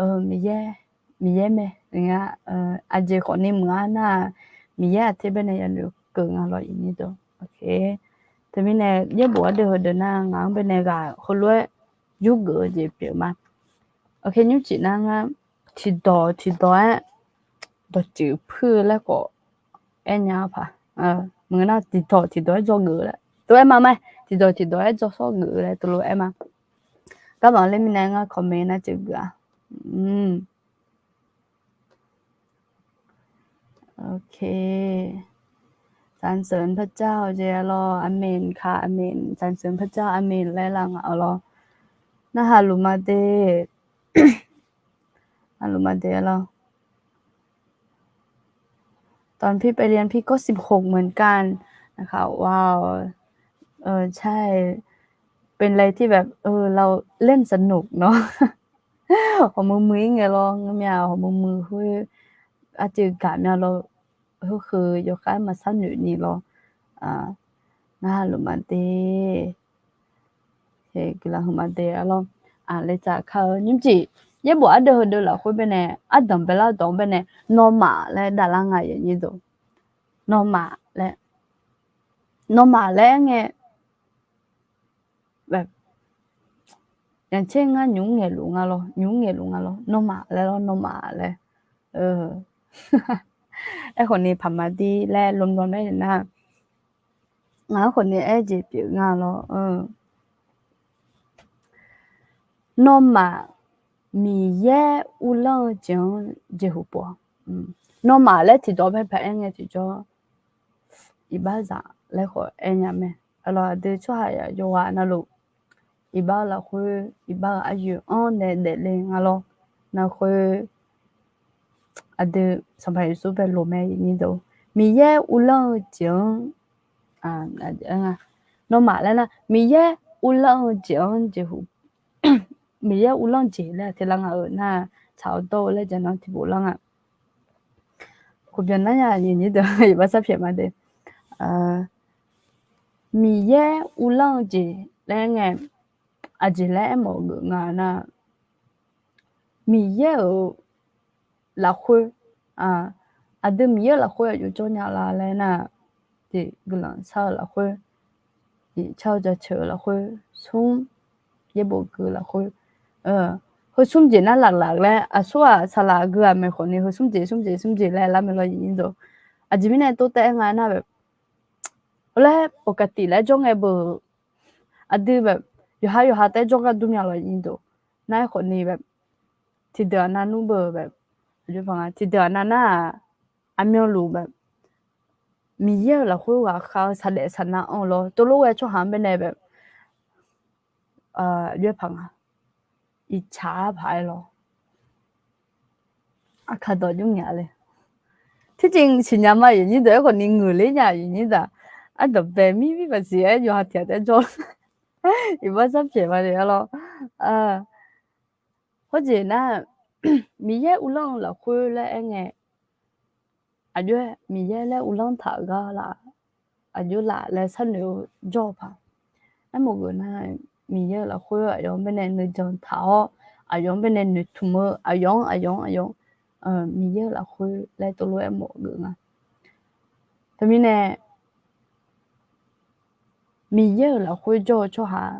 Miqyaer, Miqyaer mae, nga, aqjeq khawfni meuq-ar nar-aq, Miqyaer aqter baenae yanoeq keuv nga lawr yaqnyir deuq. Teumirnae yaerbof ardeuv heudeuq nar ngaq-anr baenae ghaq heulof-aer yurgeuf-eu jeq pyeuf ma. Oke, nymrcif nar ngar tiqdawq tiqdawq-aer dawqtsuif puir-eu laer khawf aernya-eu paq. Maqngeur nar tiqdawq tiqdawq-aer dzawgeuf-eu laer tov-aer ma ma. Tiqdawq tiqdawq-aer dzawshawr geuf-eu laer tov lof-aer ma. Garmaf ler mirnae ngar comment nar tsuif geuf-a. Oke. สรรเสริญพระเจ้า jeq-a lawr, อาเมนค่ะ อาเมน สรรเสริญพระเจ้า อาเมน laer lar ngaq-a lawr. Narhaq luf ma de. Narhaq luf ma de lawr. ตอนพี่ไปเรียนพี่ก็สิบหกเหมือนกันนะคะ ว้าว เออใช่ เป็นอะไรที่แบบ เออ เราเล่นสนุกเนาะ hawq muiq muiq-ir ngae lawr, ngeurmya hawq muiq muiq khoer arcuiv gaq mya lawr, heukheu yawkhav maqsar noeq ni lawr. Narhaq luf ma de. Guiqlanq huiqma de-a lawr. Aqlaqtaf kar-eu nymrcif yaerbof ardeuv heudeuv lafkhoer baenae ardanq baelar dawq-anr baenae nawmaf laer daqlar nga aqnyir deuq. Nawmaf laer, nawmaf laer aer ngae อย่างเช่น ngar nymq mr ngaeqluf nga lawr, nymq mr ngaeqluf nga lawr, nawmaf laer lawr, nawmaf laer. Aerkhawf ni paqma dir laer lomdawm nae nar, ngaq-anr khawf ni aer jeq pyeuf nga lawr. Nawmaf Miqyaer uvlanr-eu jeq-anr jeqhu pov-a. Nawmaf laer tiqdawq bae paq-aer ngae tiqjawr, iqbaxzaq laer khawf aer nya mae. Aqlawq aqdui tsawrhaq yawqghaq navluf, iqbax-eu lafkhoer iqbax-euq aqyuif-anr nae daefle nga lawr. Narkhoer aqdui Sanqpaq Yeqsur bae loq mae aqnyir deuq. Miqyaer uvlanr-eu jeq-anr, nawmaf laer nar, Miqyaer uvlanr-eu jeq-anr jeqhu, Miqyaer uvlanr jeq laer tiqlar nga-euq nar, tsaq-awr dawr-eu laer jaqnan tiqpov lar nga. Khofbyan nar nya aqnyir deuq iqbax sarpyaeq ma de. Miqyaer uvlanr-eu jeq laer ngae, aqjeq laer aermawf-eu geuf nga nar, Miqyaer-euq lafkhoer, aqdui Miqyaer-euq lafkhoer aqjox jawr nya la laer nar, guiqlanq shar-eu lafkhoer, iqcar-eu jaceuq-eu lafkhoer, smr, yaerbof gui lafkhoer, heu smr jeq nar laflaf laer aqsur-aq saqlaq gui-aq maeq khawf ni heu smr jeq smr jeq smr jeq laer lar mae lawr aqnyir deuq. Aqjeq mirnae tov taef-aer nga nar, ปกติ laer jawr ngae beu, aqdui แบบ yawqha yawqha taef-aer jawr gar dur mya lawr aqnyir deuq. Nar-aer khawf ni แบบ tiqdeuq aqnav nmr beu, tiqdeuq aqnav nar-aq, aqmyanluf แบบ Miqyaer-euq lafkhoer ghaqkhav-eu saqdaef saqnav anr-eu lawr, tov lof ghae tsawrhaq-anr baenae แบบ aqjox-aer paq nga, iqcaq-ar paq-aer lawr. Aqkaq dawq jmr ngaq le. Terjeq siqnya ma aqnyir deuq, aerkhawf ni ngeuqler nya aqnyir deuq. Ardawq bae mir mir maqsiq-aer yawqha tiq ghaq taef-aer jawr. Iqbax sarpyaeq ma le-a lawr. Khoerjeq nar, Miqyaer uvlanr-eu lafkhoer laer aer ngae, aqjox-aer Miqyaer laer uvlanr taq-eu gar laf, aqjox laf laer sharnoeq-eu jawr-eu paq. Aermawf geuf nar, Miqyaer-euq lafkhoer aqyawf-anr baenae nuijan taq-awr, aqyawf-anr baenae noeqtmq-eu, aqyawf-anr aqyawf-anr aqyawf-anr, Miqyaer-euq lafkhoer laer tov lof-aer mawf geuf nga. Teumirnae Miqyaer-euq lafkhoer jawr-eu tsawrhaq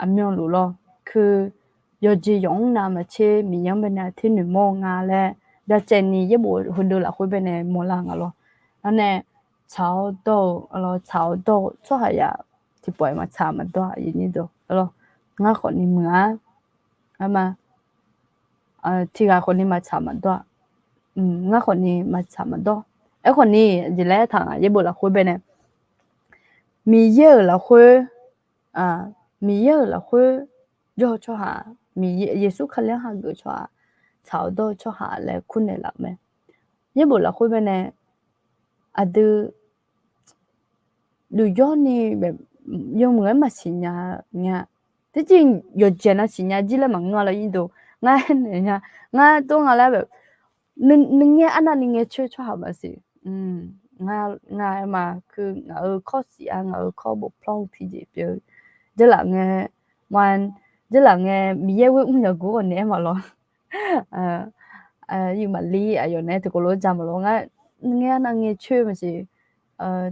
aqmyanluf lawr, keu yawqjeq yawq-anr navmaqtser Miqyaer-anr baenae aqter noeqmawr-eu nga laer byacaevni yaerbof heudeuv lafkhoer baenae mawrlar nga lawr. Nar nae tsaq-awr dawr-eu, tsaq-awr dawr-eu tsawrhaq yaq tiqpawf-iq maqtsaq maqdawr-a aqnyir deuq. Ngar khawf ni muiq-ar, arma, tiqghaq khawf ni maqtsaq maqdawr-a. Ngar khawf ni maqtsaq maqdawr. Aerkhawf ni aqjeq laer taq nga yaerbof lafkhoer baenae Miqyaer-euq lafkhoer, Miqyaer-euq lafkhoer jawr-eu tsawrhaq, Yeqsur Kali-anr hageuf-eu tsawrhaq, tsaq-awr dawr-eu tsawrhaq laer kurnaeq laf mae. Yaerbof lafkhoer baenae aqdui duqyawr ni yawmuiq-aer maqsiqnya nya. Terjeq yawqjeq nav siqnya jir laer maqngeur-a lawr aqnyir deuq. Ngar naeq nya, ngar tov nga laer nuingaer arnavni ngaecoer tsawrhaq maqsiq. Ngar aer ma, keu ngaq-euq kawr siq-a, ngaq-euq kawr bof plawr-eu tiqjeq pyeuf-eu, jarlaf ngae, ma, jarlaf ngae Miqyaer ghoer mr yaq gur-awq ni aer ma lawr. Iqmaqlir aqyawf nae tiqkawv lof-aer ja ma lawr. Ngar nuingaer arnav ngaecoer maqsiq.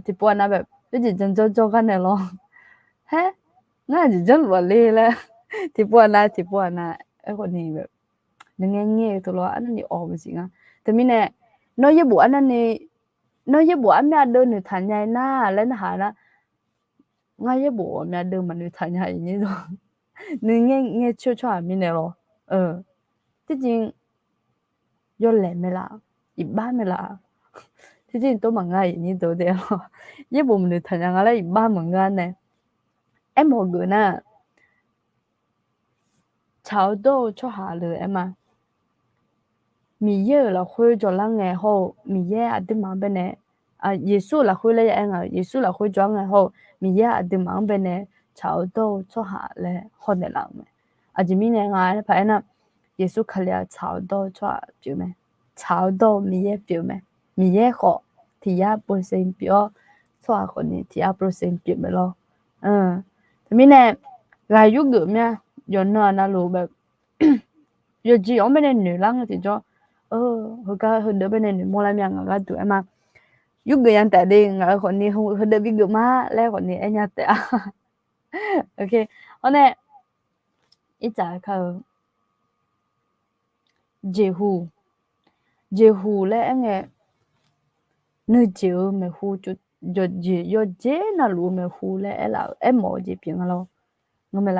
Tiqpov aqnav แบบ Khoerjeq janrjanr jawr gar nae lawr. Haer, ngar aqjeq janrluf-aq le laer, tiqpov-aq nav, tiqpov-aq nav, aerkhawf ni, nuingae ngae-eu teu lawr arnavni awq-eu jeq nga. Teumirnae, nawr yaerbof arnavni, nawr yaerbof armyav deuv noeqtaq nya-i nar laer narhaq nar, ngar yaerbof ghawqmya deuv maqnoeqtaq nya-i nyir dawq. Nuingae ngae coer-eu tsawrhaq mirnae lawr. Tirjir yawlaeq mae laf, iqbax mae laf. Tirjir tov maqnga-i nyir dawq dae lawr. Yaerbof maqnoeqtaq nya nga laer iqbax maqnga nae. Aermawf-eu geuf nar, tsaq-awr dawr-eu tsawrhaq le aer ma. Miqyaer-euq lafkhoer jawrlar ngae hawr-eu Miqyaer aqduimaf-anr baenae, Yeqsur-euq lafkhoer laer ya aer nga-eu, Yeqsur lafkhoer jawrlar ngae hawr-eu Miqyaer aqduimaf-anr baenae tsaq-awr dawr-eu tsawrhaq laer hawnaeq laf-euq mae. Aqjeq mirnae nga laer paq aernar, Yeqsur Kali-aq tsaq-awr dawr-eu tsawrhaq pyeuf mae. Tsaq-awr dawr-eu Miqyaer pyeuf mae. Miqyaer khawf tiq yar เปอร์เซ็นต์ pyeuf-awr, tsawrhaq khawf ni tiq yar เปอร์เซ็นต์ pyeuf mae lawr. Teumirnae, ghaq yurgeuf mya, yawqnan-aq navluf bae, yawqjeq yawq-anr baenae noeqlar ngae tiqjawr, heugar heudeuq baenae noeqmawr lar mya ngaq gharduq aer ma. Yurgeuf nya taef de, ngaq-euq khawf ni heudeuq bigeuf ma laer khawf ni aer nya taef-a. Awr nae, irtsaq kar-eu jeqhuq, jeqhuq laer aer ngae, nuijeq-eu maeqhu, yawqjeq yawqjeq navluf-eu maeqhu laer aerlaf-euq aermawf-eu jeq pyeuf nga lawr. Ngar mae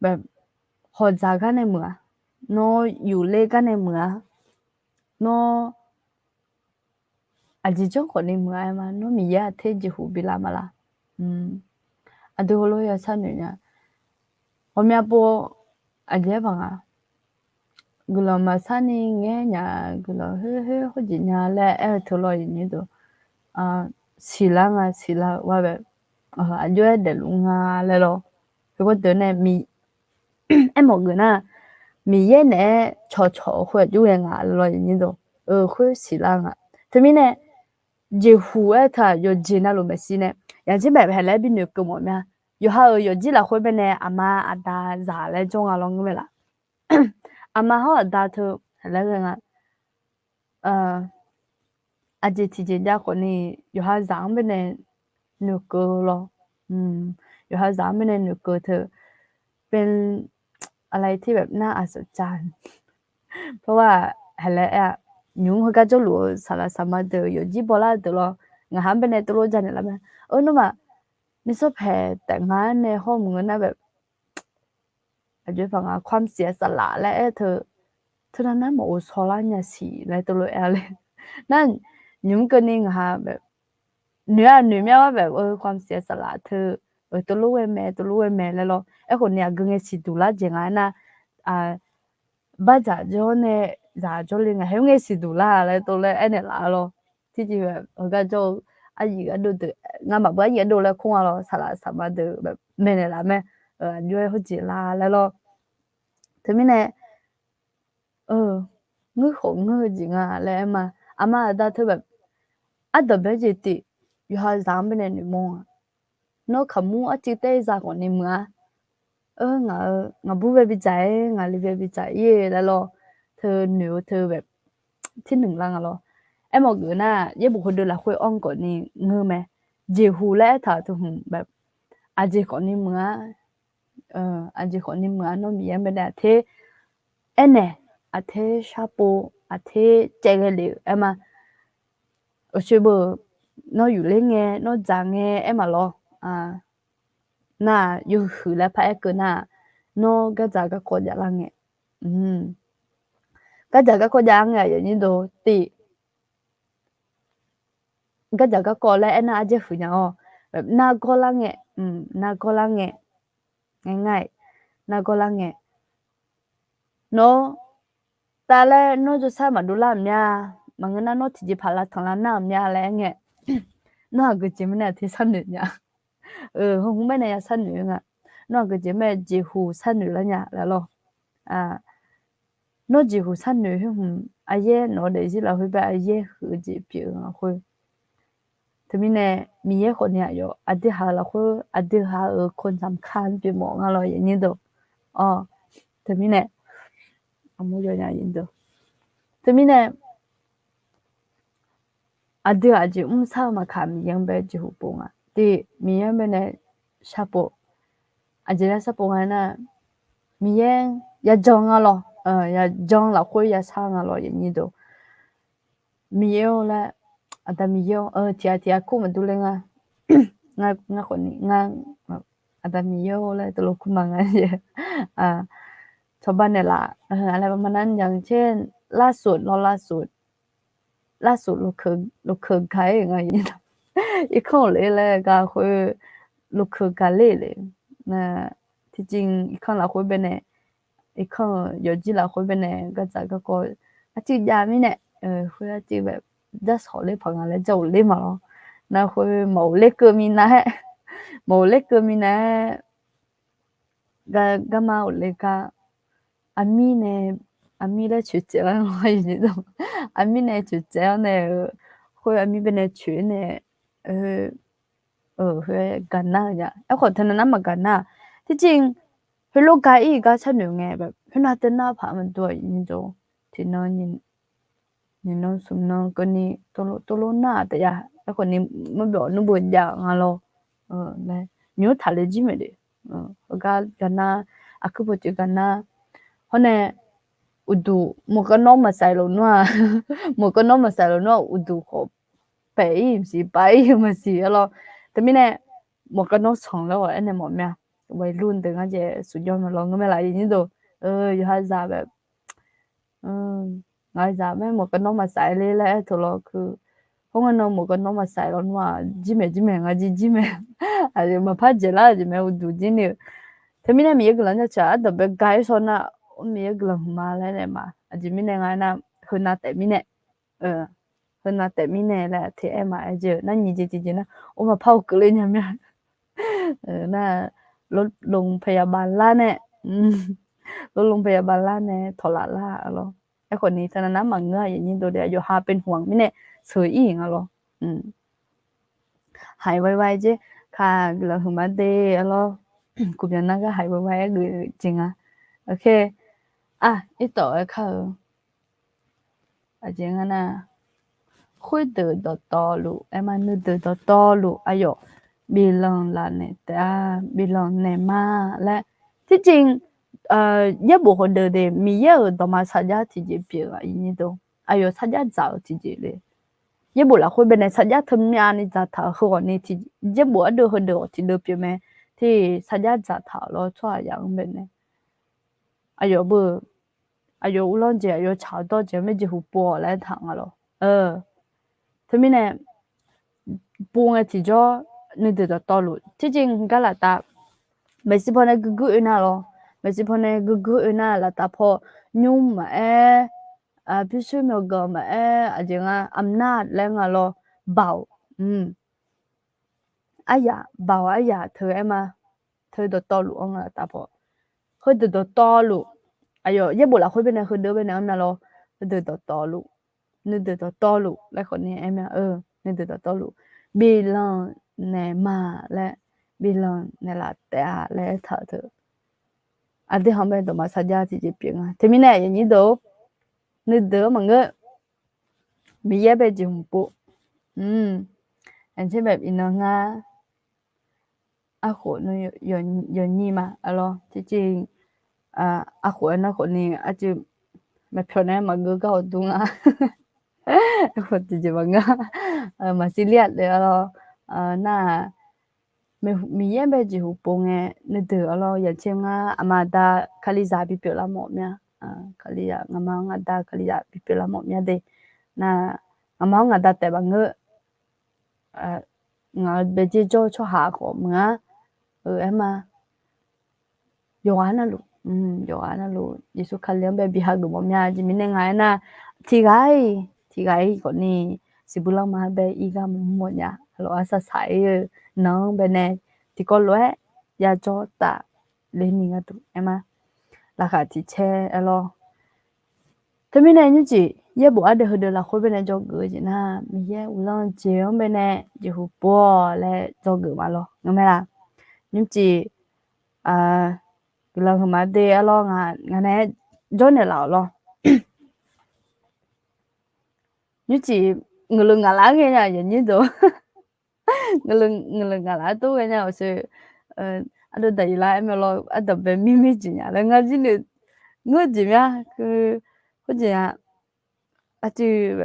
laf, hawqdzaq gar nae meuq-a, nawr yufler gar nae meuq-a, nawr aqjeq janr khawf ni meuq-a aer ma, nawr Miqyaer aqter jeqhuq bi laf ma laf. Aqdui heulof ya sharnoeq nya. Ghawqmya pov aqjeq aer paq nga. Guiqlanq maqsar ni ngaer nya, guiqlanq khoer khoer khoerjeq nya laer aer-eu teu lawr, nyir deuq, siqlar nga, siqlar-eu war bae, aqjox-aer daefluf nga laer lawr. Heugawr deuq nae aermawf geuf nar, Miqyaer naeq-aer cawqcawq-eu khoer aqjox ghae nga laer lawr, nyir deuq, khoer siqlar nga. Teumirnae, jeqhuq aer teu-aq yawqjeq navluf maeqshi nae, yaqjir maeq haeq laer bi noeqkeuv mawf mya. Yawqha-euq yawqjir lafkhoer baenae aqma aqda zaq laer jawr nga lawr, ngar mae laf. Aqma hawr aqda teu haeq laer ghae nga. Aqjeq tiqjeq jav khawf ni yawqha zaq-anr baenae noeqkeuv lawr. Yawqha zaq-anr baenae noeqkeuv teu, เป็นอะไรที่แบบน่าอัศจรรย์ เพราะว่า haeq laer aer-a, nymq-mr heugar jawrluf-eu saqlaq saqma deuq yawqjir bawlar deuq lawr, ngaq ha-anr baenae teulof janaeq lar mae. Eur, nawmaf, mirsawr paeq taef nga nae hawr mq ngeur nar แบบ aqjox-aer paq nga, ความเสียสละ laer aer teu, teunav nar maqghov shawlar nya siq laer teulof aer-a le. Nar, nymq-mr keuvni ngaq ha แบบ noeq-a noeq mya-awr แบบ ความเสียสละ teu, teulof ghae mae, teulof ghae mae laer lawr. Aerkhawf ni aqgeu ngae siqduq lar jeq nga aernar, bardzaq jawr nae, zaq jawrle ngae, haeq-aer ngae siqduq lar laer teulof aernaeq laf-a lawr. Tirjeq-aer heugar jawr-eu aryif ardov deuq, ngamaf beu aryif ardov laer kor nga lawr, saqlaq saqma deuq maeqnaeq laf mae. Aqjox-aer heujeq la laer lawr. Teumirnae, ngeur khawf ngeur-eu jeq nga laer aer ma. Aqma aqda teu แบบ ardanqbae jeq tif, yawqha zaq-anr baenae noeqmawr-a. Nawr kaqmur arcuiv taer za khawf ni meuq-a. Ngaq-eu ngaqbur bae bidzaq-ir, ngaqli bae bidzaq-ir laer lawr, teu noeq-eu teu แบบ tirnmq lar nga lawr. Aermawf geuf nar, yaerbof heudeuv lafkhoer anr khawf ni ngeur mae. Jeqhuq laer aertaq-euq teu hmq แบบ aqjeq khawf ni meuq-a. Aqjeq khawf ni meuq-a, nawr Miqyaer baenae aqter aernaeq, aqter sharpov, aqter caev ghae lef-eu aer ma. Oqcoe beu, nawr yufler ngae, nawr dzaq ngae aer ma lawr. Nar-aq, yawhuiq laer paraer keuv nar-aq, nawr gardzaq garkawv javlar ngae. Gardzaq garkawv javlar ngae aqyawf nyir deuq tif. Gardzaq garkawv laer aernar arjaer huiq nya-awr, nargawr lar ngae, nargawr lar ngae, ngar, nargawr lar ngae. Nawr, tavlaer nawr jawrshar maqdov lar-euq mya, maqngeur nar nawr tiqjeqpaq lavtanq lar nar-euq mya laer aer ngae, nawr aqgeujeq mirnae aqter sharnoeq nya. Heu hmq mirnae ya sharnoeq nga. Nawr aqgeujeq mirnae jeqhuq sharnoeq lar nya laer lawr. Nawr jeqhuq sharnoeq khoer hmq, aryaer nawq-eu daefzir lafkhoer bae aryaer huiq-eu jeq pyeuf-eu lafkhoer. Teumirnae, Miqyaer khawf ni aqyawf aqdui ha-eu lafkhoer aqdui ha-euq คนสำคัญ pyeufmawf nga lawr, aqyawf nyir deuq. Teumirnae, aqmur yawnya nyir deuq. Teumirnae, Aqdui aqjeq mr shar-eu maqkaq, Miqyaer-anr bae jeqhu pov nga. Tiq, Miqyaer-anr bae nae sharpov. Aqjeq nar sharpov nga nar, Miqyaer yajan nga lawr, yajan lafkhoer yashar nga lawr, aqnyir deuq. Miqyaer-or laer, Aqda Miqyaer-or, tiq ghaq tiq ghaq kur maqdur ler nga. Ngar khawfni, ngar, Aqda Miqyaer-or laer teulof kur ma nga. Cawba naeqlaf, aqlaer baqma nar nya tser, lavsuf lawr lavsuf, lavsuf lokeuq gaq-ir nga. Irkanr-euq le laer gar khoer lokeuq gaq ler le. Tiqjeq irkanr lafkhoer bae nae, irkanr-euq yawqjir lafkhoer bae nae gardzaq garkawv arcuiv jav mirnae, khoer arcuiv bae jarsawq ler paq nga laer jar of ler ma lawr. Nar khoer mawf of ler keuv minav-aer, mawf of ler keuv minav-aer, garma of ler gar, aqmir nae, aqmir laer coeqtsaev-awr nae, aqmir nae coeqtsaev-awr nae-eu, khoer aqmir bae nae coeq nae, khoer gaqnar-eu nya. Aerkhawf teunav nar maqgaq nar-aq, tiqjeq heulof gaq-ir gar sharnoeq ngae, khoernav teunar paq maqdur-aq, nyiq nan smq nan keuvni tov lof nar-aq taef ya. Aerkhawf ni marbyawf nurbeu jav nga lawr. Nymr taqle jir maeq de. Heugar gaqnar, aqkuir pawcoeq gaqnar. Hawr nae uqduq maqkawv nawr maqsaiq laf nar-aq, maqkawv nawr maqsaiq laf nar-aq, uqduq khawf paef-ir maqsiq, paef-ir maqsiq-a lawr. Teumirnae maqkawv nawr sanq laer-awq aernaeq mawf mya. Waeqlur deuq ngar jaev suf jawr mae lawr, ngeur mae laf, aqnyir deuq. Yawqha zaq bae, ngaq zaq mae maqkawv nawr maqsaiq le laer aer teu lawr keu. Khoerngae nan maqkawv nawr maqsaiq laf nar-aq, jir maeq jir maeq nga jir jir maeq. Aqjeq maqpar dzaeqlar-eu jeq mae uqduq jir ni-eu. Teumirnae Miqyaer guiqlanq jaceuq-aq ardanqbae ga-ir shaw nar, Miqyaer guiqlanq hmq ma laer naeq ma. Aqjeq mirnae nga aernar, heunav taef mirnae heunav taef mirnae laer aqteu aer ma aer jeq-eu nar nyiq jeq tiqjeq nar, or maqpar-eu keuvle nya mya. Nar, lorlong paqyaq baflar nae, lorlong paqyaq baflar nae tawqlaf lar-a lawr. Aerkhawf ni teunav nar maqngeur-a, aqnyir deuq, aqyawf ha เป็นห่วง mirnae sheuq-ir nga lawr. Haiq ไวๆ jer, kaq guiqlanq huiqma de-a lawr. Kuqbyan nar gar haiq ไวๆ aer geuf jeq nga. Oke, a, irtawf-aer kar-eu aqjeq nga nar, khoerdeuq dawqtawvluf aer ma, nuideuq dawqtawvluf aqyawf biflanq laf naeq taef-a, biflanq naeq ma laer. Tiqjeq, yaerbof heudeuq de, Miqyaer-euq dawqma sarjax tiqjeq pyeuf-eu aqyawf sarjax dzaq-eu tiqjeq le. Yaerbof lafkhoer bae nae sarjax teumyavni dzaqtaq-euq heughawq ni, yaerbof ardeuv heudeuq-awq tiqdeuv pyeuf mae. Tiq sarjax dzaqtaq-euq lawr tsawrhaq yaf-anr bae nae aqyawf beu, aqyawf uvlanr jeq, aqyawf tsaq-awr dawr jeq-anr mae jeqhu pov-awq laer aertaq nga lawr. Teumirnae pov ngae tiqjawr nuideuq dawqtawvluf tiqjeq gar laftav, maeqshi paw nae guiqguir oe nar lawr, maeqshi paw nae guiqguir oe nar laftav paw, nymr maqaer, pyurshuir myawqganq maqaer, aqjeq nga อำนาจ laer nga lawr, เบา, aryaq, เบา aryaq teu aer ma, teu dawqtawvluf-anr nga laftav paw, heudeuq dawqtawvluf, aqyawf yaerbof lafkhoer bae nae heudeuq bae nae-anr mya lawr, heudeuq dawqtawvluf, nuideuq dawqtawvluf laer khawf ni aer mya-eu, nuideuq dawqtawvluf biflanq naeq ma laer, biflanq naeqlaf taef-a laer aertaq-eu teu. Aqdui haq-anr bae dawqma sarjax tiqjeq pyeuf nga. Teumirnae aqnyir deuq-or, nuideuq-anr maqngeur, Miqyaer bae jeqhu pov. Aqjeq bae iqnan ngar arkhof yawnyir ma-a lawr, tiqjeq, arkhof-aer nar khawf ni arcuiv maqpyawq nae maqgeur gar-awq dur nga. Aerkhawf tiqjeq maqngeur, maqsir lir-a taef-a lawr. Nar-aq, Miqyaer bae jeqhu pov ngae nuideuq-a lawr, yaqtser ngar aqma aqda kalizaq bipyeuf lar mawf mya. Kalizaq, ngaqma-anr ngaqda kalizaq bipyeuf lar mawf mya de. Nar, ngaqma-anr ngaqda taef maqngeur. Ngaq-euq baejer jawr-eu tsawrhaq khawf meuq-a. Aer ma, yawqghaq navluf, yawqghaq navluf Yeqsur Kali-anr bae bi hageuf mawf mya. Aqjeq mirnae nga aernar, tiqghaq-iq tiqghaq-iq khawf ni siqbuir lanma bae ir gar maqmr mawf nya. Aqlaf arsaq saq-ir-eu nan-anr bae nae tiqkawv lof-aer yajawr taf ler ni gharduq aer ma. Laqkhaq tiq caer-a lawr. Teumirnae nymrcif yaerbof ardeuv heudeuq lafkhoer bae nae dzawgeuf-eu jeq nar, Miqyaer uvlanr-eu jeq-anr bae nae jeqhu pov-awq laer dzawgeuf ma lawr, ngeur mae laf. Nymrcif guiqlanq huiqma de-a lawr, ngaq naeq-aer jawrnaeq laf-awq lawr. Nymrcif ngeuqleuq ngaqlaf-anr ghaenya yawnyir deuq. Ngeuqleuq ngaqlaf-anr tov ghaenya awqshoe. Ardov daqyiq lar aer mae lawr, ardanqbae mirmir jeq nya laer ngar jir noeq ngeur jeq mya. Khoerjeq-aq, arcuiv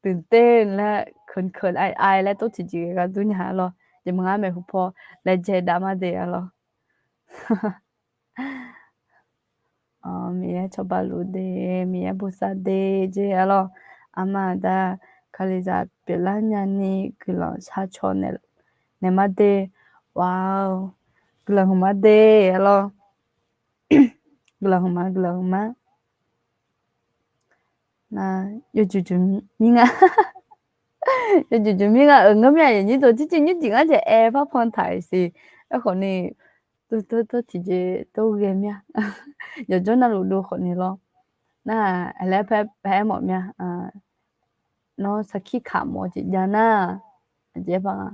ตื่นเต้น laer เขินๆ อายๆ laer tov tiqjeq ghae gar dur nya lawr. Jeq maqngar maeqhu paw laejae dav mar de-a lawr. Miqyaer cawba luf de, Miqyaer bosav de jeq-a lawr. Aqma aqda Kalizaq pyeuflar nyani guiqlanq sharcaw naeq mar de. Wa, guiqlanq hmq mar de-a lawr. Guiqlanq hmq mar, guiqlanq hmq mar. Yawjuq juq mir nga. Yawjuq juq mir nga-euq ngeur mya yawnyir deuq, tiqjeq nymrjeq ngar jeq aer par pan taq-iq siq. Aerkhawf ni, tov tiqjeq tov ghae mya. Yawqjawr navluf dov khawf ni lawr. Nar-aq, laer paer aer mawf mya. Nawr sarkir kaq mawf-eu jeq jav nar, aqjeq-aer par nga.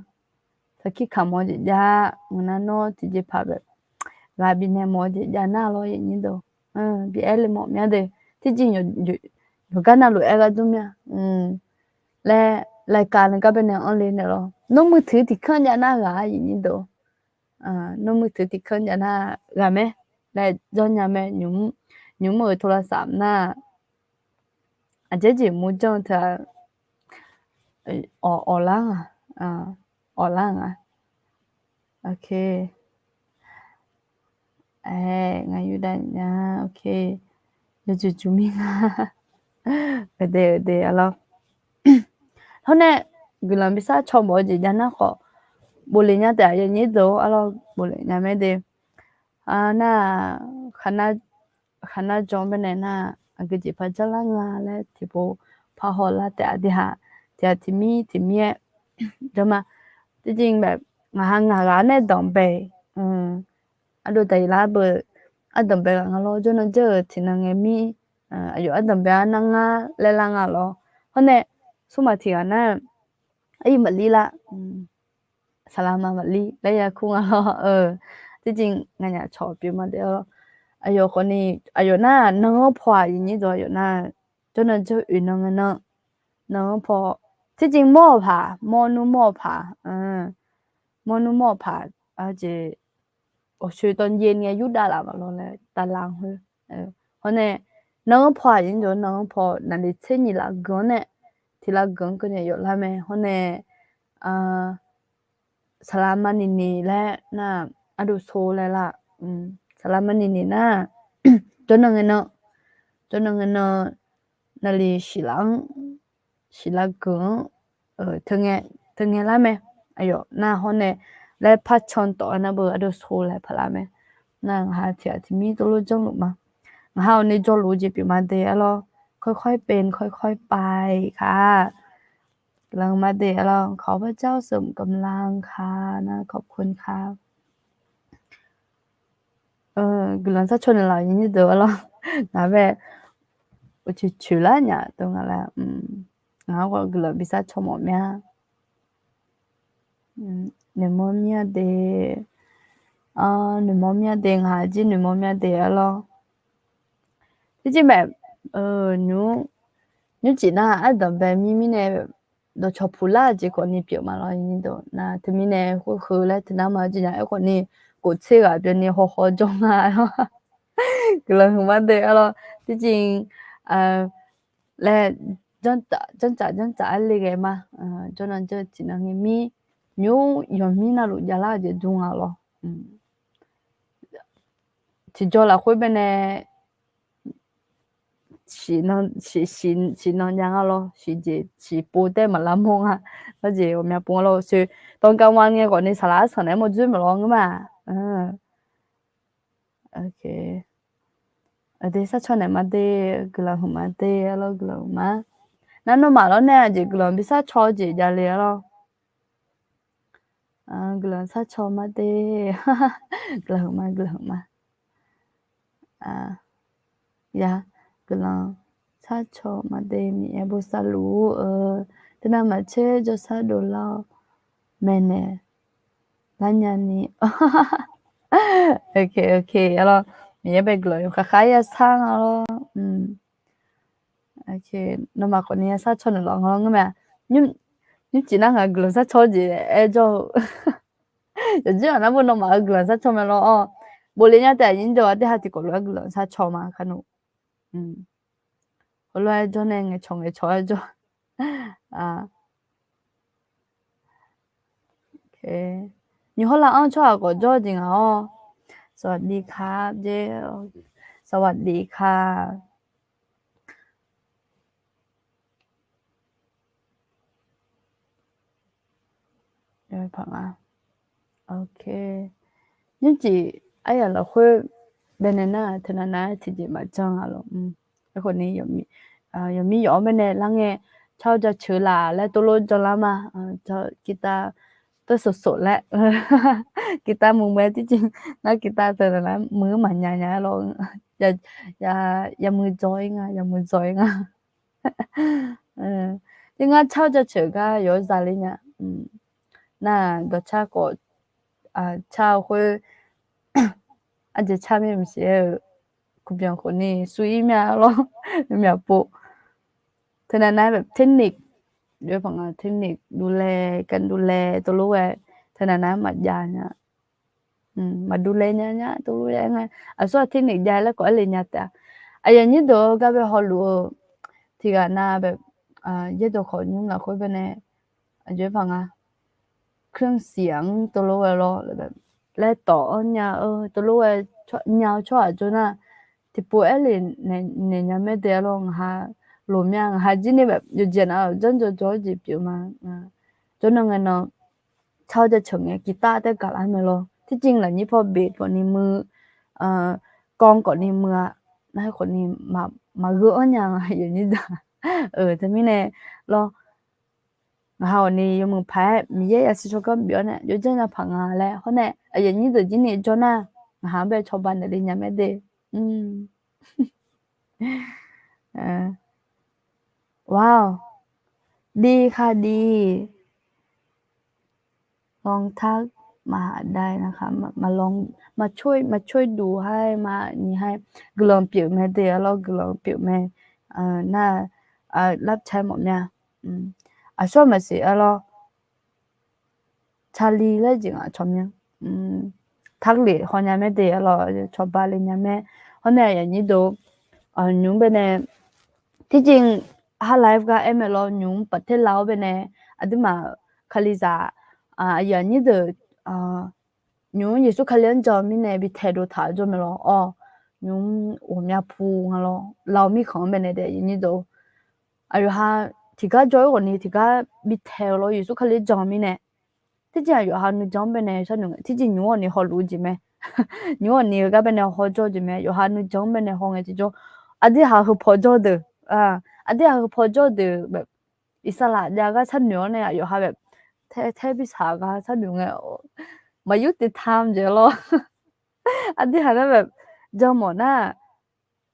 Sarkir kaq mawf-eu jeq jav, ngeur nar nawr tiqjeq paq bae ghaq bifnaeq mawf-eu jeq jav nar lawr yawnyir deuq. Bi aer le mawf mya de. Tiqjeq yawqgar navluf aer gar dur mya. Laer, รายการ nae gar bae nae anr le naeq lawr. Nawr มือถือ tiq kanr jav nar ghaq-a yawnyir deuq. Nawr มือถือ tiq kanr jav nar ghaq mae. Laer janrnya mae. Nymq mr-euq โทรศัพท์ nar, aqjeq jeq murjanr-eu teu-aq, awq awq lar nga, awq lar nga. Ok. Aer, ngar yurdav nya, ok. Yawjuq juq mir nga. Aqdui aqdui arlawr. Hawr nae guiqlanq bi sharcaw mawf-eu jeq jav nar khawf, bofle nya taef-a yawnyir deuq-or arlawr, bofle nya mae de. Nar-aq, khaqnar jan baenae nar-aq, aqgeujeq par janrlar nga laer tiqpov par hawlar taef-a deuq-aq, tiq ghaq tiq mir tiq mir-aer janr ma. Tiqjeq bae, ngaq ha ngaq ghaq nae danqbae, ardov daqyiq lar beu, ardanqbae ghaq nga lawr, jawrnan jawr-eu tiqnan ngae mir, aqyawf ardanqbae-anr nar ngar laer lar nga lawr. Hawr nae, smrmaq tiq ghaq nar, aryi maqlir lar, saqlaq ma maqlir laer ya kur nga lawr. Tiqjeq nganyaf cawq pyeuf ma de-awr, aqyawf khawf ni, aqyawf nar-aq nan-anr paw-aq yawnyir deuq, aqyawf nar-aq, jawrnan jawr oeq nan ngae nan, nan-anr paw, tiqjeq mawr-euq paq, mawrnmr mawr-eu paq, mawrnmr mawr-eu paq, aqjeq, awqshoe dawqnyae ngae yurdav laf maqlawr laer tavlaq-anr khoer. Hawr nae, nan-anr paw-aq yawnyir deuq, nan-anr paw naqli tser nyiq laf geuf-anr nae, tiq laf geuf-anr keuvni yawf lar mae. Hawr nae, saqlaq maqniq niq laer nar-aq, ardov so laer lar. Saqlaq maqniq niq nar, jawrnan ngae nan, jawrnan ngae nan, naqli siqlaf-anr, siqlaf geuf-anr, teu ngae lar mae. Aqyawf nar hawr nae laer par can tawf-aer nar beu ardov so laer paq lar mae. Nar ngaq ha tiq ghaq tiq mir tov lof janrluf ma. Ngaq ha awq ni jawrluf-eu jeq pyeuf ma de arlawr. ค่อยๆเป็น ค่อยๆไป ค่ะ. Guiqlanq ma de arlawr. ขอพระเจ้าเสริมกำลังค่ะ นะ ขอบคุณค่ะ. Guiqlanq sharcaw naeqlaf-euq yawnyir deuq arlawr. Ngaq bae uqcoeq coeq lar nya dov nga laer. Ngaq-anr khawf guiqlanq bi sharcaw mawf mya. Noeqmawr mya de. Noeqmawr mya de, ngaq jir noeqmawr mya de arlawr. Tiqjeq mae, nymr, nymrcif nar ardanqbae mirmirnae dawqcawq puq lar-eu jeq khawf ni pyeuf ma lawr yawnyir deuq. Nar teumirnae khoer heu laer teunar ma jeq nya aerkhawf ni, kof tser ghaq byanni hawhaw jawr nga lawr. Guiqlanq hmq ma de arlawr. Tiqjeq laer janrtsaf janrtsaf aer le ghae ma. Jawrnan jawr-eu tiqnan ngae mir, nymr yawqmir navluf javlar-eu jeq dur nga lawr. Tiqjaw lafkhoer baenae siqnan jav nga lawr, siqjeq siqpov taer maqlar mawr nga. Arjeq ghawqmya pov nga lawr, soe ตอนกลางวัน ngae khawf ni saqlaq arsanq naeq-aer mawrjoer maqlawr ngeur ma. Aqdui sharcaw naeq ma de, guiqlanq hmq ma de arlawr, guiqlanq hmq ma. Nar nawmaf lawr nae aqjeq guiqlanq bi sharcaw-eu jeq javle arlawr. Guiqlanq sharcaw ma de. Guiqlanq hmq ma, guiqlanq hmq ma. Ya, guiqlanq sharcaw ma de, Miqyaer bosav luf-ur-eu, teunav maqtser jawrshar dovlar-awr maeqnaeq lar nya ni. Ok, ok arlawr, Miqyaer bae guiqlanq yawkhav khav-aer yashar nga lawr. Nawmaf khawf ni yashar caw naeqlawq nga lawr ngeur mae-a. Nymrcif nar ngaq guiqlanq sharcaw jeq aer jawr-eu. Yawqjeq-aq nar bo nawmaf-euq guiqlanq sharcaw mae lawr-awr. Bofle nya taef aqnyir deuq-aq, aqdui ha tiqkawv lof-aer guiqlanq sharcaw ma kar nu. Heulof-aer jawr nae ngaeqcawq ngaeqcawq-aer jawr. Nymq hawr lar-anr tsawrhaq khawf jawr-eu jeq ngaq-awr. สวัสดีค่ะ jeq. สวัสดีค่ะ. Nymrcif aryaq lafkhoer baenae nar teunav nav-aer tiqjeq maqjan-a lawq. Aerkhawf ni, yawqmir yawf-anr baenae lar ngae, car-eu jaceuq laf laer tov lof janlar ma. Guitar tov sof sof laer, guitar muiq mae tiqjeq, ngar guitar teunav nav muiq-eu maqnya nya-aer lawr. Yamuiq dzaw-ir nga, yamuiq dzaw-ir nga. Tir ngar car-eu jaceuq gar yawf-aer zale nya. Nar dawqcar khawf, car-eu khoer, arjeq car mir maqsiq-aer-eu, kuqbyanq khawf ni sui-ir mya lawr, myaqpov. Teunav nav-aer แบบ เทคนิค yawf-aer paq nga, เทคนิค duvlae, การดูแล tov lof ghae, teunav nav-aer maqjav nya. Maqduvlae nya nya tov lof-aer nga. Aqsur-aq เทคนิค jav laer khawf aer le nya taef-a. Aqyuif aqnyir deuq-eu gar bae hawluf-eu tiqghaq nav แบบ yaerdawq khawf nymr lafkhoer baenae, aqjox-aer paq nga, เครื่องเสียง tov lof ghae lawr, laer tawf-anr nya-eu tov lof ghae nya-eu tsawrhaq jawr nar, tiqpov aer le naeq nya mae de-a lawr. Ngaq ha loq mya, ngaq ha jir ni แบบ yawqjeq nav-euq janr jawr jawr-eu jeq pyeuf ma. Jawrnan ngae nan car-eu jaceuq ngae guitar taer gaqlar mae lawr. Tirjir lafnyir paw เบส khawf ni muiq, กลอง khawf ni muiq-a, nar khawf ni maqgheu-anr nya-a yawqnyir deuq. Teumirnae lawr, ngaq ha awq ni yawmuiq paq-aer Miqyaer yasiq tsawrganr bif-awr nae yawjanr nya paq nga laer hawr nae, aqyuif aqnyir deuq jir ni jawr nar, ngaq ha-anr bae cawba naeqle nya mae de. Wow, ดีค่ะ ดี ลองทักมาหาได้นะคะ มาลอง มาช่วย มาช่วยดูให้ มานี่ให้ guiqlanq pyeuf mae de-a lawr, guiqlanq pyeuf mae. Nar, รับใช้ mawf mya. Aqsur maqsiq-a lawr, Charlie laer jeq ngaq cawq mya. Tarlef hawnya mae de-a lawr, cawba le nya mae. Hawr nae aqyuif aqnyir deuq, nymq-mr baenae, tirjir Hard Life gar aer mae lawr, nymq-mr ประเทศลาว baenae, aqduimaf Kalizaq, aqyuif aqnyir deuq, nymq-mr Yeqsur Kali-anr jan-eu mirnae bi taedov taq-eu jawr mae lawr-awr, nymq-mr ghawqmya pu nga lawr, ลาว mirkhanq-anr baenae daef aqyuif aqnyir deuq, aqyawf ha tiqgar jawr-ir ghawq ni tiqgar bi taeq-eu lawr, Yeqsur Kali jan-eu mirnae. Tirjir aqyawf ha nuijan-anr baenae sharnoeq ngae, tirjir nymq-mr ghawq ni hawluf-eu jeq mae. Nymq-mr ghawq ni-eu gar baenae hawjawr-eu jeq mae. Yawqha nuijan-anr baenae haw ngae tiqjawr, aqdui ha heupaw jawr deuq, aqdui ha heupaw jawr deuq แบบ อิสระ jav gar sharnoeq-awr nae aqyawf ha แบบ taer taer bi saq gar sharnoeq ngae, maqyur ติดตาม jeq lawr. Aqdui ha nar แบบ jan mawf nar,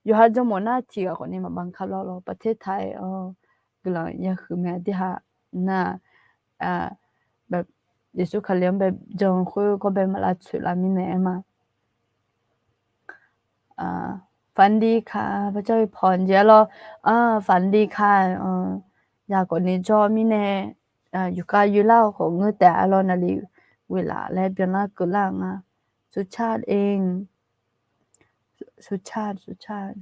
yawqha jan mawf nar tiqghaq khawf ni maqbav kar lawr lawr, ประเทศไทย guiqlanq yahuiq mae aqdui ha nar, แบบ Yeqsur Kali-anr bae jan khoer gawr bae maq lavtsoeq lar mirnae aer ma. ฝันดีค่ะ พระเจ้าอวยพร jeq-a lawr, ฝันดีค่ะ yaq khawf ni jawr mirnae, yufkhav yoelar-eu khawf ngeur taef-a lawr, naqli ghoeq laf laer byanlar keuvlar-eu nga. สุชาติเอง สุชาติ สุชาติ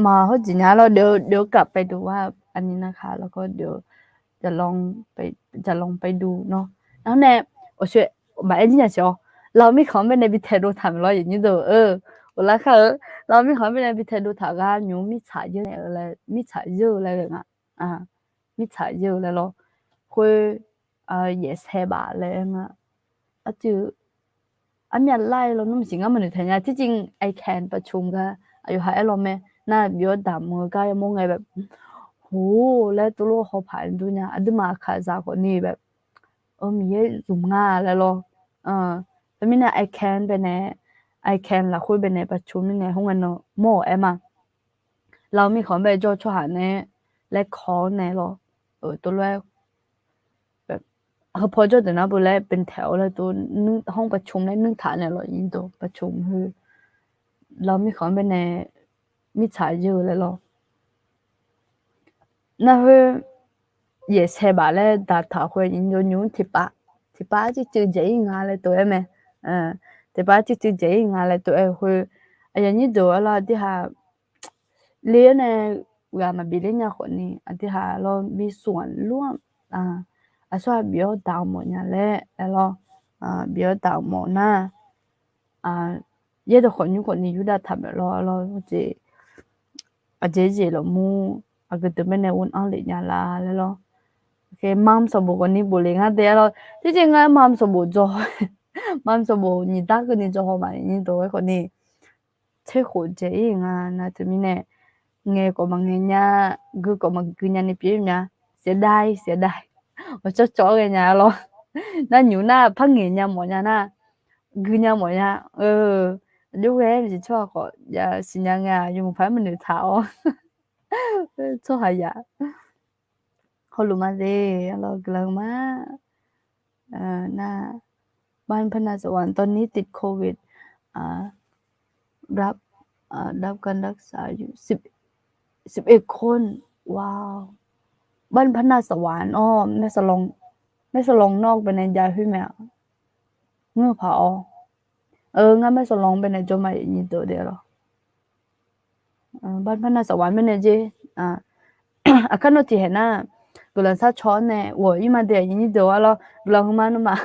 maq hawr jeq nya lawr, เดี๋ยวกลับไปดูว่าอันนี้นะคะ แล้วก็เดี๋ยวจะลองไป จะลองไปดูเนาะ nar nae, awqshoe, maqaer jir nya siq-awr, ลาว mirkhanq-anr baenae bi taedov taq mae lawr, aqyuif aqnyir deuq-eu, ghoflar kar-eu, ลาว mirkhanq-anr baenae bi taedov taq gar nymq-mr mirtsaq yeur-eu laer, mirtsaq yeur-eu laer ghae nga. Mirtsaq yeur-eu laer lawr, khoer, yaef sae baf laer aer nga. Arcuiv armyav lar-ir lawr, nmr maqsiq ngar maqnoeq taq nya. Tirjir ไอแคน ประชุม gar aqyawf ha aer lawr mae, nar bif-awr damq-eu gar yamawr ngae แบบ hov laer tov lof haw paq-aer dur nya. Aqduimaf aqkaqzaq khawf ni แบบ Miqyaer zmq nga laer lawr. Teumirnae ไอแคน baenae, ไอแคน lafkhoer baenae ประชุม mirnae khoerngae nan mawr-awq aer ma. ลาว mirkhanq-anr bae jawr-eu tsawrhaq nae laer kawq-awr nae lawr, tov lof-aer heupaw jawr deuq nar beu laer เป็นแถว laer tov, ห้องประชุม laer nuir taq nae lawr, ประชุม heu ลาว mirkhanq-anr baenae mirtsaq yeur-eu laer lawr. nar khoer yaef sae baf laer daqtaq khoer nymr tiqpav, tiqpav arcuiv cuiv dzaeq-ir nga laer tov-aer mae. Tiqpav arcuiv cuiv dzaeq-ir nga laer tov-aer khoer, aqyuif aqnyir deuq-a lawr, aqdui haq le-aer nae ghaq maqbif ler nya khawfni, aqdui haq lawr bi smq-anr lur-anr, aqsur ghaq bif-awr daq-eu mawf nya laer aer lawr, bif-awr daq-eu mawf nar, yaerdawq khawf nymr khawfni yurdav taq maeq lawr lawr jeq, aqjeq jeq lafmur aqgeu deuq baenae uvlanr lef nya la laer lawr. Mam sanqbof khawfni bof le ngar de-a lawr. Tiqjeq ngar mam sanqbof dzaw, mam sanqbof nyiq dar keuvni dzaw haw maqnyi dawq-aer khawfni tser khof dzaeq-ir nga nar teumirnae, ngaeq khawf maqngaeq nya, gui khawf maqgui nyani pyeuf-ir mya, siqdav siqdav, awqcawq cawv-awr ghae nya lawr. Nar nymq nar par ngaeq nya mawf nya nar, gui nya mawf nya. Aqjox ghae-aer jeq tsawrhaq khawf siqnya ngae-aq, yawmuiq paq-aer maqnoeq taq-awr, tsawrhaqzaq hawluf ma de, lawr guiqlanq ma. Nar บ้านพนาสวรรค์ ตอนนี้ติดโควิด รับ รับการรักษาอยู่ สิบเอ็ดคน ว้าว บ้านพนาสวรรค์ อ๋อ แม่สลอง แม่สลองนอก baenae jav khoer mae-aq, ngeur paq-awr, ngar แม่สลอง baenae jawr ma, aqnyir deuq de lawr. บ้านพนาสวรรค์ baenae jer. Aqkar nawr tiqhaeq nar, guiqlanq sharcaw-awr nae ghawq-ir ma de, aqnyir deuq-a lawr, guiqlanq huiqma nawmaf,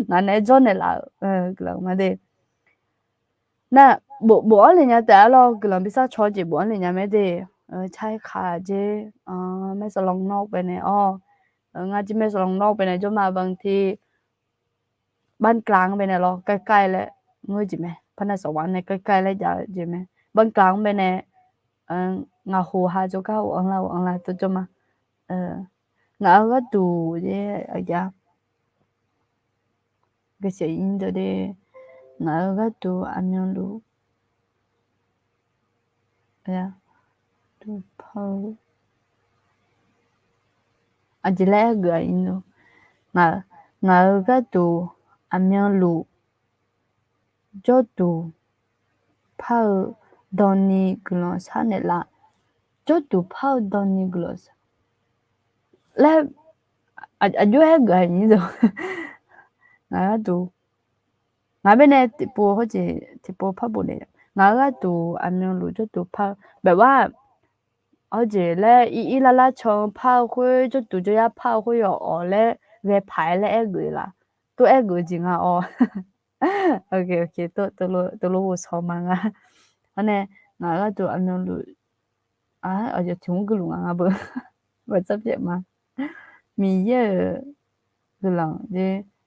ngaq naeq-aer jawr naeqlaf-euq guiqlanq huiqma de. Nar, bof-anr le nya taef-a lawr, guiqlanq bi sharcaw-eu jeq bof-anr le nya mae de. Car-aer khaq jer, แม่สลองนอก baenae-awr, ngar jir แม่สลองนอก baenae jawr ma, บางที บ้านกลาง baenae lawr, ใกล้ๆ laer ngeur jeq mae, พนาสวรรค์ nae ใกล้ๆ laer jav-eu jeq mae, บ้านกลาง baenae, ngaq hoq ha jawrgar ghawq-anr lar ghawq-anr lar tawr jawr ma. Ngaq-euq gharduq, ngaq-euq gharduq aqmyanluf aqjeq laer aer geuf-a, ngaq-euq gharduq aqmyanluf jawrduq par-eu dawni guiqlanq sharnaeq laf. Jawrduq par-eu dawni guiqlanq sharnaeq laer, aqjox-aer geuf-a, aqnyir deuq. Ngaq-euq gharduq, ngaq baenae tiqpov hawjeq tiqpov par bof naeq, ngaq-euq gharduq aqmyanluf jawrduq par-eu แบบว่า hawjeq laer ir ir lar lar can par-eu khoer, jawrduq jawryar par-eu khoer yawf-awq laer ghae paq-aer laer aer geuf laf. Tov-aer geuf-eu jeq nga-awr. Tov lof ghovshaw ma nga. Hawr nae, ngaq-euq gharduq aqmyanluf, aqyawf tiq mr guiqluf nga nga beu, baqtsar pyaeq ma. Miqyaer-euq guiqlanq,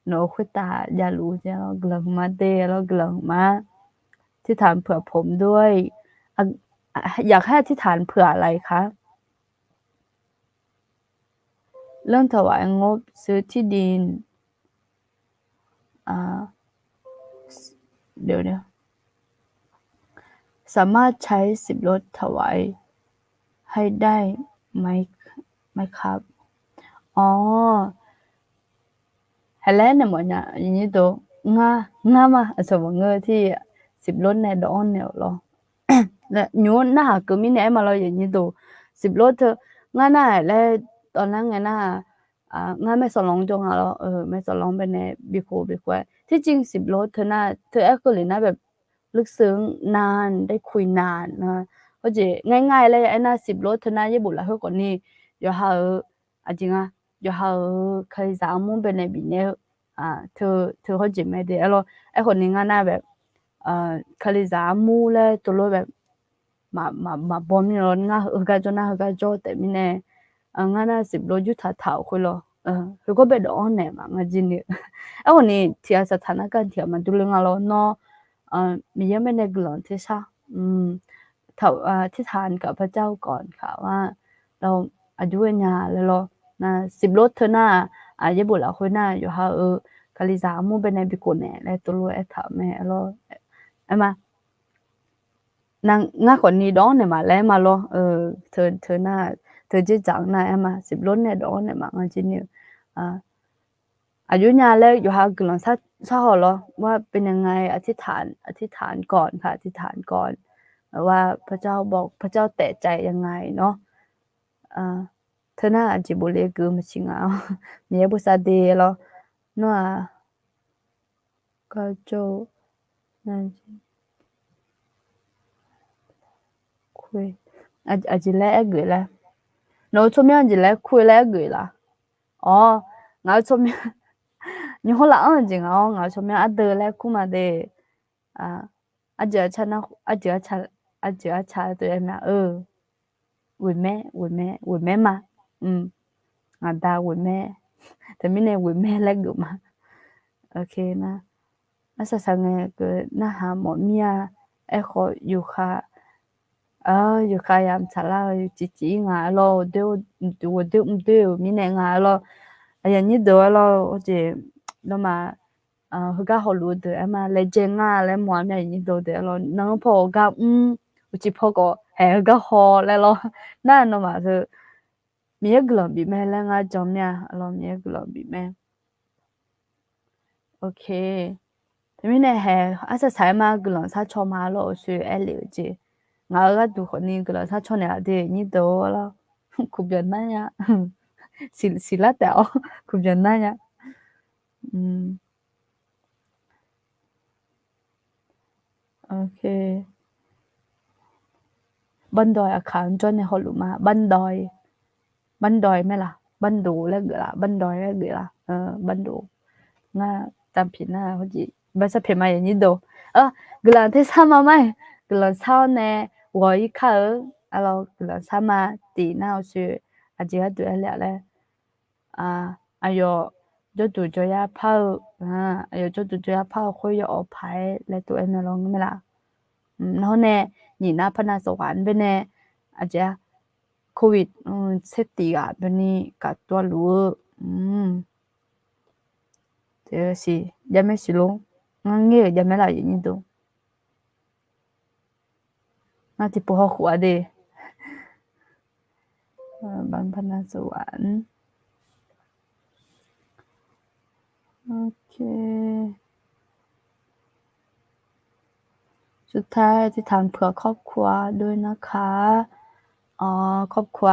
nawq-euq khoertav javluf-eu jeq lawr guiqlanq huiqma de, lawr guiqlanq huiqma. อธิษฐานเผื่อผมด้วย อยากให้อธิษฐานเผื่ออะไรคะ เรื่องถวายงบซื้อที่ดิน เดี๋ยว สามารถใช้สิบรถถวายให้ได้ไหม ไหมครับ อ๋อ Haiq laer nae mawfnya, ngar ma aqcawq maqngeur-eu tir, สิบรถ nae dawv-anr naeq-awq lawr. Nymq-mr narhaq keuv mirnae aer ma lawr, สิบรถ teu, ngar nar-aq laer, tawv nar ngae nar, ngar แม่สลอง jawr nga lawr, แม่สลอง baenae bikhof bikhof-aer, ที่จริง สิบรถ teu nar teu aer keuvle nar แบบ ลึกซึ้งนาน ได้คุยนาน hawjeq ngar ngar-aer laer aer nar สิบรถ teu nar yaerbof lafkhoer khawfni yawqha-euq, aqjeq nga, yawqha-euq kalizaq armur baenae bifnaeq-eu teu hawjeq mae de aer lawr. Aerkhawfni ngar nar แบบ kalizaq armur laer teulof-aer แบบ maqbaw mir lawr, ngar heugar jawr nar heugar jawr taef mirnae, ngar nar สิบรถ yurtaq taq-euq khoer lawr, heugawr bae dawv-anr naeq maqnga jir ni-eu. Aerkhawfni tiqghaq saqtaq nar gar tiqghaq maqdur le nga lawr, nawr Miqyaer-anr baenae guiqlanq tersar, อธิษฐานกับพระเจ้าก่อนค่ะว่า aqjox-aer nya laer lawr. สิบรถ teu nar-aq, yaerbof lafkhoer nar yawqha-euq kalizaq armur baenae bikhof naeq laer teulof-aer aertaq-euq mae lawr. Aer ma, ngar khawfni dawv-anr naeq ma laer aer ma lawr. Teu nar, teu dzerdzaq-anr nar aer ma, สิบรถ nae dawv-anr naeq maqnga jir ni-eu. Aqjox nya laer yawqha guiqlanq sharhaw lawr, ว่าเป็นยังไง อธิษฐาน อธิษฐานก่อนค่ะ อธิษฐานก่อน ว่าพระเจ้าบอก พระเจ้าแตะใจยังไงเนาะ เออ Teunar aqjeq bofle geuf maqsiq nga-awr, Miqyaer bosav de lawr. Nawr-aq, garjawr-eu aqjeq laer aergeuf laer, nawq-eu tsawrmyanr aqjeq laer kur-eu laer aergeuf laf. Awr, ngaq-eu tsawrmyanr, nymrhawr laf-anr jeq ngaq-awr, ngaq-eu tsawrmyanr ardeuv laer kur ma de. Arjeuq arca, arjeuq arca tov-aer ma-eu, ghoeqmaer, ghoeqmaer, ghoeqmaer ma. Ngaqda ghoeqmaer, teumirnae ghoeqmaer laer geuf ma. Nar, arsaq saq ngae keuv narhaq mawf mir-a. Aerkhawf yufkhav, yufkhav yamq tsaqlar-eu ciqciq-ir nga-aer lawr, ghofdoer mrdoer-euq mirnae nga-aer lawr. Aqyuif aqnyir deuq-aer lawr, hawjeq nawmaf heugar hawluf-eu deuq-aer ma laejae nga laer mawf-a mir-a. Aqyuif aqnyir deuq-aer lawr, nan-anr paw-awq gar mr, uqcif paw khawf haeq heugar haw laer lawr. Nar nawmaf heu Miqyaer guiqlanq bif mae laer ngar jan mir-a. Lawr, Miqyaer guiqlanq bif mae. Teumirnae haeq arsaq saq-aer ma guiqlanq sharcaw ma lawr, uqshoe aerlef-eu jeq. Ngaq-euq gharduq khawfni guiqlanq sharcaw naeqlaf de nyir deuq-ar lawr. Kuqbyanq nar nya. Siqlar taef-awr kuqbyanq nar nya. Bardawq aqkaq-anr jawr nae hawluf ma. Bardawq, bardawq mae laf, bardawq laer geuf laf, bardawq laer geuf laf, bardawq. Ngar tavpiq nar hawjeq basar pyaeq ma aqyuif aqnyir deuq. Guiqlanq tersar ma mar-iq, guiqlanq shar-awr nae ghawq-ir kar-eu. Arlawr, guiqlanq shar ma. Tiq nar uqshoe aqjeq gharduq aerlef-a laer, aqyawf jawrduq jawryar par-eu, aqyawf jawrduq jawryar par-eu khoer yawawq paq-aer laer tov-aer nae lawr ngar mae laf. Nawr nae nyiq nar par nav sawq ghaq-anr baenae aqjeq-a, Covid tser tiq ghaq baqni kaqtov luf-eu, siq, javmaer siq lor. Ngar ngaer-euq javmaer laf aqyuif aqnyir deuq. Ngar tiqpov hawkhof-a de. Baqnar par nav sawq ghaq-anr. Surtaer tiqtaq puq-aq ครอบครัว dov-ir nar ka. ครอบครัว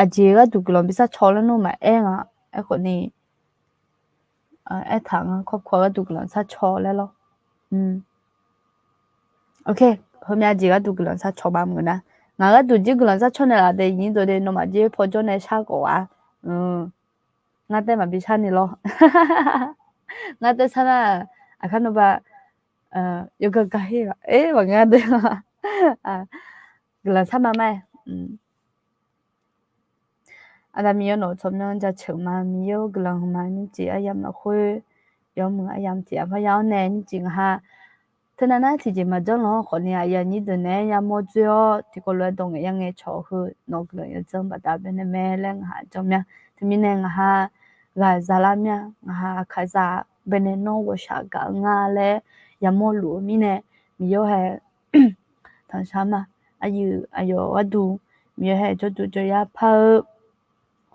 aqjeq gharduq guiqlanq bi sharcaw laer nawmaf aer nga. Aerkhawfni aertaq nga ครอบครัว gharduq guiqlanq sharcaw laer lawr. Heumyav jeq gharduq guiqlanq sharcaw ba meuq nar, ngaq gharduq jir guiqlanq sharcaw naeqlaf de nyir deuq de nawmaf jir paw jawr nae shar khawf-a. Ngar taef maqbi shar ni lawr. Ngar taef shar nar, aqkar nawba yawgar gar her-a, maqngar de. Guiqlanq shar ma mar-aer. Aqda Miqyaer nawq-eu tsawrmyanr jaceuq ma. Miqyaer-or, guiqlanq huiqma nymrcif aryamq lafkhoer yawmuiq aryamq tiq ghaq parya-awr nae nymrcif ngaq ha teunav nar tiqjeq maqjanr lanr khawfni aqyuif aqnyir deuq naeq-aer yamawr dzoer-awr tiqkawv lof-aer dawq ngaeq yar ngae cawq heu nawq-eu guiqlanq yawdzanr baqda baenae mae laer ngaq ha jan mya. Teumirnae ngaq ha ghaq za lar mya. Ngaq ha aqkaq za baenae nawr ghawqshaq gaq-eu nga laer yamawr luf-eu mirnae Miqyaer-or hae tanqshar ma. Aqyuif aqyawf gharduq Miqyaer hae jawrduq jawryar par-eu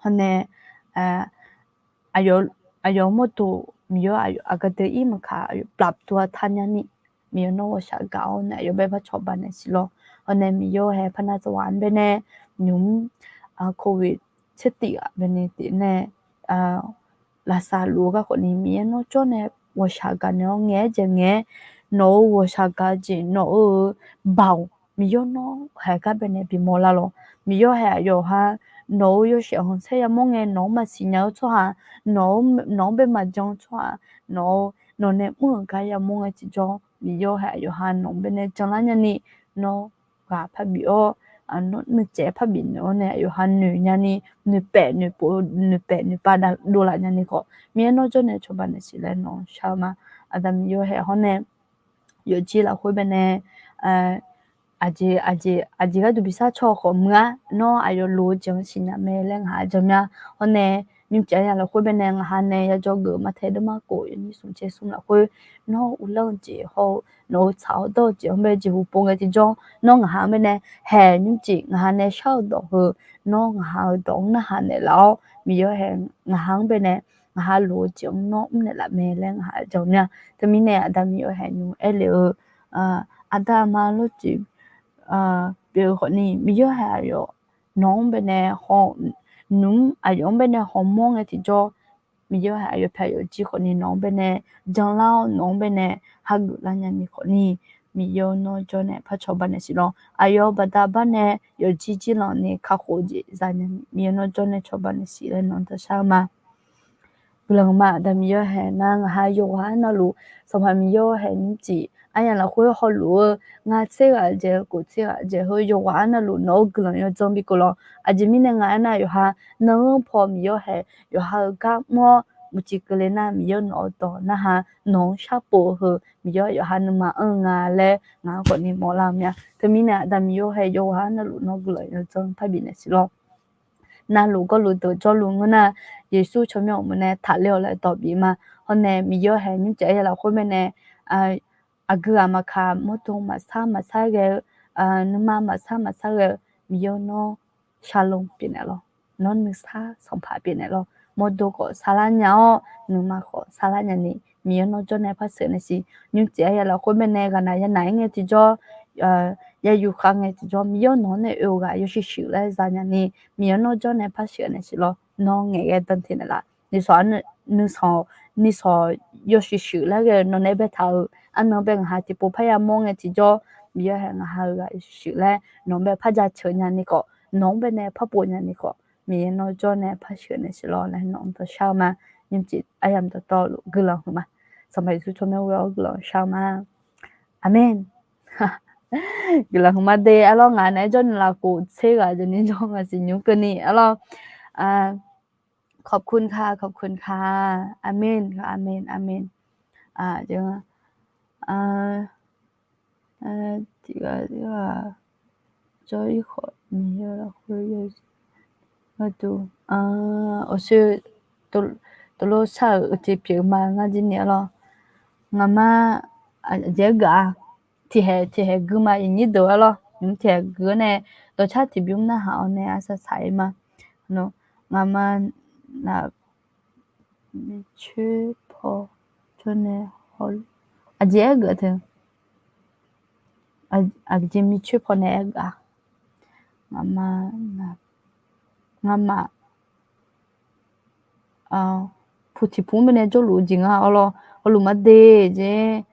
hawnae aqyawf mawrdo Miqyaer aqgeu deuq ir maqkaq aqyawf ปรับตัว taq nyani Miqyaer nawr ghawqshaq gaq-awr nae aqyawf bae par cawba naeq siq lawr. Hawnae Miqyaer hae par nav tsawrhaq-anr baenae nymq-mr Covid tser tif ghaq baenae tif nae lavsav luf-eu garkawv ni Miqyaer nawr jawr nae ghawqshaq gaq naeq-awr ngaeq-aer jaeq ngaeq-aer nawq-euq ghawqshaq gaq-eu jeq nawq-eu baoq Miqyaer nawr hae gar baenae bimawr lar lawr. Miqyaer hae aqyawf ha nawq-euq yawshaef khanqsaer yamawr ngae nawq-anr maqsiq nya-eu tsawrhaq, nawq-anr bae maqjan-eu tsawrhaq, nawq-eu nawqnae mr-euq gar yamawr ngae tiqjawr Miqyaer hae aqyawf ha nawq-anr baenae janlar nyani nawr ghaq parbif-awr nuitsaef parbif noeq-awr nae aqyawf ha noeq nyani noeqpaef noeqpov noeqpaef noeqpav dovlaf nyani khawf Miqyaer nawr jawr nae cawba naeq siq laer nawq-anr shar-eu ma. Aqda Miqyaer hae hawr nae yawqjeq lafkhoer baenae aqjeq aqjeq aqjeq gharduq bi sharcaw khawf meuq-ar nawr aqyawf loq-eu jeq-anr siqnya mae laer ngaq ha jan mya. Hawr nae nymrcif aqyawf lafkhoer baenae ngaq ha nae yajawr geuf-eu martae deuvmar khof yawnyir smq caer smr lafkhoer nawr uvlanr-eu jeq hawr-eu nawq-eu tsaq-awr dawr-eu jeq-anr bae jeqhu pov ngae tiqjawr nawr ngaq ha-anr baenae hae nymrcif ngaq ha nae shar-eu dawq heu nawr ngaq ha-eu dawq-anr narhaq naeqlaf-awr Miqyaer hae ngaq ha-anr baenae ngaq ha loq-eu jeq-anr nawr mrnaeq laf mae laer ngaq ha jan mya. Teumirnae aqda Miqyaer hae nymr aerle-eu aqda aqma lawrcif pyeuf-eu khawfni Miqyaer hae aqyawf nawq-anr baenae haw nmr aqyawf-anr baenae hawmawr ngae tiqjawr, Miqyaer-awr hae aqyawf pyaeq aqyawf jir khawfni nawq-anr baenae janlar-awr nawq-anr baenae hageuf lar nyani khawfni, Miqyaer-awr nawr jawr nae par cawba naeq siq lawr. Aqyawf baqda bar nae yawfjir jirlanq ni kakhof-eu jeq za nyani Miqyaer nawr jawr nae cawba naeq siq laer nawq-anr tanqshar-eu ma. Guiqlanq ma Aqda Miqyaer-awr hae nar ngaq ha yawqghaq arnavluf Sanqpaq Miqyaer-awr hae nymrcif aryamq lafkhoer hawluf-eu ngaq tser ghaq dzaeq-eu kof tser ghaq dzaeq heu yawqghaq arnavluf nawq-euq guiqlanq yawdzanr bi keuv lawr. Aqjeq mirnae ngaq aernar yawqha nanr-anr paw Miqyaer-awr hae yawqha-euq gar mr-awr mqciq keuvle nar Miqyaer nawq-eu dawq narhaq nawq-anr sharpov-eu heu Miqyaer yawqha nuima anr-eu nga laer ngaq-anr khawfni mawrlar-eu mir-a. Teumirnae Aqda Miqyaer-awr hae yawqghaq arnavluf nawq-eu guiqlanq yawdzanr parbi naeq siq lawr. Navluf gawrluf deuq jawrluf ngeur nar, Yeqsur tsawrmyanr-euq meuq nae taqler-awq laer dawq bif ma. Hawnae Miqyaer-awr hae nymrcif arya lafkhoer baenae aqgeu ghaq maqkaq, mawrdo maqsar maqsar ghae-eu, nuima maqsar maqsar ghae-eu, Miqyaer nawr shalom pyeufnaeq lawr. Nawr nuisar sanqpaq pyeufnaeq lawr. Mawrdo khawf sarlar nya-awr, nuima khawf sarlar nyani, Miqyaer nawr jawr nae par sheuq naeq siq. Nymrcif arya lafkhoer baenae ghaqnaq yanaq-aer ngae tiqjawr, yayuf khav ngae tiqjawr, Miqyaer nawq-anr nae oe-eu ghaq yawshuif shuif laer za nyani, Miqyaer nawr jawr nae par sheuq naeq siq lawr. Nawr ngaeqghae dan teq naeqlaf. Nuisawq, nuisawq, nuisawq yawshuif shuif laer ghae-eu nawq nae baetaq-euq arnan bae ngaq ha tiqpov parya mawr ngae tiqjawr, Miqyaer hae ngaq ha-euq ghaq yawshuif shuif laer nawq-anr bae par jaceuq nyani khawf, nawq-anr baenae par pov nyani khawf, Miqyaer nawr jawr nae par sheuq naeq siq lawr laer nawq-anr tanqshar-eu ma. Nymrcif aryamq dawqtawvluf guiqlanq huiq ma. Sanqpaq Yeqsur tsawrmyanr ghoe-awr guiqlanq shar-eu ma. Aqmeq. Guiqlanq huiq ma de arlawr. Ngaq naeq-aer jawrni lafkhof tser ghaq jawrni jawr ngaq siqnymr keuvni arlawr. ขอบคุณค่ะ ขอบคุณค่ะ Aqmeq, aqmeq, aqmeq. Tiqghaq tiqghaq jawr-ir khawf Miqyaer lafkhoer gharduq, awqshoe tov lof shar-euq uqcif pyeuf ma ngar jir ni arlawr. Ngaqma, aqjeq-aer geuf-a, tiqhaeq tiqhaeq gui ma iqnyir deuq arlawr. Nymr tiqhaeq gui-awr nae dawqcar tiqbymr narhaq-awr nae arsaq saq-ir ma. Ngaqma naq micoer paw jawr nae haw, aqjeq-aer geuf teu, aqjeq micoer paw nae aer geuf-a. Ngaqma, ngaqma, pu tiqpu mirnae jawrluf-eu jeq nga arlawr. Hawluf ma de jeq.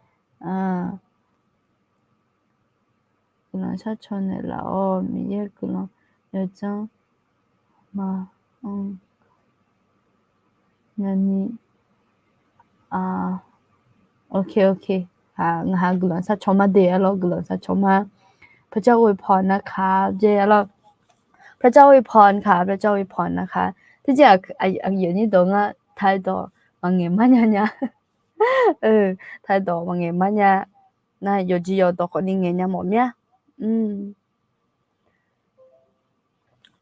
Guiqlanq sharcaw naeqlaf-awr Miqyaer guiqlanq yawdzanr ma, nyani, ok, ok. Ngaq ha guiqlanq sharcaw ma de arlawr, guiqlanq sharcaw ma. พระเจ้าอวยพรนะคะ jeq arlawr. พระเจ้าอวยพรค่ะ พระเจ้าอวยพรนะคะ Tiqjeq aqyuif aqnyir dawq ngar taedawq maqngaeq mar nya nya. Taedawq maqngaeq mar nya. Nar yawqjeq yawqdawq khawfni ngaeq nya mawf mir-a.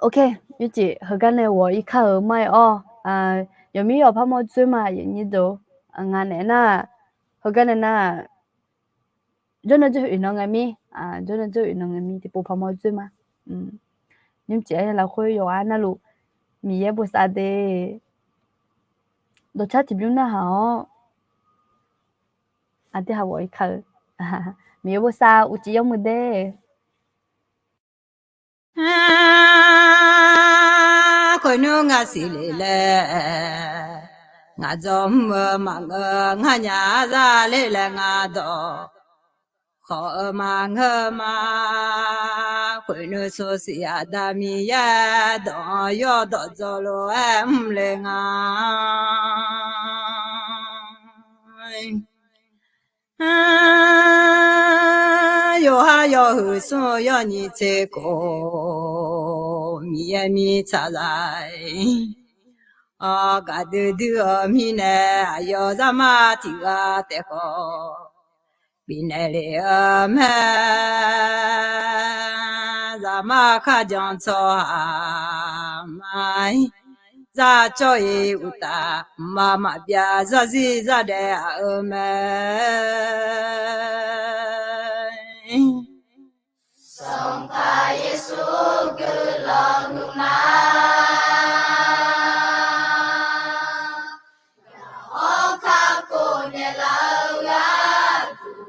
Ok, yawjeq heugar nae ghawq-ir kar-euq ma-aer-awr, yawqmir yawqpar mawr dzoer ma aqyuif aqnyir deuq. Ngaq naeq nar, heugar nae nar, jawrnan jawr-eu iqnan ngae mir, jawrnan jawr-eu iqnan ngae mir tiqpov par mawr dzoer ma. Nymrcif arya lafkhoer yawqghaq navluf Miqyaer bosav de. Dawqcar tiqbymr narhaq-awr, aqdui ha ghawq-ir kar-eu Miqyaer bosav uqcif yawmuiq de. Khoernmr ngaq siqle laer, ngaq dzawr mr-eu maqngeur, ngaq nya za le laer ngaq dawq khawf-eu maqngeur ma. Khoernmr sawrsiq Aqda Miqyaer dawq-anr yawdawq dzawr lof-aer mr le nga. Yawqha yawhuiq smr-eu yawnyir tser khof, Miqyaer mirtsaq zaq-aer, gaqdui dui-eu mirnae aqyawf zaqmar tiq ghaq taef khawf bifnaeq lef-eu mae. Zaqmar kharjan tsawrhaq ma-ir, zar cawv-ir uqtaf, mqmaq maqbyav zarzir zardaef aq-eu mae. Sanqpaq Yeqsur guiqlanq huiqma. Awr kakhof naeqlaf-eu gharduq,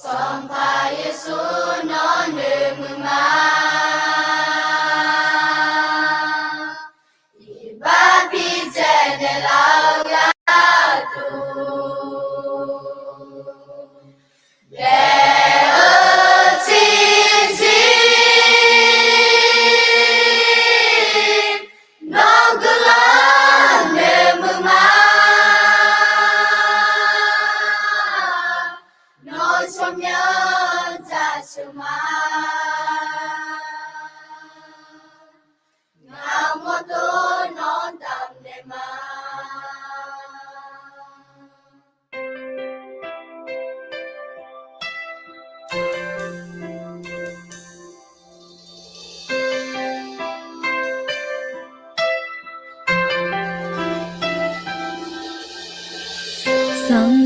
Sanqpaq Yeqsur nawr noeqmuiq ma.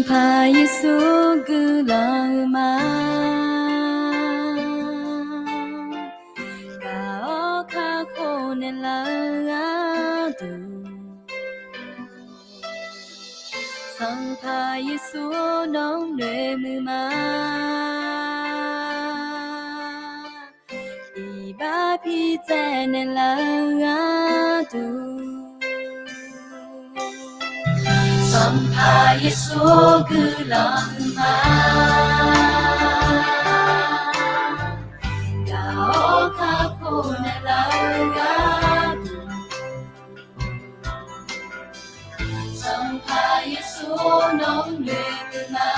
Sanqpaq Yeqsur guiqlanq-eu ma. Gaq-awr kakhof naeqlaf-eu gharduq, Sanqpaq Yeqsur nawq-anr noeqmuiq ma. Iqbax pi tsaev naeqlaf-eu gharduq, Sanqpaq Yeqsur guiqlanq-eu ma. Gaq-awr kakhof naeqlaf-eu gharduq, Sanqpaq Yeqsur nawq-anr noeqmuiq ma.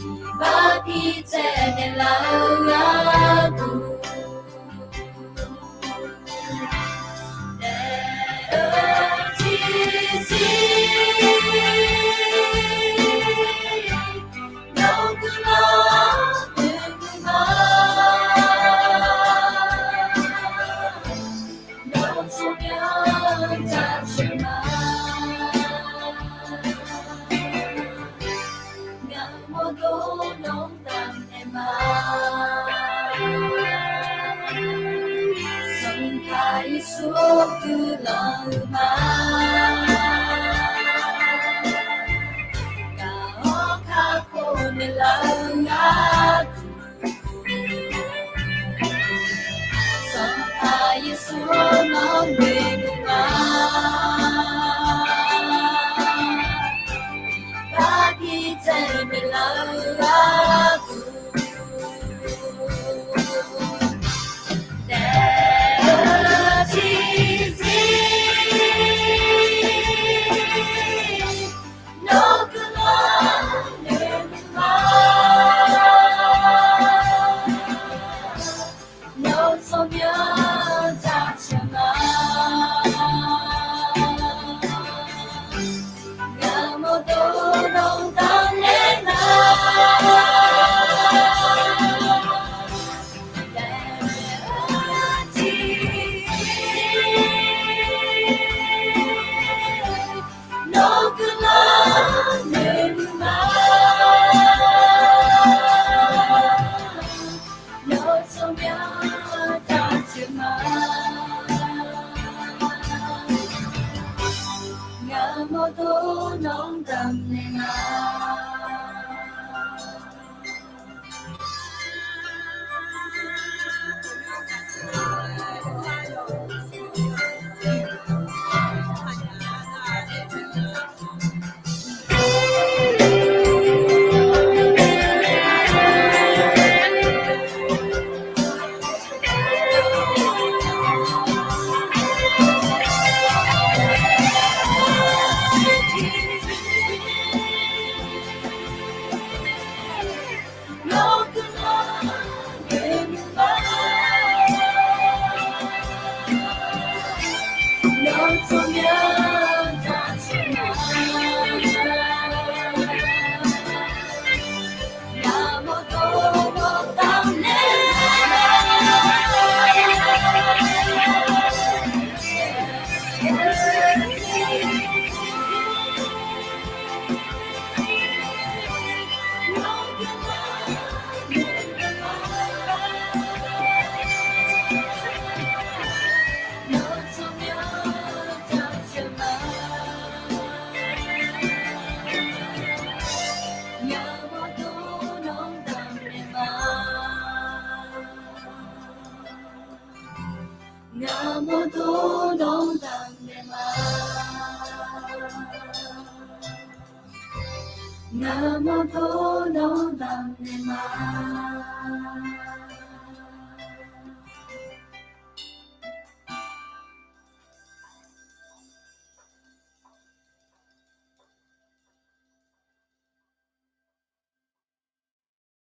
Iqbax pi tsaev naeqlaf-eu gharduq, daef-eu tiqzir nawr guiqlanq noeqmuiq ma. Nawr tsawrmyanr jaceuq ma. Ngaq mawrdawr nawq-anr damnaeq ma. Sanqpaq Yeqsur guiqlanq-eu ma. Gaq-awr kakhof naeqlaf-eu gharduq, Sanqpaq Yeqsur nawq-anr noeqmuiq ma. Iqbax pi tsaev naeqlaf-eu gharduq, daef-eu tiqzir nawr guiqlanq noeqmuiq ma. Nawr tsawrmyanr jaceuq ma. Ngaq mawrdawr nawq-anr damnaeq ma. Daef-eu tiqzir nawr guiqlanq noeqmuiq ma. Nawr tsawrmyanr jaceuq ma. Ngaq mawrdawr nawq-anr damnaeq ma. Ngaq mawrdawr nawq-anr damnaeq ma. Ngaq mawrdawr nawq-anr damnaeq ma.